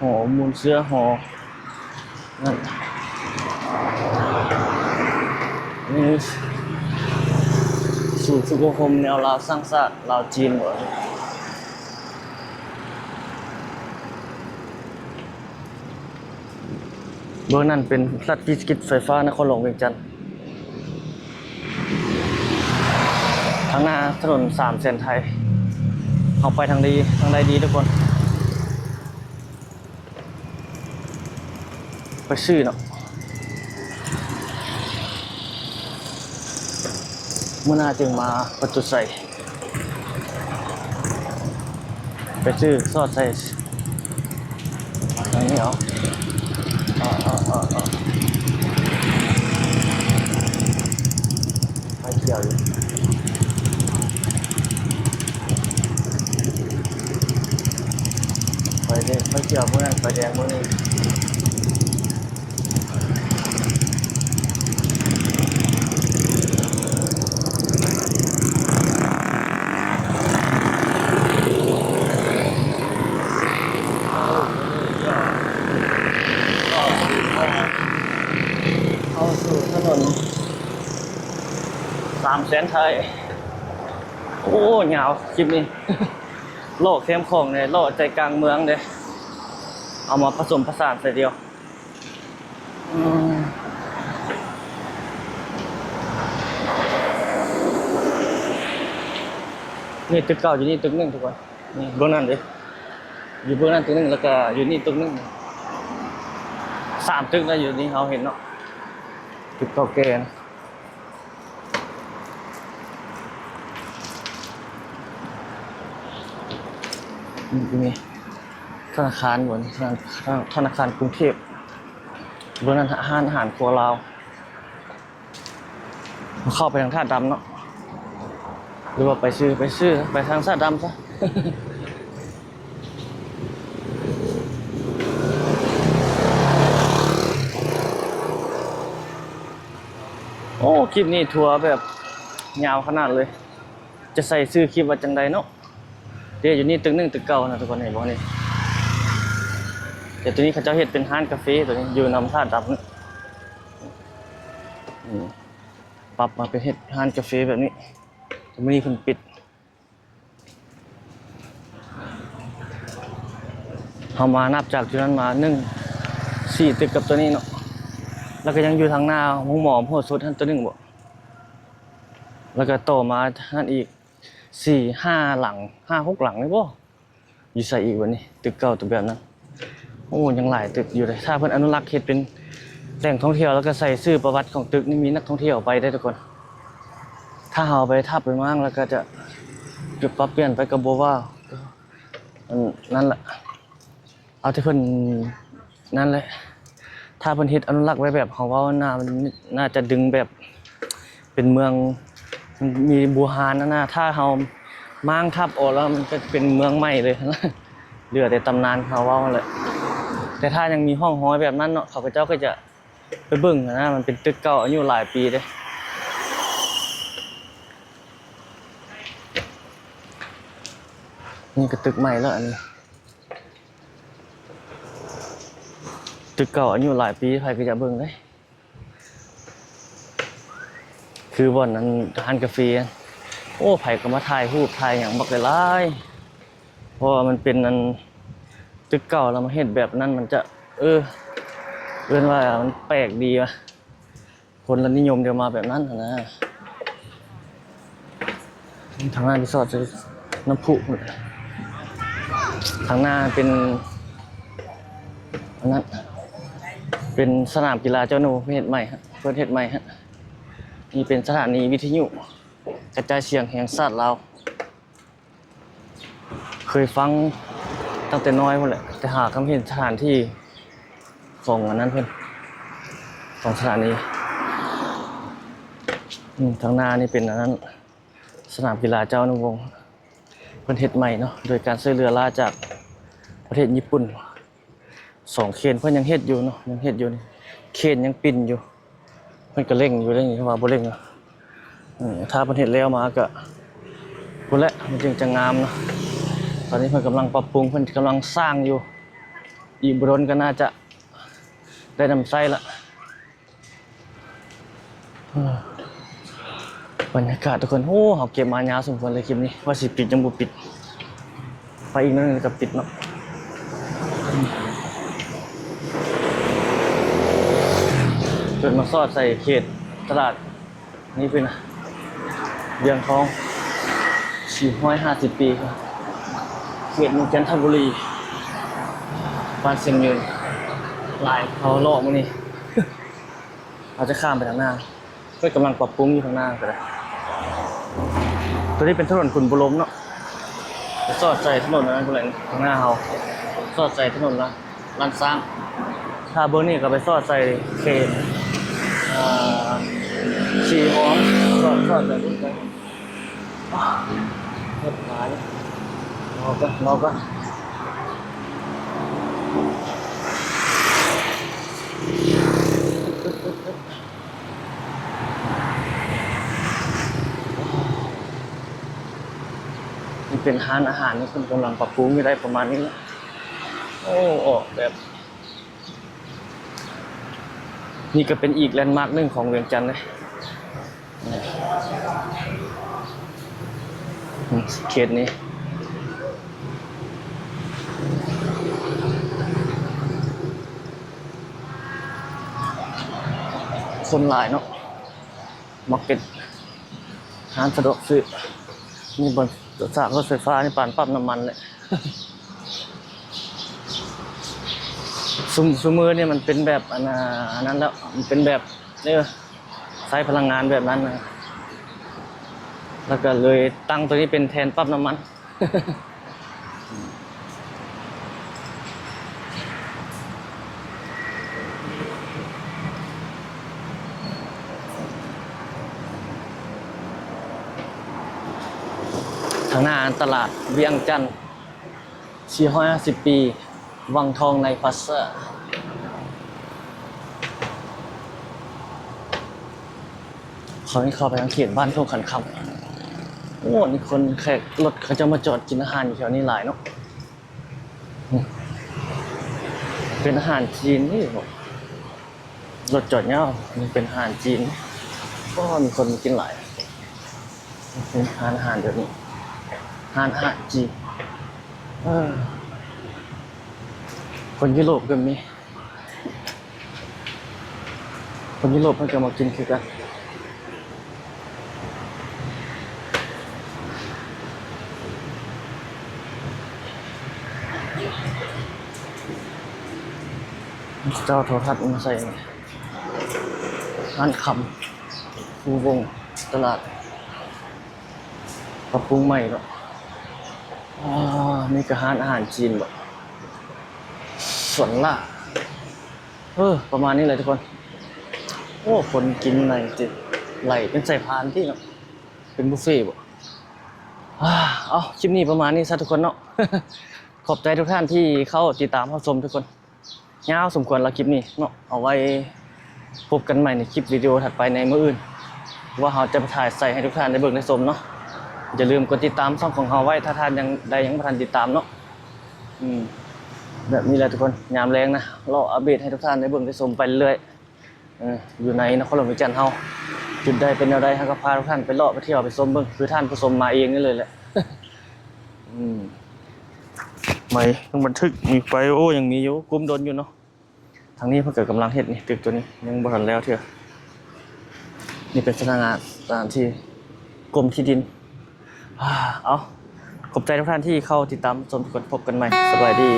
ຫໍມູນເຊື້ອ ຫໍນັ້ນ ນີ້ສູນຝຶກອົບຮົມແນວລາວສ້າງຊາດ ລາວຈີນບໍ. ເບື້ອງນັ້ນເປັນລັດວິສາຫະກິດໄຟຟ້ານະຄອນຫຼວງວຽງຈັນ ທາງໜ້າຖະໜົນສາມແສນໄທ ເຮົາໄປທາງດີ ທາງໃດດີທຸກຄົນ ໄປຊື່ເນາະ. ມື້ໜ້າຈຶ່ງມາປະຈຸດໄຟ ໄປຊື້ສອດໃສ່ອັນນີ້ເອົາ ເອົາ ເອົາ ເອົາ ເອົາ ໄຟຂຽວຢູ່ ໄຟແດງ ໄຟຂຽວມື້ນັ້ນ ໄຟແດງມື້ນີ້. ເຂົ້າສູ່ຖະໜົນສາມແສນໄທ. ໂອ້ ຍາວຄລິບນີ້ ເລາະແຄມຂອງເດ້ ເລາະໃຈກາງເມືອງເດ້ ເອົາມາປະສົມປະສານໃສ່ດຽວ. ອືມ ນີ້ຕຶກເກົ່າຢູ່ນີ້ຕຶກໜຶ່ງທຸກຄົນ ນີ້ເບື້ອງນັ້ນເດ້ ຢູ່ເບື້ອງນັ້ນຕຶກໜຶ່ງ ແລ້ວກະຢູ່ນີ້ຕຶກໜຶ່ງ ສາມຕຶກນະ ຢູ່ນີ້ເຮົາເຫັນເນາະ ຕຶກເກົ່າແກ່ນະ. ນີ້ ທະນາຄານບໍ່ນີ້ ທະນາ ທະນາຄານກຸງເທບ ເບື້ອງນັ້ນຮ້ານອາຫານຄົວລາວ. ເຂົ້າໄປທາງທາດດຳເນາະ ຫຼືວ່າໄປຊື່ ໄປຊື່ ໄປທາງທາດດຳຊະ. ໂອ້ ຄລິບນີ້ທົວແບບຍາວຂະໜາດເລີຍ ຈະໃສ່ຊື່ຄລິບວ່າຈັ່ງໃດເນາະ? ເດ້ ຢູ່ນີ້ຕຶກໜຶ່ງ ຕຶກເກົ່ານະທຸກຄົນ ເຫັນບໍ່ນີ້? ແຕ່ຕົວນີ້ເຂົາເຈົ້າເຮັດເປັນຮ້ານກາເຟ ຕົວນີ້ຢູ່ນຳທາດດຳ ນີ້ ປັບມາເປັນເຮັດຮ້ານກາເຟແບບນີ້ ແຕ່ມື້ນີ້ເພິ່ນປິດ. ເຮົາມານັບຈາກຈຸດນັ້ນມາ ໜຶ່ງ ສີ່ຕຶກກັບຕົວນີ້ເນາະ ແລ້ວກໍຍັງຢູ່ທາງໜ້າໂຮງໝໍໂຫດສຸດຫັ້ນຕົວໜຶ່ງບໍ ແລ້ວກໍຕໍ່ມາຫັ້ນອີກສີ່ຫ້າຫຼັງ ຫ້າຫົກຫຼັງນີ້ບໍ ຢູ່ໃສອີກບັດນີ້ ຕຶກເກົ່າຕົວແບບນັ້ນ. ໂອ້ ຍັງຫຼາຍຕຶກຢູ່ເດ້ ຖ້າເພິ່ນອະນຸລັກເຮັດເປັນແຫຼ່ງທ່ອງທ່ຽວ ແລ້ວກໍໃສ່ຊື່ປະຫວັດຂອງຕຶກນີ້ ມີນັກທ່ອງທ່ຽວໄປໄດ້ທຸກຄົນ. ຖ້າເຮົາໄປທັບໄປມ້າງ ແລ້ວກໍຈະປັບປ່ຽນໄປກໍບໍ່ວ່າ ອັນນັ້ນລະ ເອົາແຕ່ເພິ່ນນັ້ນແຫຼະ ຖ້າເພິ່ນເຮັດອະນຸລັກໄວ້ແບບເຮົາເວົ້ານະ ມັນໜ້າຈະດຶງແບບເປັນເມືອງ ມີບູຮານຫັ້ນນະ. ຖ້າເຮົາມ້າງທັບອອກແລ້ວ ມັນກໍເປັນເມືອງໃໝ່ເລີຍ ເຫຼືອແຕ່ຕຳນານເຮົາເວົ້າຫັ້ນແຫຼະ. ແຕ່ຖ້າຍັງມີຮ່ອງຮອຍແບບນັ້ນເນາະ ເຂົາເຈົ້າກໍຈະໄປເບິ່ງຫັ້ນນະ ມັນເປັນຕຶກເກົ່າອາຍຸຫຼາຍປີເດ້. ນີ້ກໍຕຶກໃໝ່ແລ້ວ ອັນນີ້ ຕຶກເກົ່າອາຍຸຫຼາຍປີ ໃຜກໍຢາກເບິ່ງເດ້ ຄືບ່ອນອັນຮ້ານກາເຟ. ໂອ້ ໃຜກໍມາຖ່າຍຮູບຖ່າຍຫຍັງບັກຫຼາຍໆ ເພາະວ່າມັນເປັນອັນຕຶກເກົ່າ ແລ້ວມາເຮັດແບບນັ້ນ ມັນຈະ ເອີ ເອີ້ນວ່າມັນແປກດີວ່າ ຄົນລະນິຍົມຈະມາແບບນັ້ນຫັ້ນນະ. ທາງໜ້າໄປສອດໃສ່ນ້ຳພຸພຸ້ນ ທາງໜ້າເປັນອັນນັ້ນ ເປັນສະໜາມກິລາເຈົ້າໜູ ເພິ່ນເຮັດໃໝ່ ເພິ່ນເຮັດໃໝ່. ນີ້ເປັນສະຖານີວິທະຍຸກະຈາຍສຽງແຫ່ງຊາດລາວ. ເຄີຍຟັງຕັ້ງແຕ່ນ້ອຍພຸ້ນແຫຼະ ແຕ່ຫາກໍເຫັນສະຖານທີ່ຂອງອັນນັ້ນເພິ່ນ ຂອງສະຖານີ. ອືມ ທາງໜ້ານີ້ເປັນອັນນັ້ນ ສະໜາມກິລາເຈົ້າອະນຸວົງ ເພິ່ນເຮັດໃໝ່ເນາະ ໂດຍການຊ່ວຍເຫຼືອລ້າຈາກປະເທດຍີ່ປຸ່ນ. ສອງເຂດເພິ່ນຍັງເຮັດຢູ່ເນາະ ຍັງເຮັດຢູ່ ເຂດຍັງປິ່ນຢູ່ ເພິ່ນກໍເລັ່ງຢູ່ເດ້ ວ່າບໍ່ເລັ່ງເນາະ. ອືມ ຖ້າເພິ່ນເຮັດແລ້ວມາກໍພຸ້ນແຫຼະ ມັນຈຶ່ງຈະງາມເນາະ. ຕອນນີ້ເພິ່ນກຳລັງປັບປຸງ ເພິ່ນກຳລັງສ້າງຢູ່ ອີກບໍ່ດົນກໍໜ້າຈະໄດ້ນຳໃຊ້ລະ. ບັນຍາກາດທຸກຄົນ ໂອ້ ເຮົາເກັບມາຍາວສົມຄວນເລີຍຄລິບນີ້ ວ່າຊິປິດຍັງບໍ່ປິດ ໄປອີກໜ້ອຍໜຶ່ງກໍປິດເນາະ. ເພິ່ນມາສອດໃສ່ເຂດຕະຫຼາດນີ້ເພິ່ນນະ ວຽງທອງ ສີ່ຮ້ອຍຫ້າສິບປີ ເຂດເມືອງຈັນທະບູລີ ບ້ານຊຽງຍືນ ຫຼາຍ ເຮົາເລາະມື້ນີ້. ເຮົາຈະຂ້າມໄປທາງໜ້າ ເພິ່ນກຳລັງປັບປຸງຢູ່ທາງໜ້າກໍໄດ້. ຕົວນີ້ເປັນຖະໜົນຂຸນບູລົມເນາະ ໄປສອດໃສ່ຖະໜົນອັນນັ້ນພຸ້ນແຫຼະ ທາງໜ້າເຮົາ ສອດໃສ່ຖະໜົນລະ ລ້ານຊ້າງ. ຖ້າເບິ່ງນີ້ກໍໄປສອດໃສ່ເຂດ ເອີ ສີຫອມ ສອດ ສອດໃສ່ພຸ້ນໄປ. ເຮັດຫຼາຍ ລໍກ່ອນ ລໍກ່ອນ. ນີ້ເປັນຮ້ານອາຫານ ເພິ່ນກຳລັງປັບປຸງຢູ່ ໄດ້ປະມານນີ້ແຫຼະ. ໂອ້ ອອກແບບ ນີ້ກໍເປັນອີກແລນມາກໜຶ່ງຂອງວຽງຈັນເດ້ ເຂດນີ້. ຄົນຫຼາຍເນາະ ມາເກັດ ຮ້ານສະດວກຊື້ ມີບ່ອນສາກລົດໄຟຟ້ານີ້ ປານປ້ຳນ້ຳມັນແຫຼະ. ຊຸມ ຊຸມື້ນີ້ມັນເປັນແບບ ອັນ ອັນນັ້ນແລ້ວ ມັນເປັນແບບ ເອີ ໃຊ້ພະລັງງານແບບນັ້ນນະ ແລ້ວກໍເລີຍຕັ້ງຕົວນີ້ເປັນແທນປ້ຳນ້ຳມັນ. ທາງໜ້າຕະຫຼາດວຽງຈັນ ສີ່ຮ້ອຍຫ້າສິບປີ ວັງທອງໃນພາສາ. ເຂົານີ້ເຂົ້າໄປທາງເຂດບ້ານທົ່ງຂັນຄຳ. ໂອ້ ນີ້ຄົນແຂກລົດເຂົາເຈົ້າມາຈອດກິນອາຫານຢູ່ແຖວນີ້ຫຼາຍເນາະ. ເປັນອາຫານຈີນນີ້ບໍ? ລົດຈອດຍາວ ນີ້ເປັນອາຫານຈີນ. ໂອ້ ມີຄົນມາກິນຫຼາຍ. ເປັນຮ້ານອາຫານແບບນີ້ ຮ້ານອາຫານຈີນ. ເອີ ຄົນຢູໂຣບກໍມີ. ຄົນຢູໂຣບເພິ່ນກໍມາກິນຄືກັນ. ເຈົ້າໂທລະທັດມາໃສ່ ຮ້ານຄຳ ພູວົງ ຕະຫຼາດ ປັບປຸງໃໝ່ເນາະ. ອ່າ ມີກະຮ້ານອາຫານຈີນບໍ ສວນຫຼ້າ. ເອີ ປະມານນີ້ແຫຼະທຸກຄົນ. ໂອ້ ຄົນກິນໃນຕິ ໄຫຼເປັນສາຍພານຕິເນາະ ເປັນບຸບເຟບໍ. ອ່າ ເອົາ ຄລິບນີ້ປະມານນີ້ຊະທຸກຄົນເນາະ. ຂອບໃຈທຸກທ່ານທີ່ເຂົ້າຕິດຕາມຮັບຊົມທຸກຄົນ. ຍາວສົມຄວນລະຄລິບນີ້ເນາະ. ເອົາໄວ້ພົບກັນໃໝ່ໃນຄລິບວິດີໂອຖັດໄປໃນມື້ອື່ນ ວ່າເຮົາຈະໄປຖ່າຍໃສ່ໃຫ້ທຸກທ່ານໄດ້ເບິ່ງໄດ້ຊົມເນາະ. ຢ່າລືມກົດຕິດຕາມຊ່ອງຂອງເຮົາໄວ້ ຖ້າທ່ານຍັງ ໃດຍັງບໍ່ທັນຕິດຕາມເນາະ. ອືມ ແບບນີ້ແຫຼະທຸກຄົນ ຍາມແລງນະ ເລາະອັບເດດໃຫ້ທຸກທ່ານໄດ້ເບິ່ງໄດ້ຊົມໄປເລື້ອຍ. ເອີ ຢູ່ໃນນະຄອນຫຼວງວຽງຈັນເຮົາ ຈຸດໃດເປັນແນວໃດ ເຮົາກໍພາທຸກທ່ານໄປເລາະໄປທ່ຽວໄປຊົມເບິ່ງ ຄືທ່ານຜູ້ຊົມມາເອງນີ້ເລີຍແຫຼະ. ອືມ ໄມຍັງບັນທຶກມີໄຟ ໂອ້ ຍັງມີຢູ່ ກຸມດົນຢູ່ເນາະ. ທາງນີ້ເພິ່ນກໍກຳລັງເຮັດນີ້ ຕຶກຕົວນີ້ຍັງບໍ່ທັນແລ້ວເທື່ອ. ນີ້ເປັນສຳນັກງານ ສະຖານທີ່ ກົມທີ່ດິນ. ອາ ເອົາ ຂອບໃຈທຸກທ່ານທີ່ເຂົ້າຕິດຕາມຊົມທຸກຄົນ. ພົບກັນໃໝ່. ສະບາຍດີ.